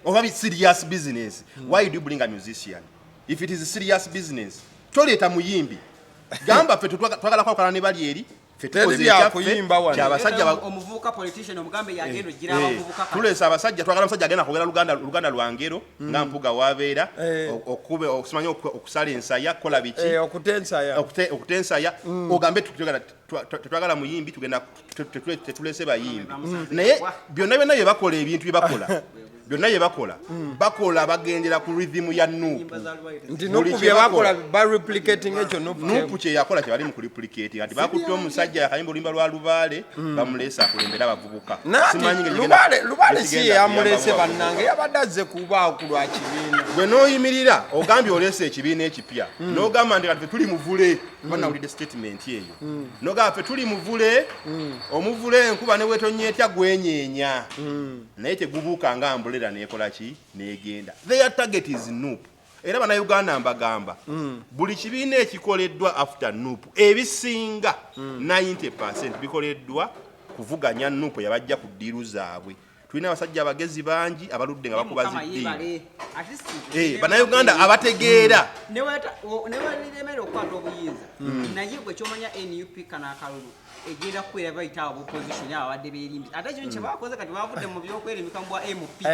oba serious business? Why do you bring a musician if it is serious business? Toleeta muyimbi. Gamba ffe twagala kwawukana ne bali eri, ffe Teri tukoze bya ekyaffe kuyimba wano. kyabasajja Omuvubuka politician omugambe yagenda ogira abavubuka kati. Tuleesa abasajja, twagala omusajja agenda kwogera Luganda, Luganda lwangero nga Mpuga wabeera, okube okusimanya okusala ensaya, kukola biki. Okutensaya. Okutensaya. Ogambe tetwagala muyimbi, tugenda tetulese bayimbi. Naye byonna byonna bye bakola, ebintu bye bakola byonna bye bakola, bakola bagendera ku rhythm ya NUP. Nti Buli NUP kye bye bakola bakola. ba replicating ekyo NUP. NUP kyeyakola kyebali mu kureplicate. Kati bakutte omusajja yakayimba oluyimba lwa Lubaale, bamuleese akulembere abavubuka. Simanyi ngeri Lubaale si ngeri ye yamulese, kuyamba. Bannange, yabadde azze kubaawo ku lwa kibiina. Gwe n'oyimirira ogambye oleese ekibiina ekipya, n'ogamba nti kati ffe tuli muvule. Banawulidde statement eyo, n'ogamba ffe tuli muvule. Omuvule enkuba ne bwetonnya etya gwenyeenya, naye tegubuuka nga umbrella nekola ki, negenda. Their target is NUP. Era Bannayuganda mbagamba, buli kibiina ekikoleddwa after NUP, ebisinga 90 bikoleddwa kuvuganya NUP yabajja ku ddiiru zaabwe. Tulina abasajja abagezi bangi abaludde nga bakuba Mukama ziddiiru. yeebale. At least Bannayuganda abategeera. Newaliremera okukwata obuyinza, naye gwe kyomanya NUP kano akalulu egenda kukwera bayita abo opposition abo abadde beerimbisa. Ate kino kyebakoze kati bavudde mu byokwerimika mu bwa MP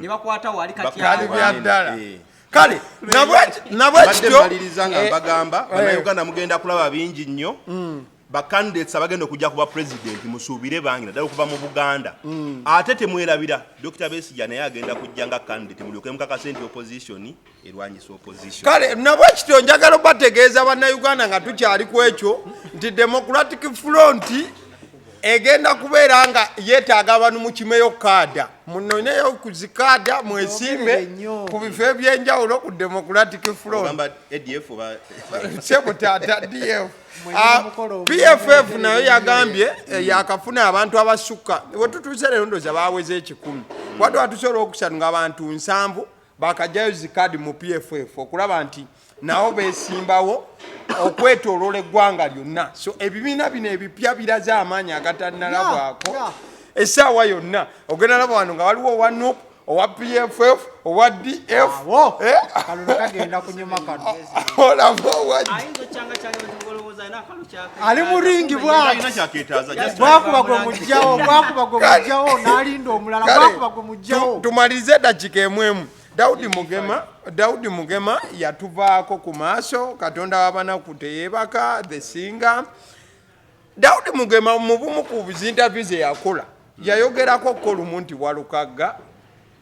ne bakwata wali kati Kali awo. bya ddala. Kale Kale nabwe mbadde kityo mmaliriza nga mbagamba, Bannayuganda mugenda kulaba bingi nnyo. Bacandidates abagenda okujja kuba president musuubire bangi, naddala okuva mu Buganda. Ate temwerabira Dr Besigye naye agenda kujja nga candidate, mulyoke mukakase nti opposition erwanyisa opposition. Kale nabwe kityo njagala obategeeza Bannayuganda nga tukyali ku ekyo nti Democratic Front egenda kubeera nga yeetaaga abantu mukimeyo kaada, munoneyo ku zikaada, mwesimbe Mwongerere nnyo. ku bifo ebyenjawulo ku Democratic Front. Ogamba ADF oba Sebo taata, DF. Mwenye mukolo PFF nayo yagambye yakafuna abantu abasukka wetutuuse leero, ndooza baweze 100. Wadde watuuse olwokusatu nga abantu 70 bakajjayo zikaadi mu PFF okulaba nti nabo besimbawo okwetooloola eggwanga lyonna. So ebibiina bino ebipya biraze amaanyi agatannalabwako. Essaawa yonna ogenda laba wano nga waliwo owa NUP, owa PFF, owa DF. Awo Eh? Akalulu kagenda kunyuma kano. Olaba owa Ayinza okyanga kyanga olowooza alina akalu kyaka. Ali mu ringi bw'ati. Alina kyaketaaza just Bwakuba gwe mugjawo, bwakuba gwe mugjawo, n'alinda omulala. Kale, Bwakuba gwe mugjawo. Tumalirize eddakiika emu emu. Daudi Mugema, Daudi Mugema yatuvaako ku maaso. Katonda w'abanaku teyeebaka. The singer Daudi Mugema mu bumu ku zinterview ze yakola yayogerako ko lumu nti Walukagga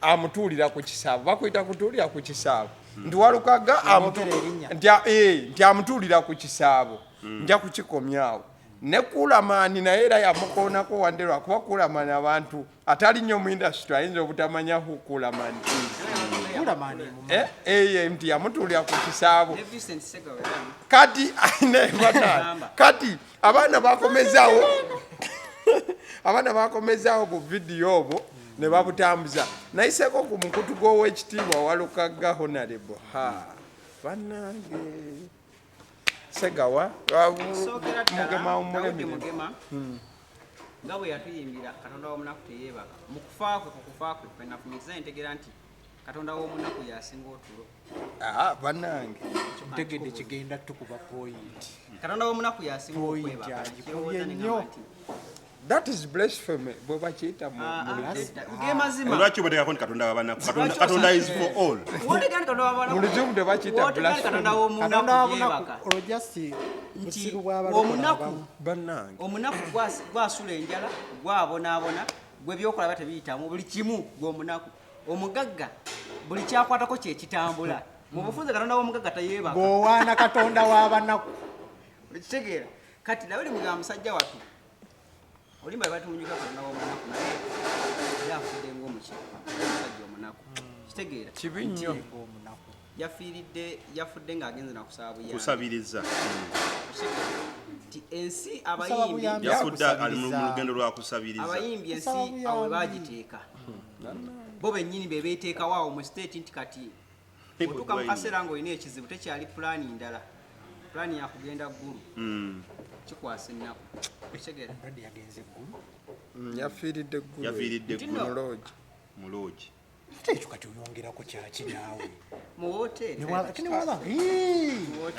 Amutuulira ku kisaabo, bakuyita kutuulira ku kisaabo, nti Walukagga Yamwogera erinnya. Nti amutuulira ku kisaabo. Nja kukikomyawo ne Kulamani, naye era yamukoonako wande, lwakuba Kulamani abantu atali nnyo mu industry ayinza obutamanya who Kulamani is. Kulamani Eh, nti yamutuulira ku kisaabo. Ne Vincent Segawa. Kati ne bana, kati abaana bakomezaawo bu vidiyo obwo ne babutambuza. Nayiseeko ku mukutu gw'Owekitiibwa Walukagga Honorable. Ha, bannange, Segawa. Sookera ddala, Mugema. Dawudi Umulemire. Mugema nga bwe yatuyimbira "Katonda w'omunaku teyeebaka", mu kufa kwe, ku kufa kwe kwe nafumiitiriza, ntegeera nti Katonda w'omunaku yasinga otulo. Ah, bannange. Ntegedde kigenda tukuba point. Katonda w'omunaku yasinga Point okwebaka. agikubye Kirowooza ne nnyo. ngamba nti, That is blasphemy, bwe bakiyita mu ah, mu ah, Luzungu. nedda, ge mazima. Lwaki obateekako nti Katonda w'abanaku? Lwaki Katonda is for all. Wootegera nti Katonda w'abanaku- Mu Luzungu tebakiyita wootegera nti blasphemy. Katonda Katonda w'omunaku w'omunaku yeebaka. olwo just Nti busiru bw'abalokole omunaku abamu. Bannange. Omunaku gwasula enjala, gwabonaabona, gwe byokola tebiyitamu, buli kimu gwe omunaku. Omugagga buli kyakwatako kyekitambula. Mu bufunze, Katonda w'omugagga teyeebaka. Ng'owaana Katonda w'abanaku. Okitegeera? Kati nawe limugamba musajja wattu olimba batumunyuka Katonda w'omunaku, naye era afudde ng'omuki omusajja omunaku. Kitegeera? Kibi nnyo. Ng'omunaku. Yafiiridde, yafudde ng'agenze nakusaba buyambi. Kusabiriza. Okitegeera nti ensi Kusaba abayimbi buyambi. Yafudde ali mu Kusabiriza. lugendo lwa kusabiriza. Abayimbi ensi Kusaba buyambi. awo we bagiteeka, bo bennyini be beeteekawo awo mu state nti kati otuuka mu kaseera ng'olina ekizibu, tekyali pulaani ndala, pulaani yakugenda ggulu. Kikwasa ennaku. Okitegeera? Omulwadde yagenze eggulu. Yafiiridde ggulu. Yafiiridde Nti ggulu. nno- Mu lodge. Mu lodge. Ate ekyo kati oyongerako kyaki naawe? Mu woteeri. Ate newaba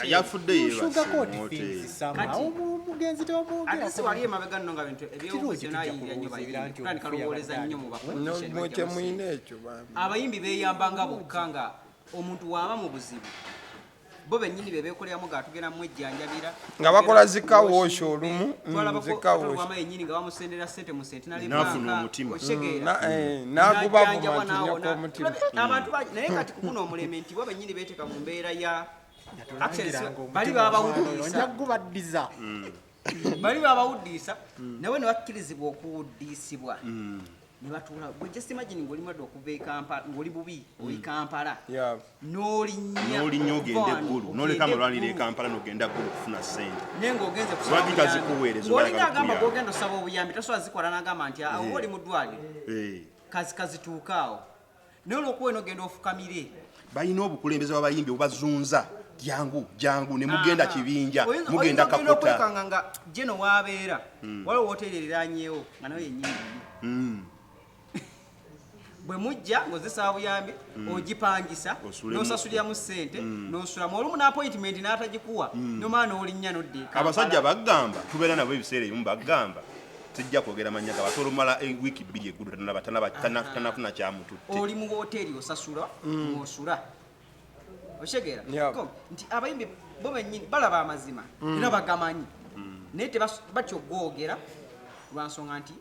Yafudde yeebase mu woteeri. Kati- omugenzi Ate tebamwogerako. si wali emabega nno nga bintu ebyobufuzi Kirungi, nayingira nnyo tujja kulowooza bayimbi nti tutandika omufu lowooleza yabadde nnyo mu bapolitician Mwe bajja mu kyemuyina ssente. ekyo bambi. Abayimbi beeyambanga bokka, nga omuntu waaba mu buzibu, bo bennyini be beekoleramu ga tugenda mwejjanjabira. Nga bakola zi car wash olumu, zi car wash. Wama yennyini nga bamusendera sente mu Centenary N'afuna Bank, omutima. okitegeera? N'agubavuma N'ajjanjabwa nti n'awona. nyoka omutima. Abantu naye kati kuguno omulembe nti bo bennyini beeteeka mu mbeera ya Actually, Yatulangiranga bali omutima babawuddiisa. nja gubaddiza. Bali babawuddiisa, nabo ne bakkirizibwa okuwuddiisibwa ne batuula. Gwe just imagine ng'oli mulwadde okuva e Kampala, ng'oli bubi, oli Kampala, n'olinnya N'olinnya ogenda okuva wano, eggulu, ogende n'oleka amalwaliro e eggulu. Kampala n'ogenda ggulu okufuna ssente. Naye ng'ogenze kusaba Lwaki buyambi. tazikuweereza? Ng'olinga Obalagala agamba kukuyamba. gw'ogenda osaba obuyambi tasobola zikola, n'agamba nti awo oli mu ddwaliro, kazi kazituuka awo, naye olwokuba eno ogenda ofukamire. Balina obukulembeze bw'abayimbi obubazunza, jangu jangu, ne mugenda kibinja. Mugenda Oyinza ogenda kakota. okwekanga nga geno waabeera waliwo woteeri eriranyeewo nga nayo yennyini yiyo. Bwe mujja ng'ozisaba buyambi, ogipangisa, Osulemu. n'osasuliramu ssente, n'osulamu olumu n'appointment n'atagikuwa, nomala n'olinnya n'odda e Kampala. Abasajja bagamba tubeera nabo ebiseera ebimu, bagamba sijja kwogera mannya ga basobola omala wiiki 2 eggulu tanafuna kyamututte. Oli mu woteeri osasula ng'osula, okitegeera? Nti abayimbi bo bennyini balaba amazima era bagamanyi, naye batya ogwogera lwa nsonga nti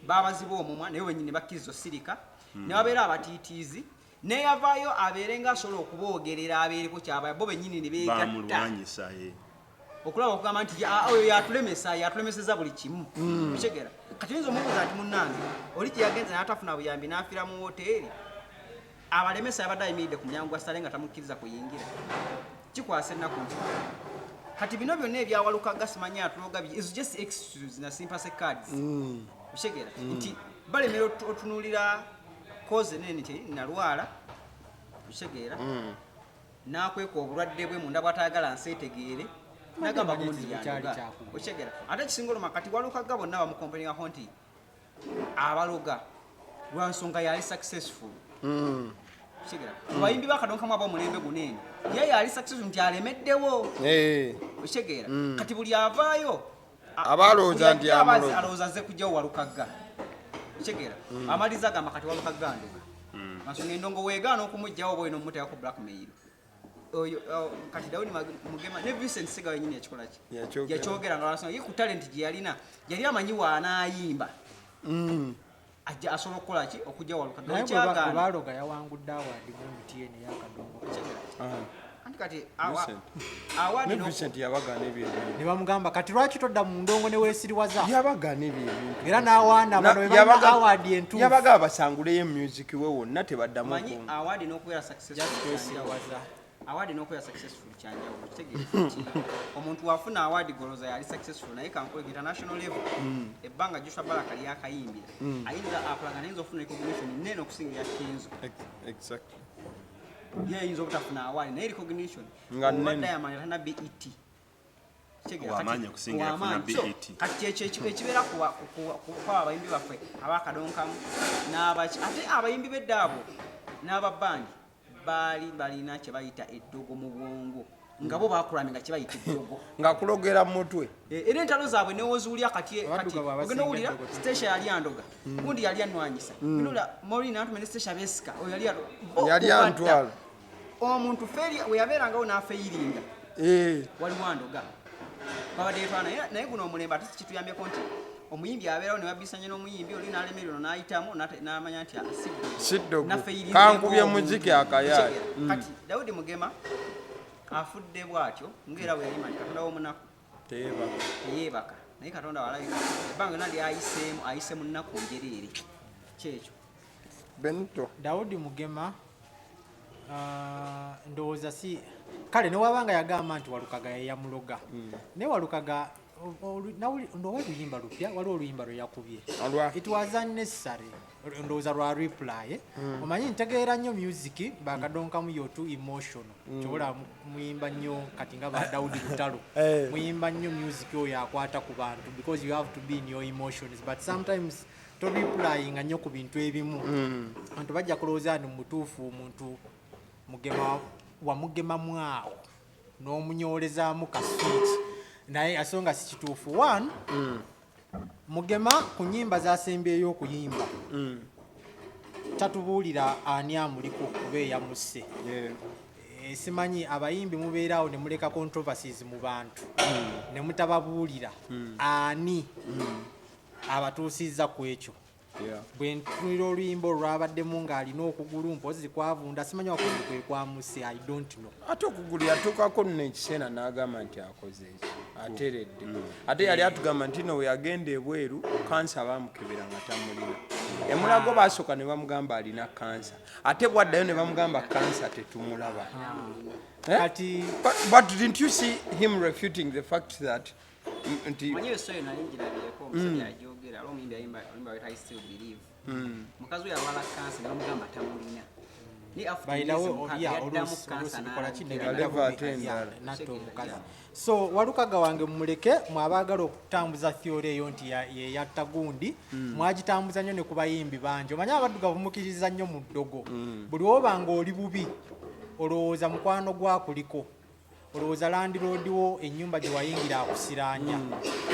babaziba omumwa, naye bennyini bakkiriza osirika ne babeera abatiitiizi, neyavaayo abeere nga asobola okuboogerera abeereko kyaba, bo bennyini ne beegatta Bamulwanyisa. Okulaba okugamba nti "Ah, oyo yatulemesa, yatulemeseza buli kimu." Okitegeera? Kati oyinza omubuuza nti munnange oli gye yagenze n'atafuna buyambi n'afiira mu woteeri, abalemesa yabadde ayimiridde ku mulyango gwa sale nga tamukkiriza kuyingira. Kikwasa ennaku nti kati bino byonna ebyawalukaga simanyi atuloga is just excuse na sympathy cards. Okitegeera nti balemera otunuulira cause nene nti nalwala. Okitegeera? N'akweka obulwadde bwe munda bw'atayagala nsi etegeere, nagamba Manyi gundi ekizibu kyali yandoga. kyakugwa. Okitegeera? Ate ekisinga oluma, kati Walukaga bonna bamukompaningako nti abaloga lwa nsonga yali successful. Okitegeera? Mu bayimbi bakadonkamu ab'omulembe guno eno, ye yali successful nti alemeddewo. Okitegeera? Kati buli avaayo Aba alowooza buli nti ajja aba amuloga. alowooza azze kujjawo Walukagga. Okitegeera? Amaliriza agamba kati Walukagga ndoga, nsonga endongo weegaana okumugjawo oba olina omumuteekako blackmail oyo. Kati Dawudi Mugema ne Vincent Segawa yenyini yakikola ki? Yakyogera. Yakyogera nga lwansonga ye ku talent gye yalina yali amanyi waanaayimba. Ajja asobola okukola ki okujja Walukaga. Naye Wekyagaana. Bwe baloga yawangudde award mu MTN eyakadongo. Anti kati Vincent. award Ne n'oku- Vincent yabagaana ebyo ebintu. Ne bamugamba, kati lwaki todda mu ndongo ne weesiriwaza? Yabagaana ebyo ebintu. Era n'awaana bano be balina award entuufu. Yabagaba basanguleyo music we wonna, tebaddamu. Manyi award n'okubeera successful Just kyanjawulo. kwesiriwaza. Award n'okubeera successful kyanjawulo. Kitegeeza nti omuntu wafuna award goloza yali successful, naye kankuwe international level, ebbanga Joshua Baraka lyakayimbira, ayinza akulaga ayinza okufuna recognition nene okusinga eya Kenzo. Ye ayinza obutafuna award, naye recognition Nga oba nnene. Diamond alina BET. Kitegeera, Wamaanyi kati okusinga yafuna wamaanyi. So, BET. kati kyekyo ekibeera kwa abayimbi baffe abakadonkamu n'abaki, ate abayimbi b'edda abo n'ababandi baali balina kye bayita eddogo mu bwongo, nga bo bakulambye nga kye bayita eddogo. Nga kulogera mu mutwe. Eh, era entalo zaabwe newoziwulira kati kati Abaddugavu abasinga ogenda owulira eddogo. Stecia yali andoga, gundi yali anwanyisa, mm. Maureen Antume ne Stecia besika, oyo yali bo Yali kuba antwala. dda. Omuntu feri we yabeerangawo n'afeyiringa, waliwo andoga babadde yetwala, naye guno omulembe ate sikituyambyeko nti omuyimbi abeerawo ne babisanye n'omuyimbi oli n'alemererwa n'ayitamu n'amanya nti, ah, si ddogo. Si ddogo. Nafeyirinzeeko Kankubye omuntu. muziki akayaye. Kitegeera. Kati Dawudi Mugema afudde bw'atyo, ngaera bwe yayima nti Katonda w'omunaku Teyeebaka. Teyeebaka, naye Katonda walabika ebbanga lyonna lyayiseemu ayise mu nnaku njereere, kyekyo. Benito. Dawudi Mugema, ah, ndowooza si kale newabanga yagamba nti Walukaga yeyamuloga, naye Walukaga ndowooza oluyimba lupya, waliwo oluyimba lwe yakubye. Olwa? It was unnecessary, ndowooza lwa reply, eh? Omanyi ntegeera nnyo music bakadonkamu, yo too emotional, kyobola muyimba nnyo kati nga ba Dawudi Lutalo. Muyimba nnyo music oyo akwata ku bantu because you have to be in your emotions, but sometimes toreplyinga nnyo ku bintu ebimu, abantu bajja kulowooza nti mutuufu omuntu Mugema wamugemamu awo n'omunyolezaamu ka switch, naye aso nga si kituufu. One, Mugema ku nyimba zasembyeyo okuyimba tatubuulira ani amuliko kuba eyamusse. Eh, simanyi abayimbi mubeeraawo ne muleka controversies mu bantu ne mutababuulira ani abatuusizza ku ekyo. Bwe ntunulira oluyimba olwo lwabaddemu ng'alina okugulu mpozi kwavunda, simanyi wakugulu kwe kwamusse, I don't know. Ate okugulu yatuukako nno ekiseera n'agamba nti akoze eki, ateredde. Ate yali atugamba nti no we yagenda ebweru kansa bamukebera nga tamulina. Emulago basooka ne bamugamba alina kansa, ate bwaddayo ne bamugamba kansa tetumulaba. Eh? Kati But didn't you see him refuting the fact that nti Manyi eyo story nali ngirabyeko, omusajja yagyogera, ali omuyimbi ayimba oluyimba lweta "I Still Believe". Mukazi we yalwala kansa ne bamugamba tamulina, naye after by the emyezi way, 6 yeah, yaddamu oluusi kansa oluusi bikola ki? n'alabikira. Aleva ate endala. Natta omukazi. So Walukaga wange mumuleke, mwabaagala okutambuza theory eyo nti ye yatta gundi, mwagitambuza nnyo ne ku bayimbi bangi. Omanyi abaddugavu mukiriza nnyo mu ddogo. Buli woba nga oli bubi olowooza mukwano gwakuliko, olowooza landlord wo ennyumba gye wayingira akusiraanya.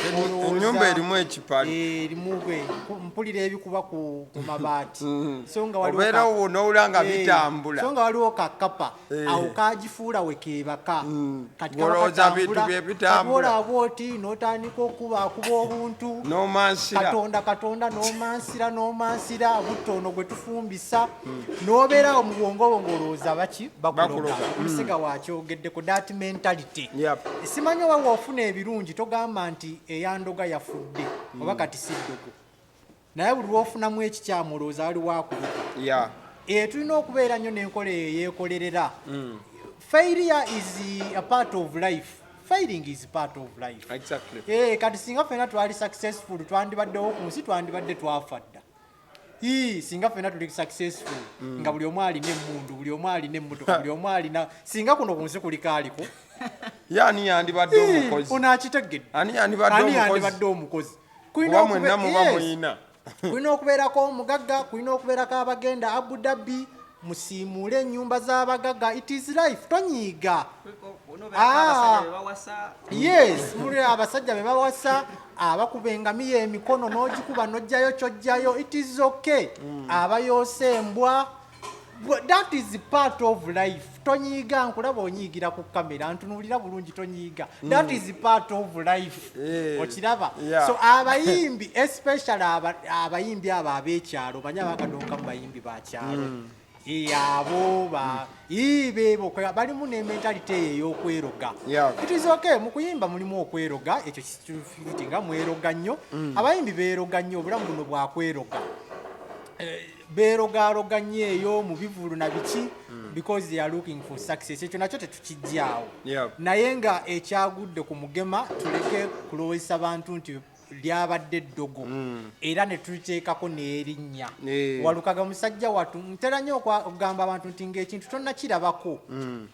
Ennyumba erimu ekipali. Eh, erimu gwe mpulira ebikuba ku mabaati, so nga waliwo Obeerawo n'owulira nga Eh, bitambula. so nga waliwo kakapa Eh. awo kagifuula we keebaka. Kati kaba Ng'olowooza bintu katambula, bye bitambula. kati olaba oti n'otandika okuba obuntu. N'omansira. Katonda, Katonda, n'omansira, n'omansira butto ono gwe tufumbisa, n'obeerawo mu bwongo bwo ng'olowooza baki bakuloga. Bakuloga. Omusiga wakyogeddeko, that mentality. Simanyi oba woofuna ebirungi togamba nti eyandoga yafudde oba kati si ddogo, naye buli lwofunamu ekikyamu olowooza waliwo akuluka. Eh, tulina okubeera nnyo n'enkola eyo yeekolerera. Failure is a part of life, failing is part of life. Eh, kati singa ffenna twali successful twandibaddewo ku nsi? Twandibadde twafa dda. Ii, singa ffenna tuli successful nga buli omu alina emmundu, buli omu alina emmotoka, buli omu alina, singa kuno ku nsi kuliko aliko. Ye ani yandibadde omukozi? Ono akitegedde. Ani yandibadde Ani omukozi? yandibadde omukozi? Kulina Kuba mwenna muba muyina. Kulina okubeerako omugagga, kulina okubeerako abagenda Abu Dhabi musiimuule ennyumba z'abagagga. It is life, tonyiiga. Onobeerako Ah. abasajja be bawasa. Yes, muli abasajja be bawasa, abakuba engamiya emikono n'ogikuba n'ojjayo kyojjayo, it is okay. Abayoosa embwa. That is part of life. Tonyiiga, nkulaba onyiigira ku kamera, ntunuulira bulungi, tonyiiga. That is part of life. Okiraba? So abayimbi, especially abayimbi abo ab'ekyalo, manyi abakadonka mu bayimbi bakyalo. Abo ba beebo balimu ne mentality eyo ey'okweroga. It is okay, mu kuyimba mulimu okweroga, ekyo kituufu nga mweroga nnyo. Abayimbi beeroga nnyo, obulamu buno bwakweroga. Beerogaroga nnyo eyo mu bivulu na biki because they are looking for success. Ekyo nakyo tetukijjaawo. Naye nga ekyagudde ku Mugema, tuleke kulowoozesa bantu nti lyabadde eddogo era ne tuliteekako n'erinnya. Walukaga musajja watu, ntera nnyo okugamba abantu nti ng'ekintu tonnakirabako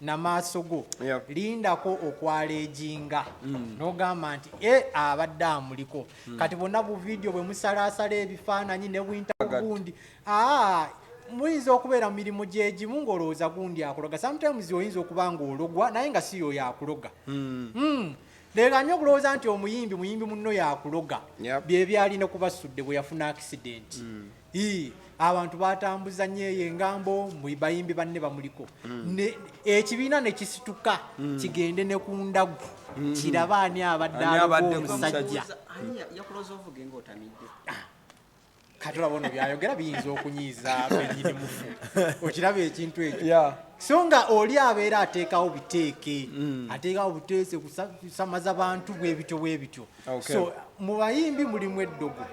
namaaso go, lindako okwaleejinga n'ogamba nti e abadde amuliko. Kati bonna bu vidiyo bwe musalaasala, ebifaananyi ne bwinta gundi, aa muyinza okubeera mu mirimu gyegimu ng'olowooza gundi akuloga. Sometimes oyinza okuba ng'ologwa naye nga si yoyo akuloga. Leka nnyo okulowooza nti omuyimbi muyimbi munno yakuloga. Bye byalina kubasudde bwe yafuna accident. Ii, abantu batambuza nnyo eyo engambo mu bayimbi banne bamuliko. Ekibiina ne kisituka kigende ne ku ndagu kiraba ani abadde Ani aloga abadde ku omusajja. musajja. Ani yakuloza ovuge ng'otamidde? Kati olaba ono byayogera biyinza okunyiiza bennyini mufu. Okiraba ekintu ekyo? So nga oli abeera ateekawo biteeke, ateekawo buteese kusamaza bantu bwe bityo bwe bityo. So mu bayimbi mulimu eddogo.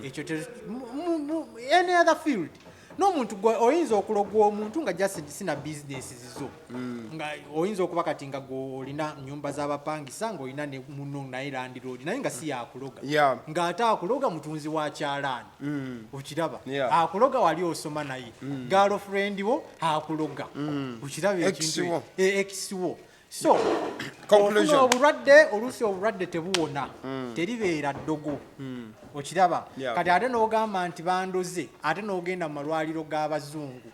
Ekyo any other field n'omuntu gwe oyinza okulogwa omuntu nga just sina business zizo, nga oyinza okuba kati nga gwe olina nyumba z'abapangisa ng'olina ne muno naye landlord, naye nga si yakuloga, ng'ate akuloga mutunzi wa kyalaani. Okiraba? Akuloga wali osoma naye, girlfriend wo akuloga. Okiraba Ex ekintu wo. Ex wo. So Conclusion. ofuna obulwadde, oluusi obulwadde tebuwona, teribeera ddogo. Okiraba? Kati ate n'ogamba nti bandoze, ate n'ogenda mu malwaliro g'abazungu.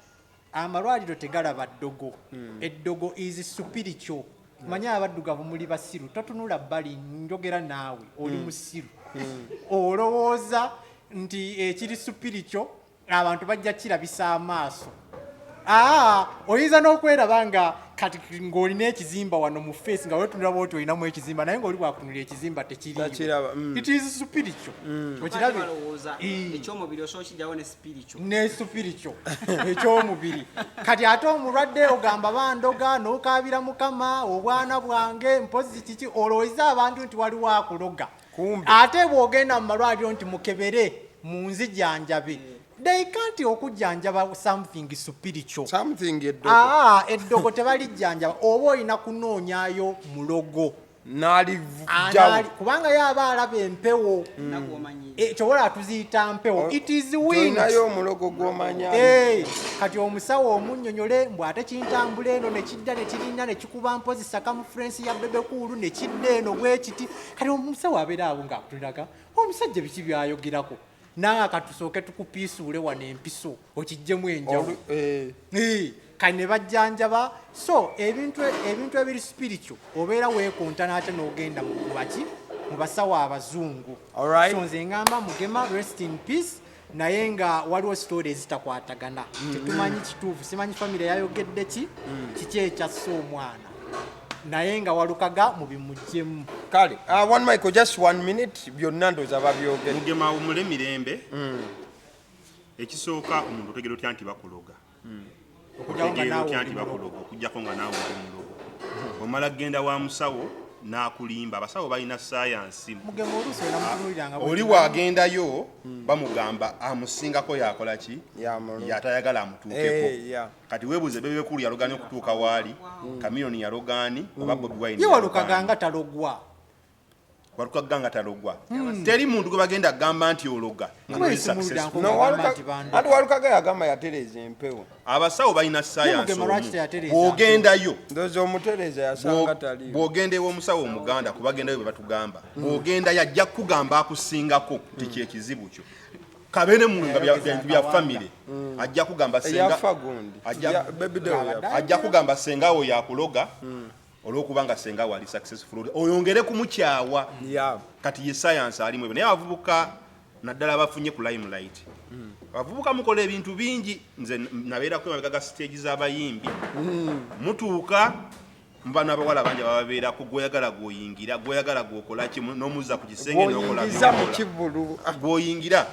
Amalwaliro tegalaba ddogo. Eddogo is spiritual. Manye abaddugavu muli basiru, totunula bbali, njogera naawe oli musiru. Olowooza nti ekiri spiritual abantu bajja kirabisa amaaso. Aa, oyinza n'okweraba nga kati ng'olina ekizimba wano mu face, nga wetunula bwoti olinamu ekizimba, naye ng'oli bwakutunula ekizimba tekiriiwo. Takiraba. It is spiritual. Okirabe? Balowooza ekyomubiri osobola okijjawo ne spiritual. Ne spiritual ekyomubiri. Kati ate omulwadde ogamba bandoga, n'okaabira Mukama obwana bwange mpozi kiki, olowooza abantu nti waliwo akuloga. Kumbe. Ate bw'ogenda mu malwaliro nti mukebere mu nzijanjabe, they can't okujjanjaba something spiritual. Something eddogo. Aa, eddogo tebalijjanjaba, oba olina kunoonyayo mulogo n'alivujjawo. Kubanga ye aba alaba empewo. Naku omanyi. Kyobola tuziyita mpewo, it is wind. Tolinayo omulogo gw'omanya? Kati omusawo omunnyonnyole mbw ate kintambula eno nekidda nekirinnya nekikuba mpozi circumference ya Bebe Cool nekidda eno bwekiti. Kati omusawo abeera awo ng'akutuliraga omusajja biki byayogerako, nange katusooke tukupiisuule wano empiso okiggyemu enjawulo. Kati ne bajjanjaba. So ebintu ebiri spiritual obeera weekontana ate n'ogenda mu baki, mu basawo abazungu. So nze ngamba Mugema rest in peace, naye nga waliwo story ezitakwatagana, tetumanyi kituufu, simanyi famire yayogedde ki, kiki ekyasse omwana, naye nga Walukaga mubimuggyemu. Kale, one Michael, just one minute, byonna ndowooza babyogere. Mugema awummule mirembe. Ekisooka, omuntu otegeera otya nti bakuloga? Okujjako nga Otegeera naawe otya oli nti mulogo. bakuloga okujjako nga naawe oli mulogo? Omala kgenda wa musawo n'akulimba. Abasawo balina sayansi. Mugema oluusi onamutunuuliranga Oli wagendayo bamugamba amusingako yakola ki? Yamuloga. Yatayagala amutuukeko. Kati weebuuze, Bebe Cool yalogani okutuuka waali? Chameleone yalogani oba Bobi Wine Ye Walukaga yalogani? nga talogwa. Walukaga nga talogwa. Teri muntu gwe bagenda kugamba nti ologa nga toli successful. No, Bagamba nti bandoga. Anti Walukaga yagamba yatereeza empewo. Abasawo balina sayansi. Mugema lwaki Omu teyatereeza? bw'ogendayo Ndowooza omutereeza yasanga taliyo. Bw'ogenda ew'omusawo omuganda, kubagendayo bwe batugamba, bw'ogendayo ajja kukugamba akusingako nti kyekizibu kyo kabeere mu nga bya famire, ajja kugamba senga Eyafa gundi. Baby doll yafa. Ajja kugamba senga wo yakuloga olw'okuba nga senga wo ali successful, oyongere kumukyawa. Kati ye science alimu ebyo, naye abavubuka naddala abafunye ku limelight. Abavubuka mukola ebintu bingi. Nze nabeerako emabega ga siteegi z'abayimbi. Mutuuka muba n'abawala bangi abababeerako, gwoyagala gwoyingira, gwoyagala gwokola ki, n'omuzza ku kisenge n'okola Gwoyingiza mu by'okola. kivvulu. Gwoyingira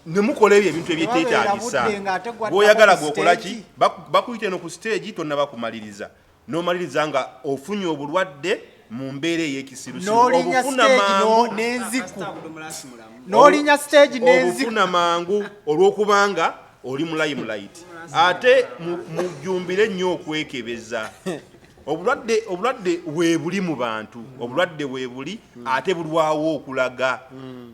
ne mukola ebyo ebintu ebyeteetaagisa. Tewabeera budde ng'ate gwaddako Gwoyagala ku gwokola stage. ki, bakuyita eno ku stage, tonnaba kumaliriza, n'omaliriza nga ofunye obulwadde mu mbeera ey'ekisirusiru. N'olinya Obufuna stage mangu. n'enziku. Pastor Abdul mulamu. N'olinya stage n'enziku. Obufuna mangu olw'okubanga oli mu limelight. Ate mujjumbire nnyo okwekebeza. Obulwadde weebuli mu bantu, obulwadde weebuli, ate bulwawo okulaga,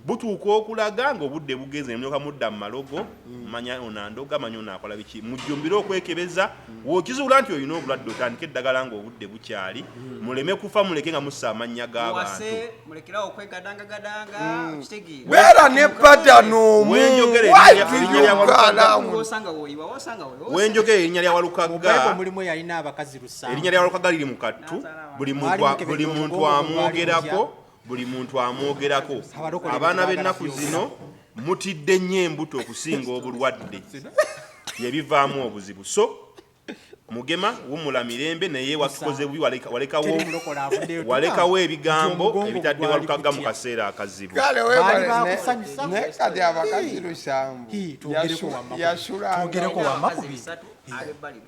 butuuka okulaga ng'obudde bugenze, nemulyoka mudda mu malogo, manya ono andoga, manya ono akola biki. Mujjumbire okwekebeza. W'okizuula nti olina obulwadde, otandike eddagala ng'obudde bukyali, muleme kufa, muleke nga mussa amannya g'abantu. Muwase, mulekerawo okwegadangagadanga, okitegeera. Beera ne pattern omu. Wenjogera Why do erinnya lya you go Walukagga. around? Osanga woyiwa, osanga woyiwa. Wenjogera erinnya lya Mu Bible Walukagga, mulimu eyalina abakazi 7. erinnya lya Walukagga liri mu kattu. Buli muntu Mwali mukebedde buli muntu omugongo gwe gwali amwogerako, buli muntu amwogerako. Abalokole Abaana tebaagala b'ennaku byogera. zino mutidde nnyo embuto okusinga obulwadde, yebivaamu obuzibu. So Mugema, wumula mirembe, naye watukoze bubi, walekawo Teri mulokole avuddeyo walekawo tugamba ebigambo nti omugongo ebitadde gwali Walukagga mu gutya. kaseera akazibu. Kale Baali webale bakusanyusa. ne kati abakazi 7. Hii, twogereko wamma. Yasulanga. Twogereko wamma Abakazi ku bintu. 3, ab'ebbali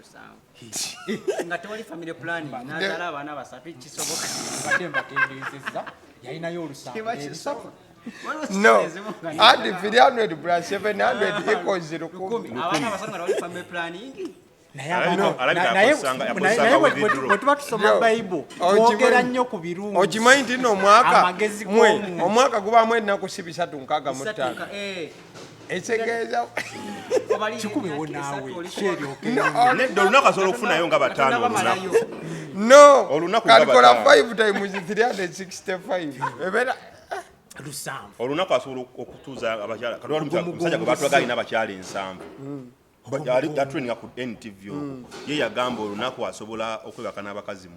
7, nga tewali family planning, n'azaala abaana basatu. Kisoboka? Mbadde mbatendeezezza, yalinayo olusanvu Kiba n'ebisatu. kisoboka. Waliwo No, ezimu nga add 300 plus 700 equals 1000. Abaana basatu nga tewali family planning. Naye Alabika akozesanga naye withdraw. bwe tuba tusoma Yo, Bible, twogera nnyo ku birungi. Okimanyi nti nno omwaka Amagezi mwe g'omuntu. omwaka gubaamu ennaku si 365. Bisatu, eh, Ekitegeeza obalira Kikubewo emyaka naawe, 3, oli kyeryoke. No, Nedda, olunaku asobola okufunayo nga 5 Tonabamalayo. olunaku. No, Olunaku nga kalikola 5. 5 times 365 ebeera 7. Olunaku asobola okutuuza abakyala. Kati wali Omugongo omusajja gwe batulaga alina abakyala 7, ali atraininga ku NTV okwo, ye yagamba olunaku asobola okwebaka n'abakazi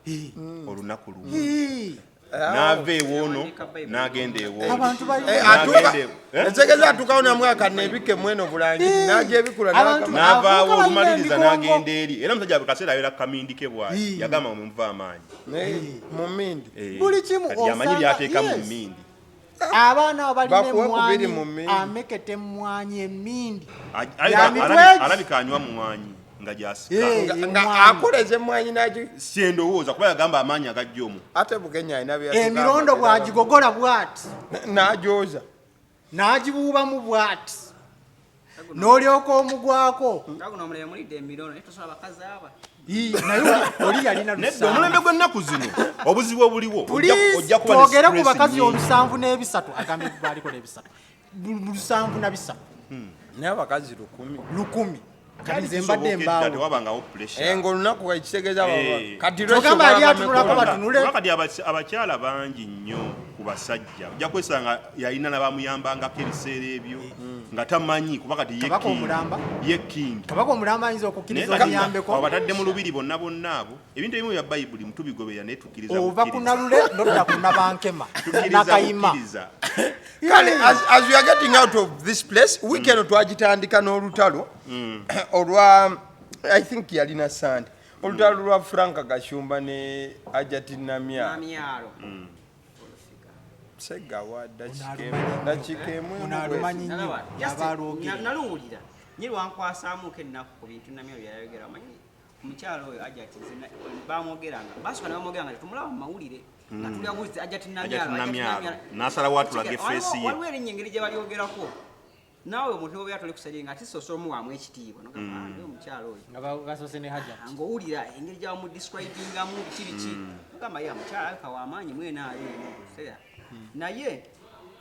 9 olunaku lumu, n'ava ewoono n'agenda ewoono. Abantu balina Eh, atuuka N'agenda eh? Ekitegeeza atuukawo namwaka nebike mweno bulangiti n'agyebikula. Abantu- N'avaawo Abavubuka balina olumaliriza emigongo. n'agenda eri, era omusajja kaseera abeera kamindi ke bwali yagamba muva amaanyi. Mu mindi. Eh, Buli kimu kati yamanyi osanga- byateeka mu yes. mmindi. Abaana abo balina Bakuwe kubiri mu emmwanyi, mmindi. ameketa emmwanyi emmindi. Ya mitwe egi. Alabika anywa mwanyi nga gyasika. Eh. Nga Emmwanyi. akoleza emmwanyi nagi. Syendowooza kuba yagamba amaanyi agajja omwo. Ate Bukenya alina byeyatugamba. Emirondo bw'agigogola bw'ati, N'agyoza. n'agibuubamu bw'ati, n'olyoka omugwako. Nga guno omulembe mulidde emirono, naye tosobola bakazi aba. Ii, naye oli yalina Nedda, 7. omulembe gw'ennaku zino obuzibu obuliwo, Please, ojja kuba ne twogere ku stress bakazi nnyingi. 73, agambye baliko n'ebisatu, 73. Naye abakazi 1000. 1000. Kati Kyali nze mbadde kisoboka edda, mbaawo. tewabangawo pressure. Nga olunaku ekitegeeza Eh. kati Kyogamba ali atunulako batunule. Kuba kati abakyala bangi nnyo ku basajja, ojja kwesanga yalina nabamuyambangako ebiseera ebyo nga tamanyi, kuba kati ye Kabaka king. omulamba. Ye king. Kabaka omulamba ayinza Naye okukkiriza kati omuyambeko. abatadde mu lubiri bonna bonna abo, ebintu ebimu bya Bayibuli mutubigoberera, naye tukkiriza Ova ku bukkiriza. Nalule nodda ku Nabankema Tukkiriza Nakayima. bukkiriza. Kale as we are getting out of this place, week eno twagitandika n'olutalo olwa, I think yalina Sande, olutalo lwa Frank Gashumba ne Ajati Namya. Namyalo. Segawa Ono dakiika emu Ono emu alumanyi nnyo. Nalaba, just Yaba alwogera. naluwulira nye lwankwasaamuko ennaku ku bintu Namyalo byayogera. Omanyi omukyalo oyo Ajati, nze bamwogeranga, basooka ne bamwogeranga tetumulaba mu mawulire, nga tulya buzi Ajati Namyalo, Ajati Ajati Namyalo. Namyalo. N'asalawo atulage Kitegeera, face ye. waliwo erinnya engeri gye balyogerako, naawe omuntu obeera toli kusajja nga ate sosola omuwaamu ekitiibwa, nogamba, "Ah, ndi omukyalo oyo." Nga basoose ne Hajat. Ng'owulira engeri gyabamudescribingamu biki biki, ogamba ye omukyala alabika w'amaanyi mwene ali eno. Kitegeera? Naye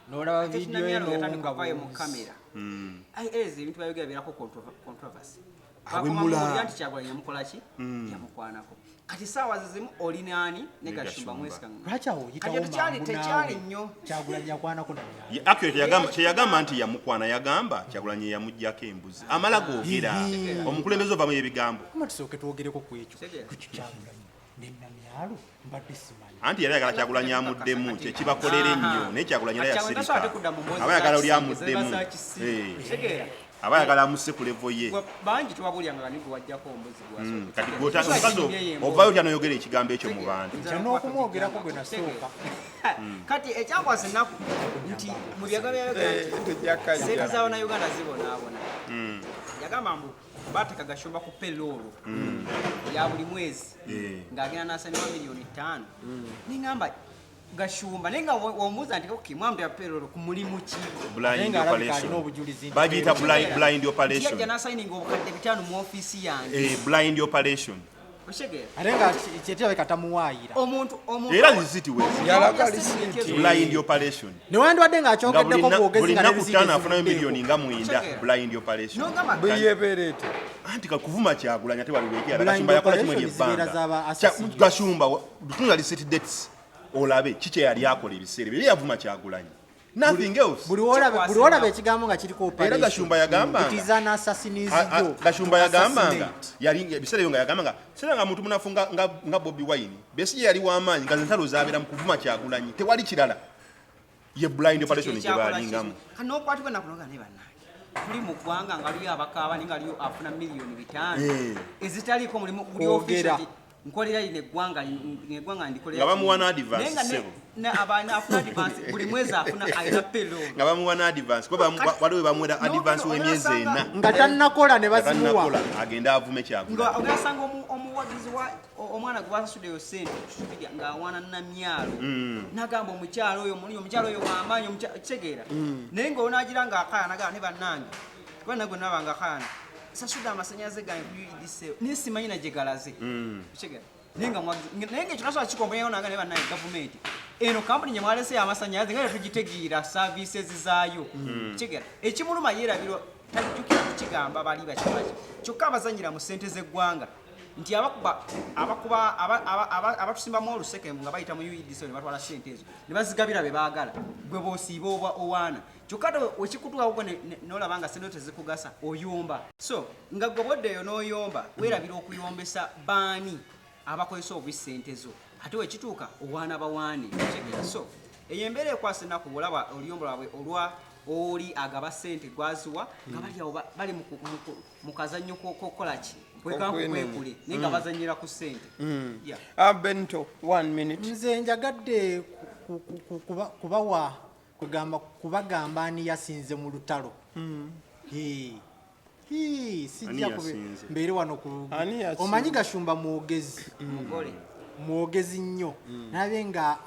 N'olaba ate vidiyo ye Namyalo yatandika n'owunga okuvaayo mu buwunzi. kamera. Ai, ezo ebintu byayogera birako controversy. Awemula. Bakomamuwulira nti Kyagulanyi yamukola ki, yamukwanako. Kati saawa zizimu olinaani ne Ne Gashumba Gashumba. mwesika. Lwaki awo oyitawo Kati tekyali mangu tekyali naawe? nnyo. Kyagulanyi yakwanako Namyalo. Actually, teyagamba nti yamukwana, yagamba Kyagulanyi yamuggyako embuzi. Amala googera. Omukulembeze ovamu ebigambo. Kuma tusooke twogereko ku ekyo. Kitegeera. Ku Kyagulanyi. Ne Namyalo mbadde simanyi. Anti yali ayagala Kyagulanyi amuddemu, kyekibakolera ennyo, naye Kyagulanyi era Kati awo yasirika. tasobola ate kudda mu mboozi Aba ayagala za oli kisenge, amuddemu. ziba za kisiru. Eh. Kitegeera? Aba ayagala amusse ku level ye. Gwe bangi tubabuulira nga nigwe wajjako ombuzi gwasooka. Kati gwe omukazi ovaayo otya n'oyogera ekigambo ekyo mu bantu? Nja n'okumwogerako gwe nasooka. Kati ekyankwasa ennaku nti mu byagamba byayogera nti Tujja kajja. sente z'Abannayuganda zibonaabona. Yagamba mbu bateeka Gashumba ku payroll ya buli mwezi ng'agenda n'asanibwa 5 miliyoni. Neŋŋamba Gashumba, naye nga womubuuza nti okay, mwamutera payroll ku mulimu ki? Naye Blind ng'alabika alina operation. obujulizi nti Bagiyita payroll. blind operation. Yajja n'asayininga 500,000 mu ofiisi yange. Eh, blind operation. Okitegeera? Ate nga kyekirabika tamuwaayira. Omuntu Era risiti wezi. Yalaga risiti. Blind operation. Newandibadde Nga buli ng'akyogeddeko bwogezi buli nga nnaku ne 5 afunayo risiiti miliyoni nga 9. Okitegeera? Blind operation. N'ogamba Bweyebeera eti. Anti kakuvuma Kyagulanyi ate waliwo ekirala. Blind Gashumba yakola kimwe operation zibeera ebbanga. z'aba assassins. Gashumba tunula receipt dates olabe kiki yali akola ebiseera ebyo. Yali yavuma Kyagulanyi, nothing else. Buli wolaba ekigambo nga kiriko Era Gashumba yagambanga it is an assassin's job. Gashumba yagambanga Assassinate. yali ebiseera ebyo nga yagambanga seera nga muntu munafu nga Bobi Wine, Besigye yali w'amaanyi, nga entalo zabeera mu kuvuma Kyagulanyi, tewali kirala, ye blind operation gye balingamu. Kati n'okwatibwa ennaku noga ne bannange tuli mu ggwanga nga liyo abakaaba naye nga liyo afuna 5 miliyoni ezitaliiko mulimu buli Kwogera. ofiisi nkolera lino eggwanga lino eggwanga ndikolera Nga bamuwa kino. n'advance, Naye nga ssebo. abaana afuna advance buli mwezi afuna alina payroll. Nga bamuwa n'advance kuba waliwo bamuwera advance w'emyezi 4. Nga tannakola ne Nga bazimuwa. tannakola agende avume Kyagulanyi. Nga ogasanga omuwagizi wa omwana gwe basasuddeyo sente kusubirya ng'awaana Namyalo, nagamba omukyalo oyo muli omukyalo oyo w'amaanyi kitegeera, naye ng'onaagira ng'akaaya nagamba ne bannange kuba nagwe naba nga akaayana sasudde amasannyalaze gange ku UEDC naye simanyi na gye galaze. Kitegeera? Naye nga naye ng'ekyo nasobola kikomponyayo naga ne bannange gavumenti eno kampuni gye mwalese y'amasannyalaze nga tetugitegeera services zaayo. Kitegeera? Ekimuluma yeerabirwa, tajjukira kukigamba bali bakibaki, kyokka abazanyira mu ssente z'eggwanga nti abakuba abakuba abatusimbamu oluseke nga bayita mu UEDC ne batwala ssente ezo ne bazigabira be baagala, gwe bw'osiiba oba owaana, kyokka ate wekikutuukako gwe n'olaba nga ssente zo tezikugasa oyomba. So nga gwe bwoddeeyo n'oyomba, weerabira okuyombesa baani abakozesa obubi ssente zo, ate wekituuka owaana bawaane. Kitegeera? So eyo embeera ekwasa ennaku bwolaba oluyombo lwabwe olwa oli agaba ssente gwaziwa nga bali awo bali mu kazannyo kokukola ki, kwekankukwekule, naye nga bazannyira ku ssente. Yeah. Ah, Bento, one minute. Nze njagadde kubawa kugamba kubagamba ani yasinze mu lutalo. Hee. Hii, sijja Ani yasinze? mbeere wano ku Ani yasinze? Omanyi Gashumba mwogezi. Mugole. Mwogezi nnyo nabe nga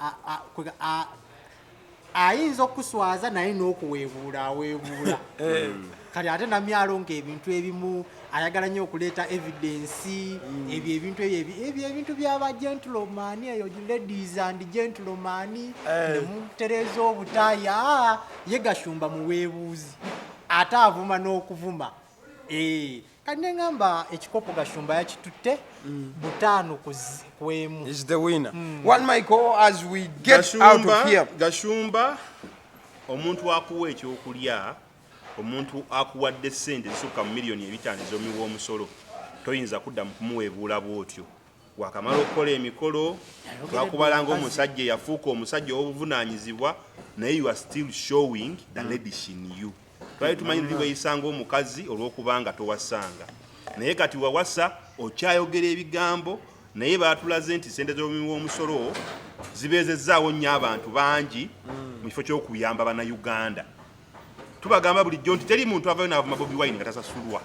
ayinza okuswaza naye n'okuweebuula aweebuula. Kati ate Namyalo ng'ebintu ebimu ayagala nnyo okuleeta evidence. Ebyo ebintu ebyo ebintu byaba gentleman eyo, ladies and gentleman, ne mutereeza obutaaya. Ah, ye Gashumba muweebuuzi ate avuma n'okuvuma. Eh, kati neŋŋamba ekikopo Gashumba yakitutte 5 ku 1. Is the winner. One Michael, as we get out of here. Gashumba, omuntu akuwa ekyokulya, omuntu akuwadde sente zisukka mu 5 miliyoni ez'omuwa omusolo, toyinza kudda mu kumuweebuula bw'otyo. Wakamala okukola emikolo, twakubala ng'omusajja eyafuuka omusajja ow'obuvunaanyizibwa, naye you are still showing the ladish in you. Twali tumanyi luli weeyisanga omukazi olw'okubanga towasanga, naye kati wawasa okyayogera ebigambo. Naye baatulaze nti sente z'omuwi w'omusolo zibeezezzaawo nnyo abantu bangi mu kifo ky'okuyamba Bannayuganda. Tubagamba bulijjo nti teri muntu avaayo n'avuma Bobi Wine nga tasasulwa.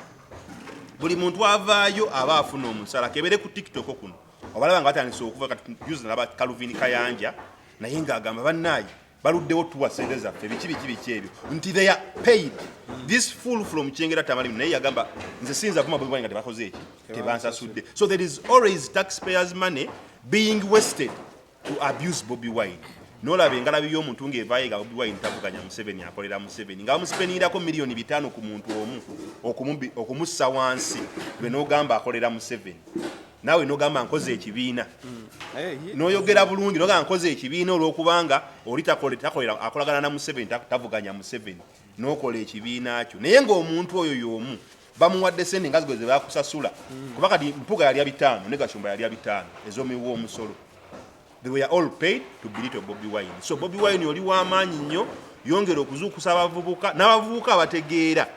Buli muntu avaayo aba afuna omusala. Kebere ku TikTok kuno obalaba nga batandise okuva kati. Juzi nalaba Calvin Kayanja naye ng'agamba bannaayi baluddewo tuwa sente zaffe, biki biki biki ebyo, nti they are paid. This fool from Kyengera Tamale naye yagamba nze siyinza vuma Bobi Wine nga tebakoze eki, tebansasudde. So there is always taxpayers' money being wasted to abuse Bobi Wine. Nolaba engalabi y'omuntu ng'evaayo nga Bobi Wine tavuganya Museveni, akolera Museveni, nga bamusipenirako 5 miliyoni ku muntu omu okumussa wansi, gwe n'ogamba akolera Museveni, naawe n'ogamba nkoze ekibiina. N'oyogera bulungi n'ogamba nkoze ekibiina olw'okubanga oli takolera akolagana na Museveni, tavuganya Museveni, n'okola ekibiina kyo, naye ng'omuntu oyo y'omu. Bamuwadde sente nga zigwe zebakusasula, kuba kati Mpuga yalya 500 ne Gashumba yalya 500 ez'omuwi w'omusolo. They were all paid to belittle Bobi Wine. So Bobi Wine, oli w'amaanyi nnyo, yongera okuzuukusa abavubuka n'abavubuka abategeera.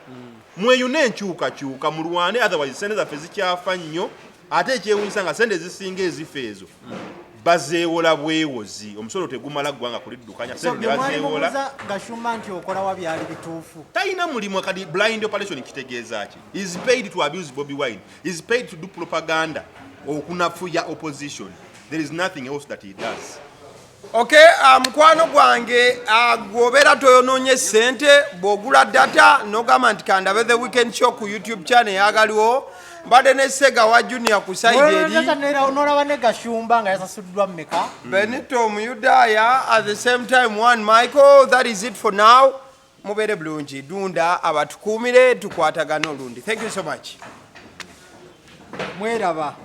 Mweyune enkyukakyuka, mulwane, otherwise sente zaffe zikyafa nnyo. Ate ekyewunyisa nga sente ezisinga ezifa ezo bazeewola bwewozi, omusolo tegumala ggwanga kuliddukanya. So sente ne bye mwali bazeewola. mubuuza Gashumba nti okola wa byali bituufu? Talina mulimu. Kati blind operation kitegeeza ki? Is paid to abuse Bobi Wine, is paid to do propaganda okunafuya opposition. There is nothing else that he does. Okay, mukwano gwange, gwobeera toyonoonye ssente bw'ogula data n'ogamba nti kandabe The Weekend Show ku YouTube channel eyagaliwo. Mbadde ne Sega wa Junior ku side eri. Nolaba ne Gashumba nga yasasuddwa mmeka? Benito Muyudaya, at the same time one Michael. That is it for now. Mubeere bulungi, dunda abatukuumire, tukwatagane olundi. Thank you so much. Mweraba.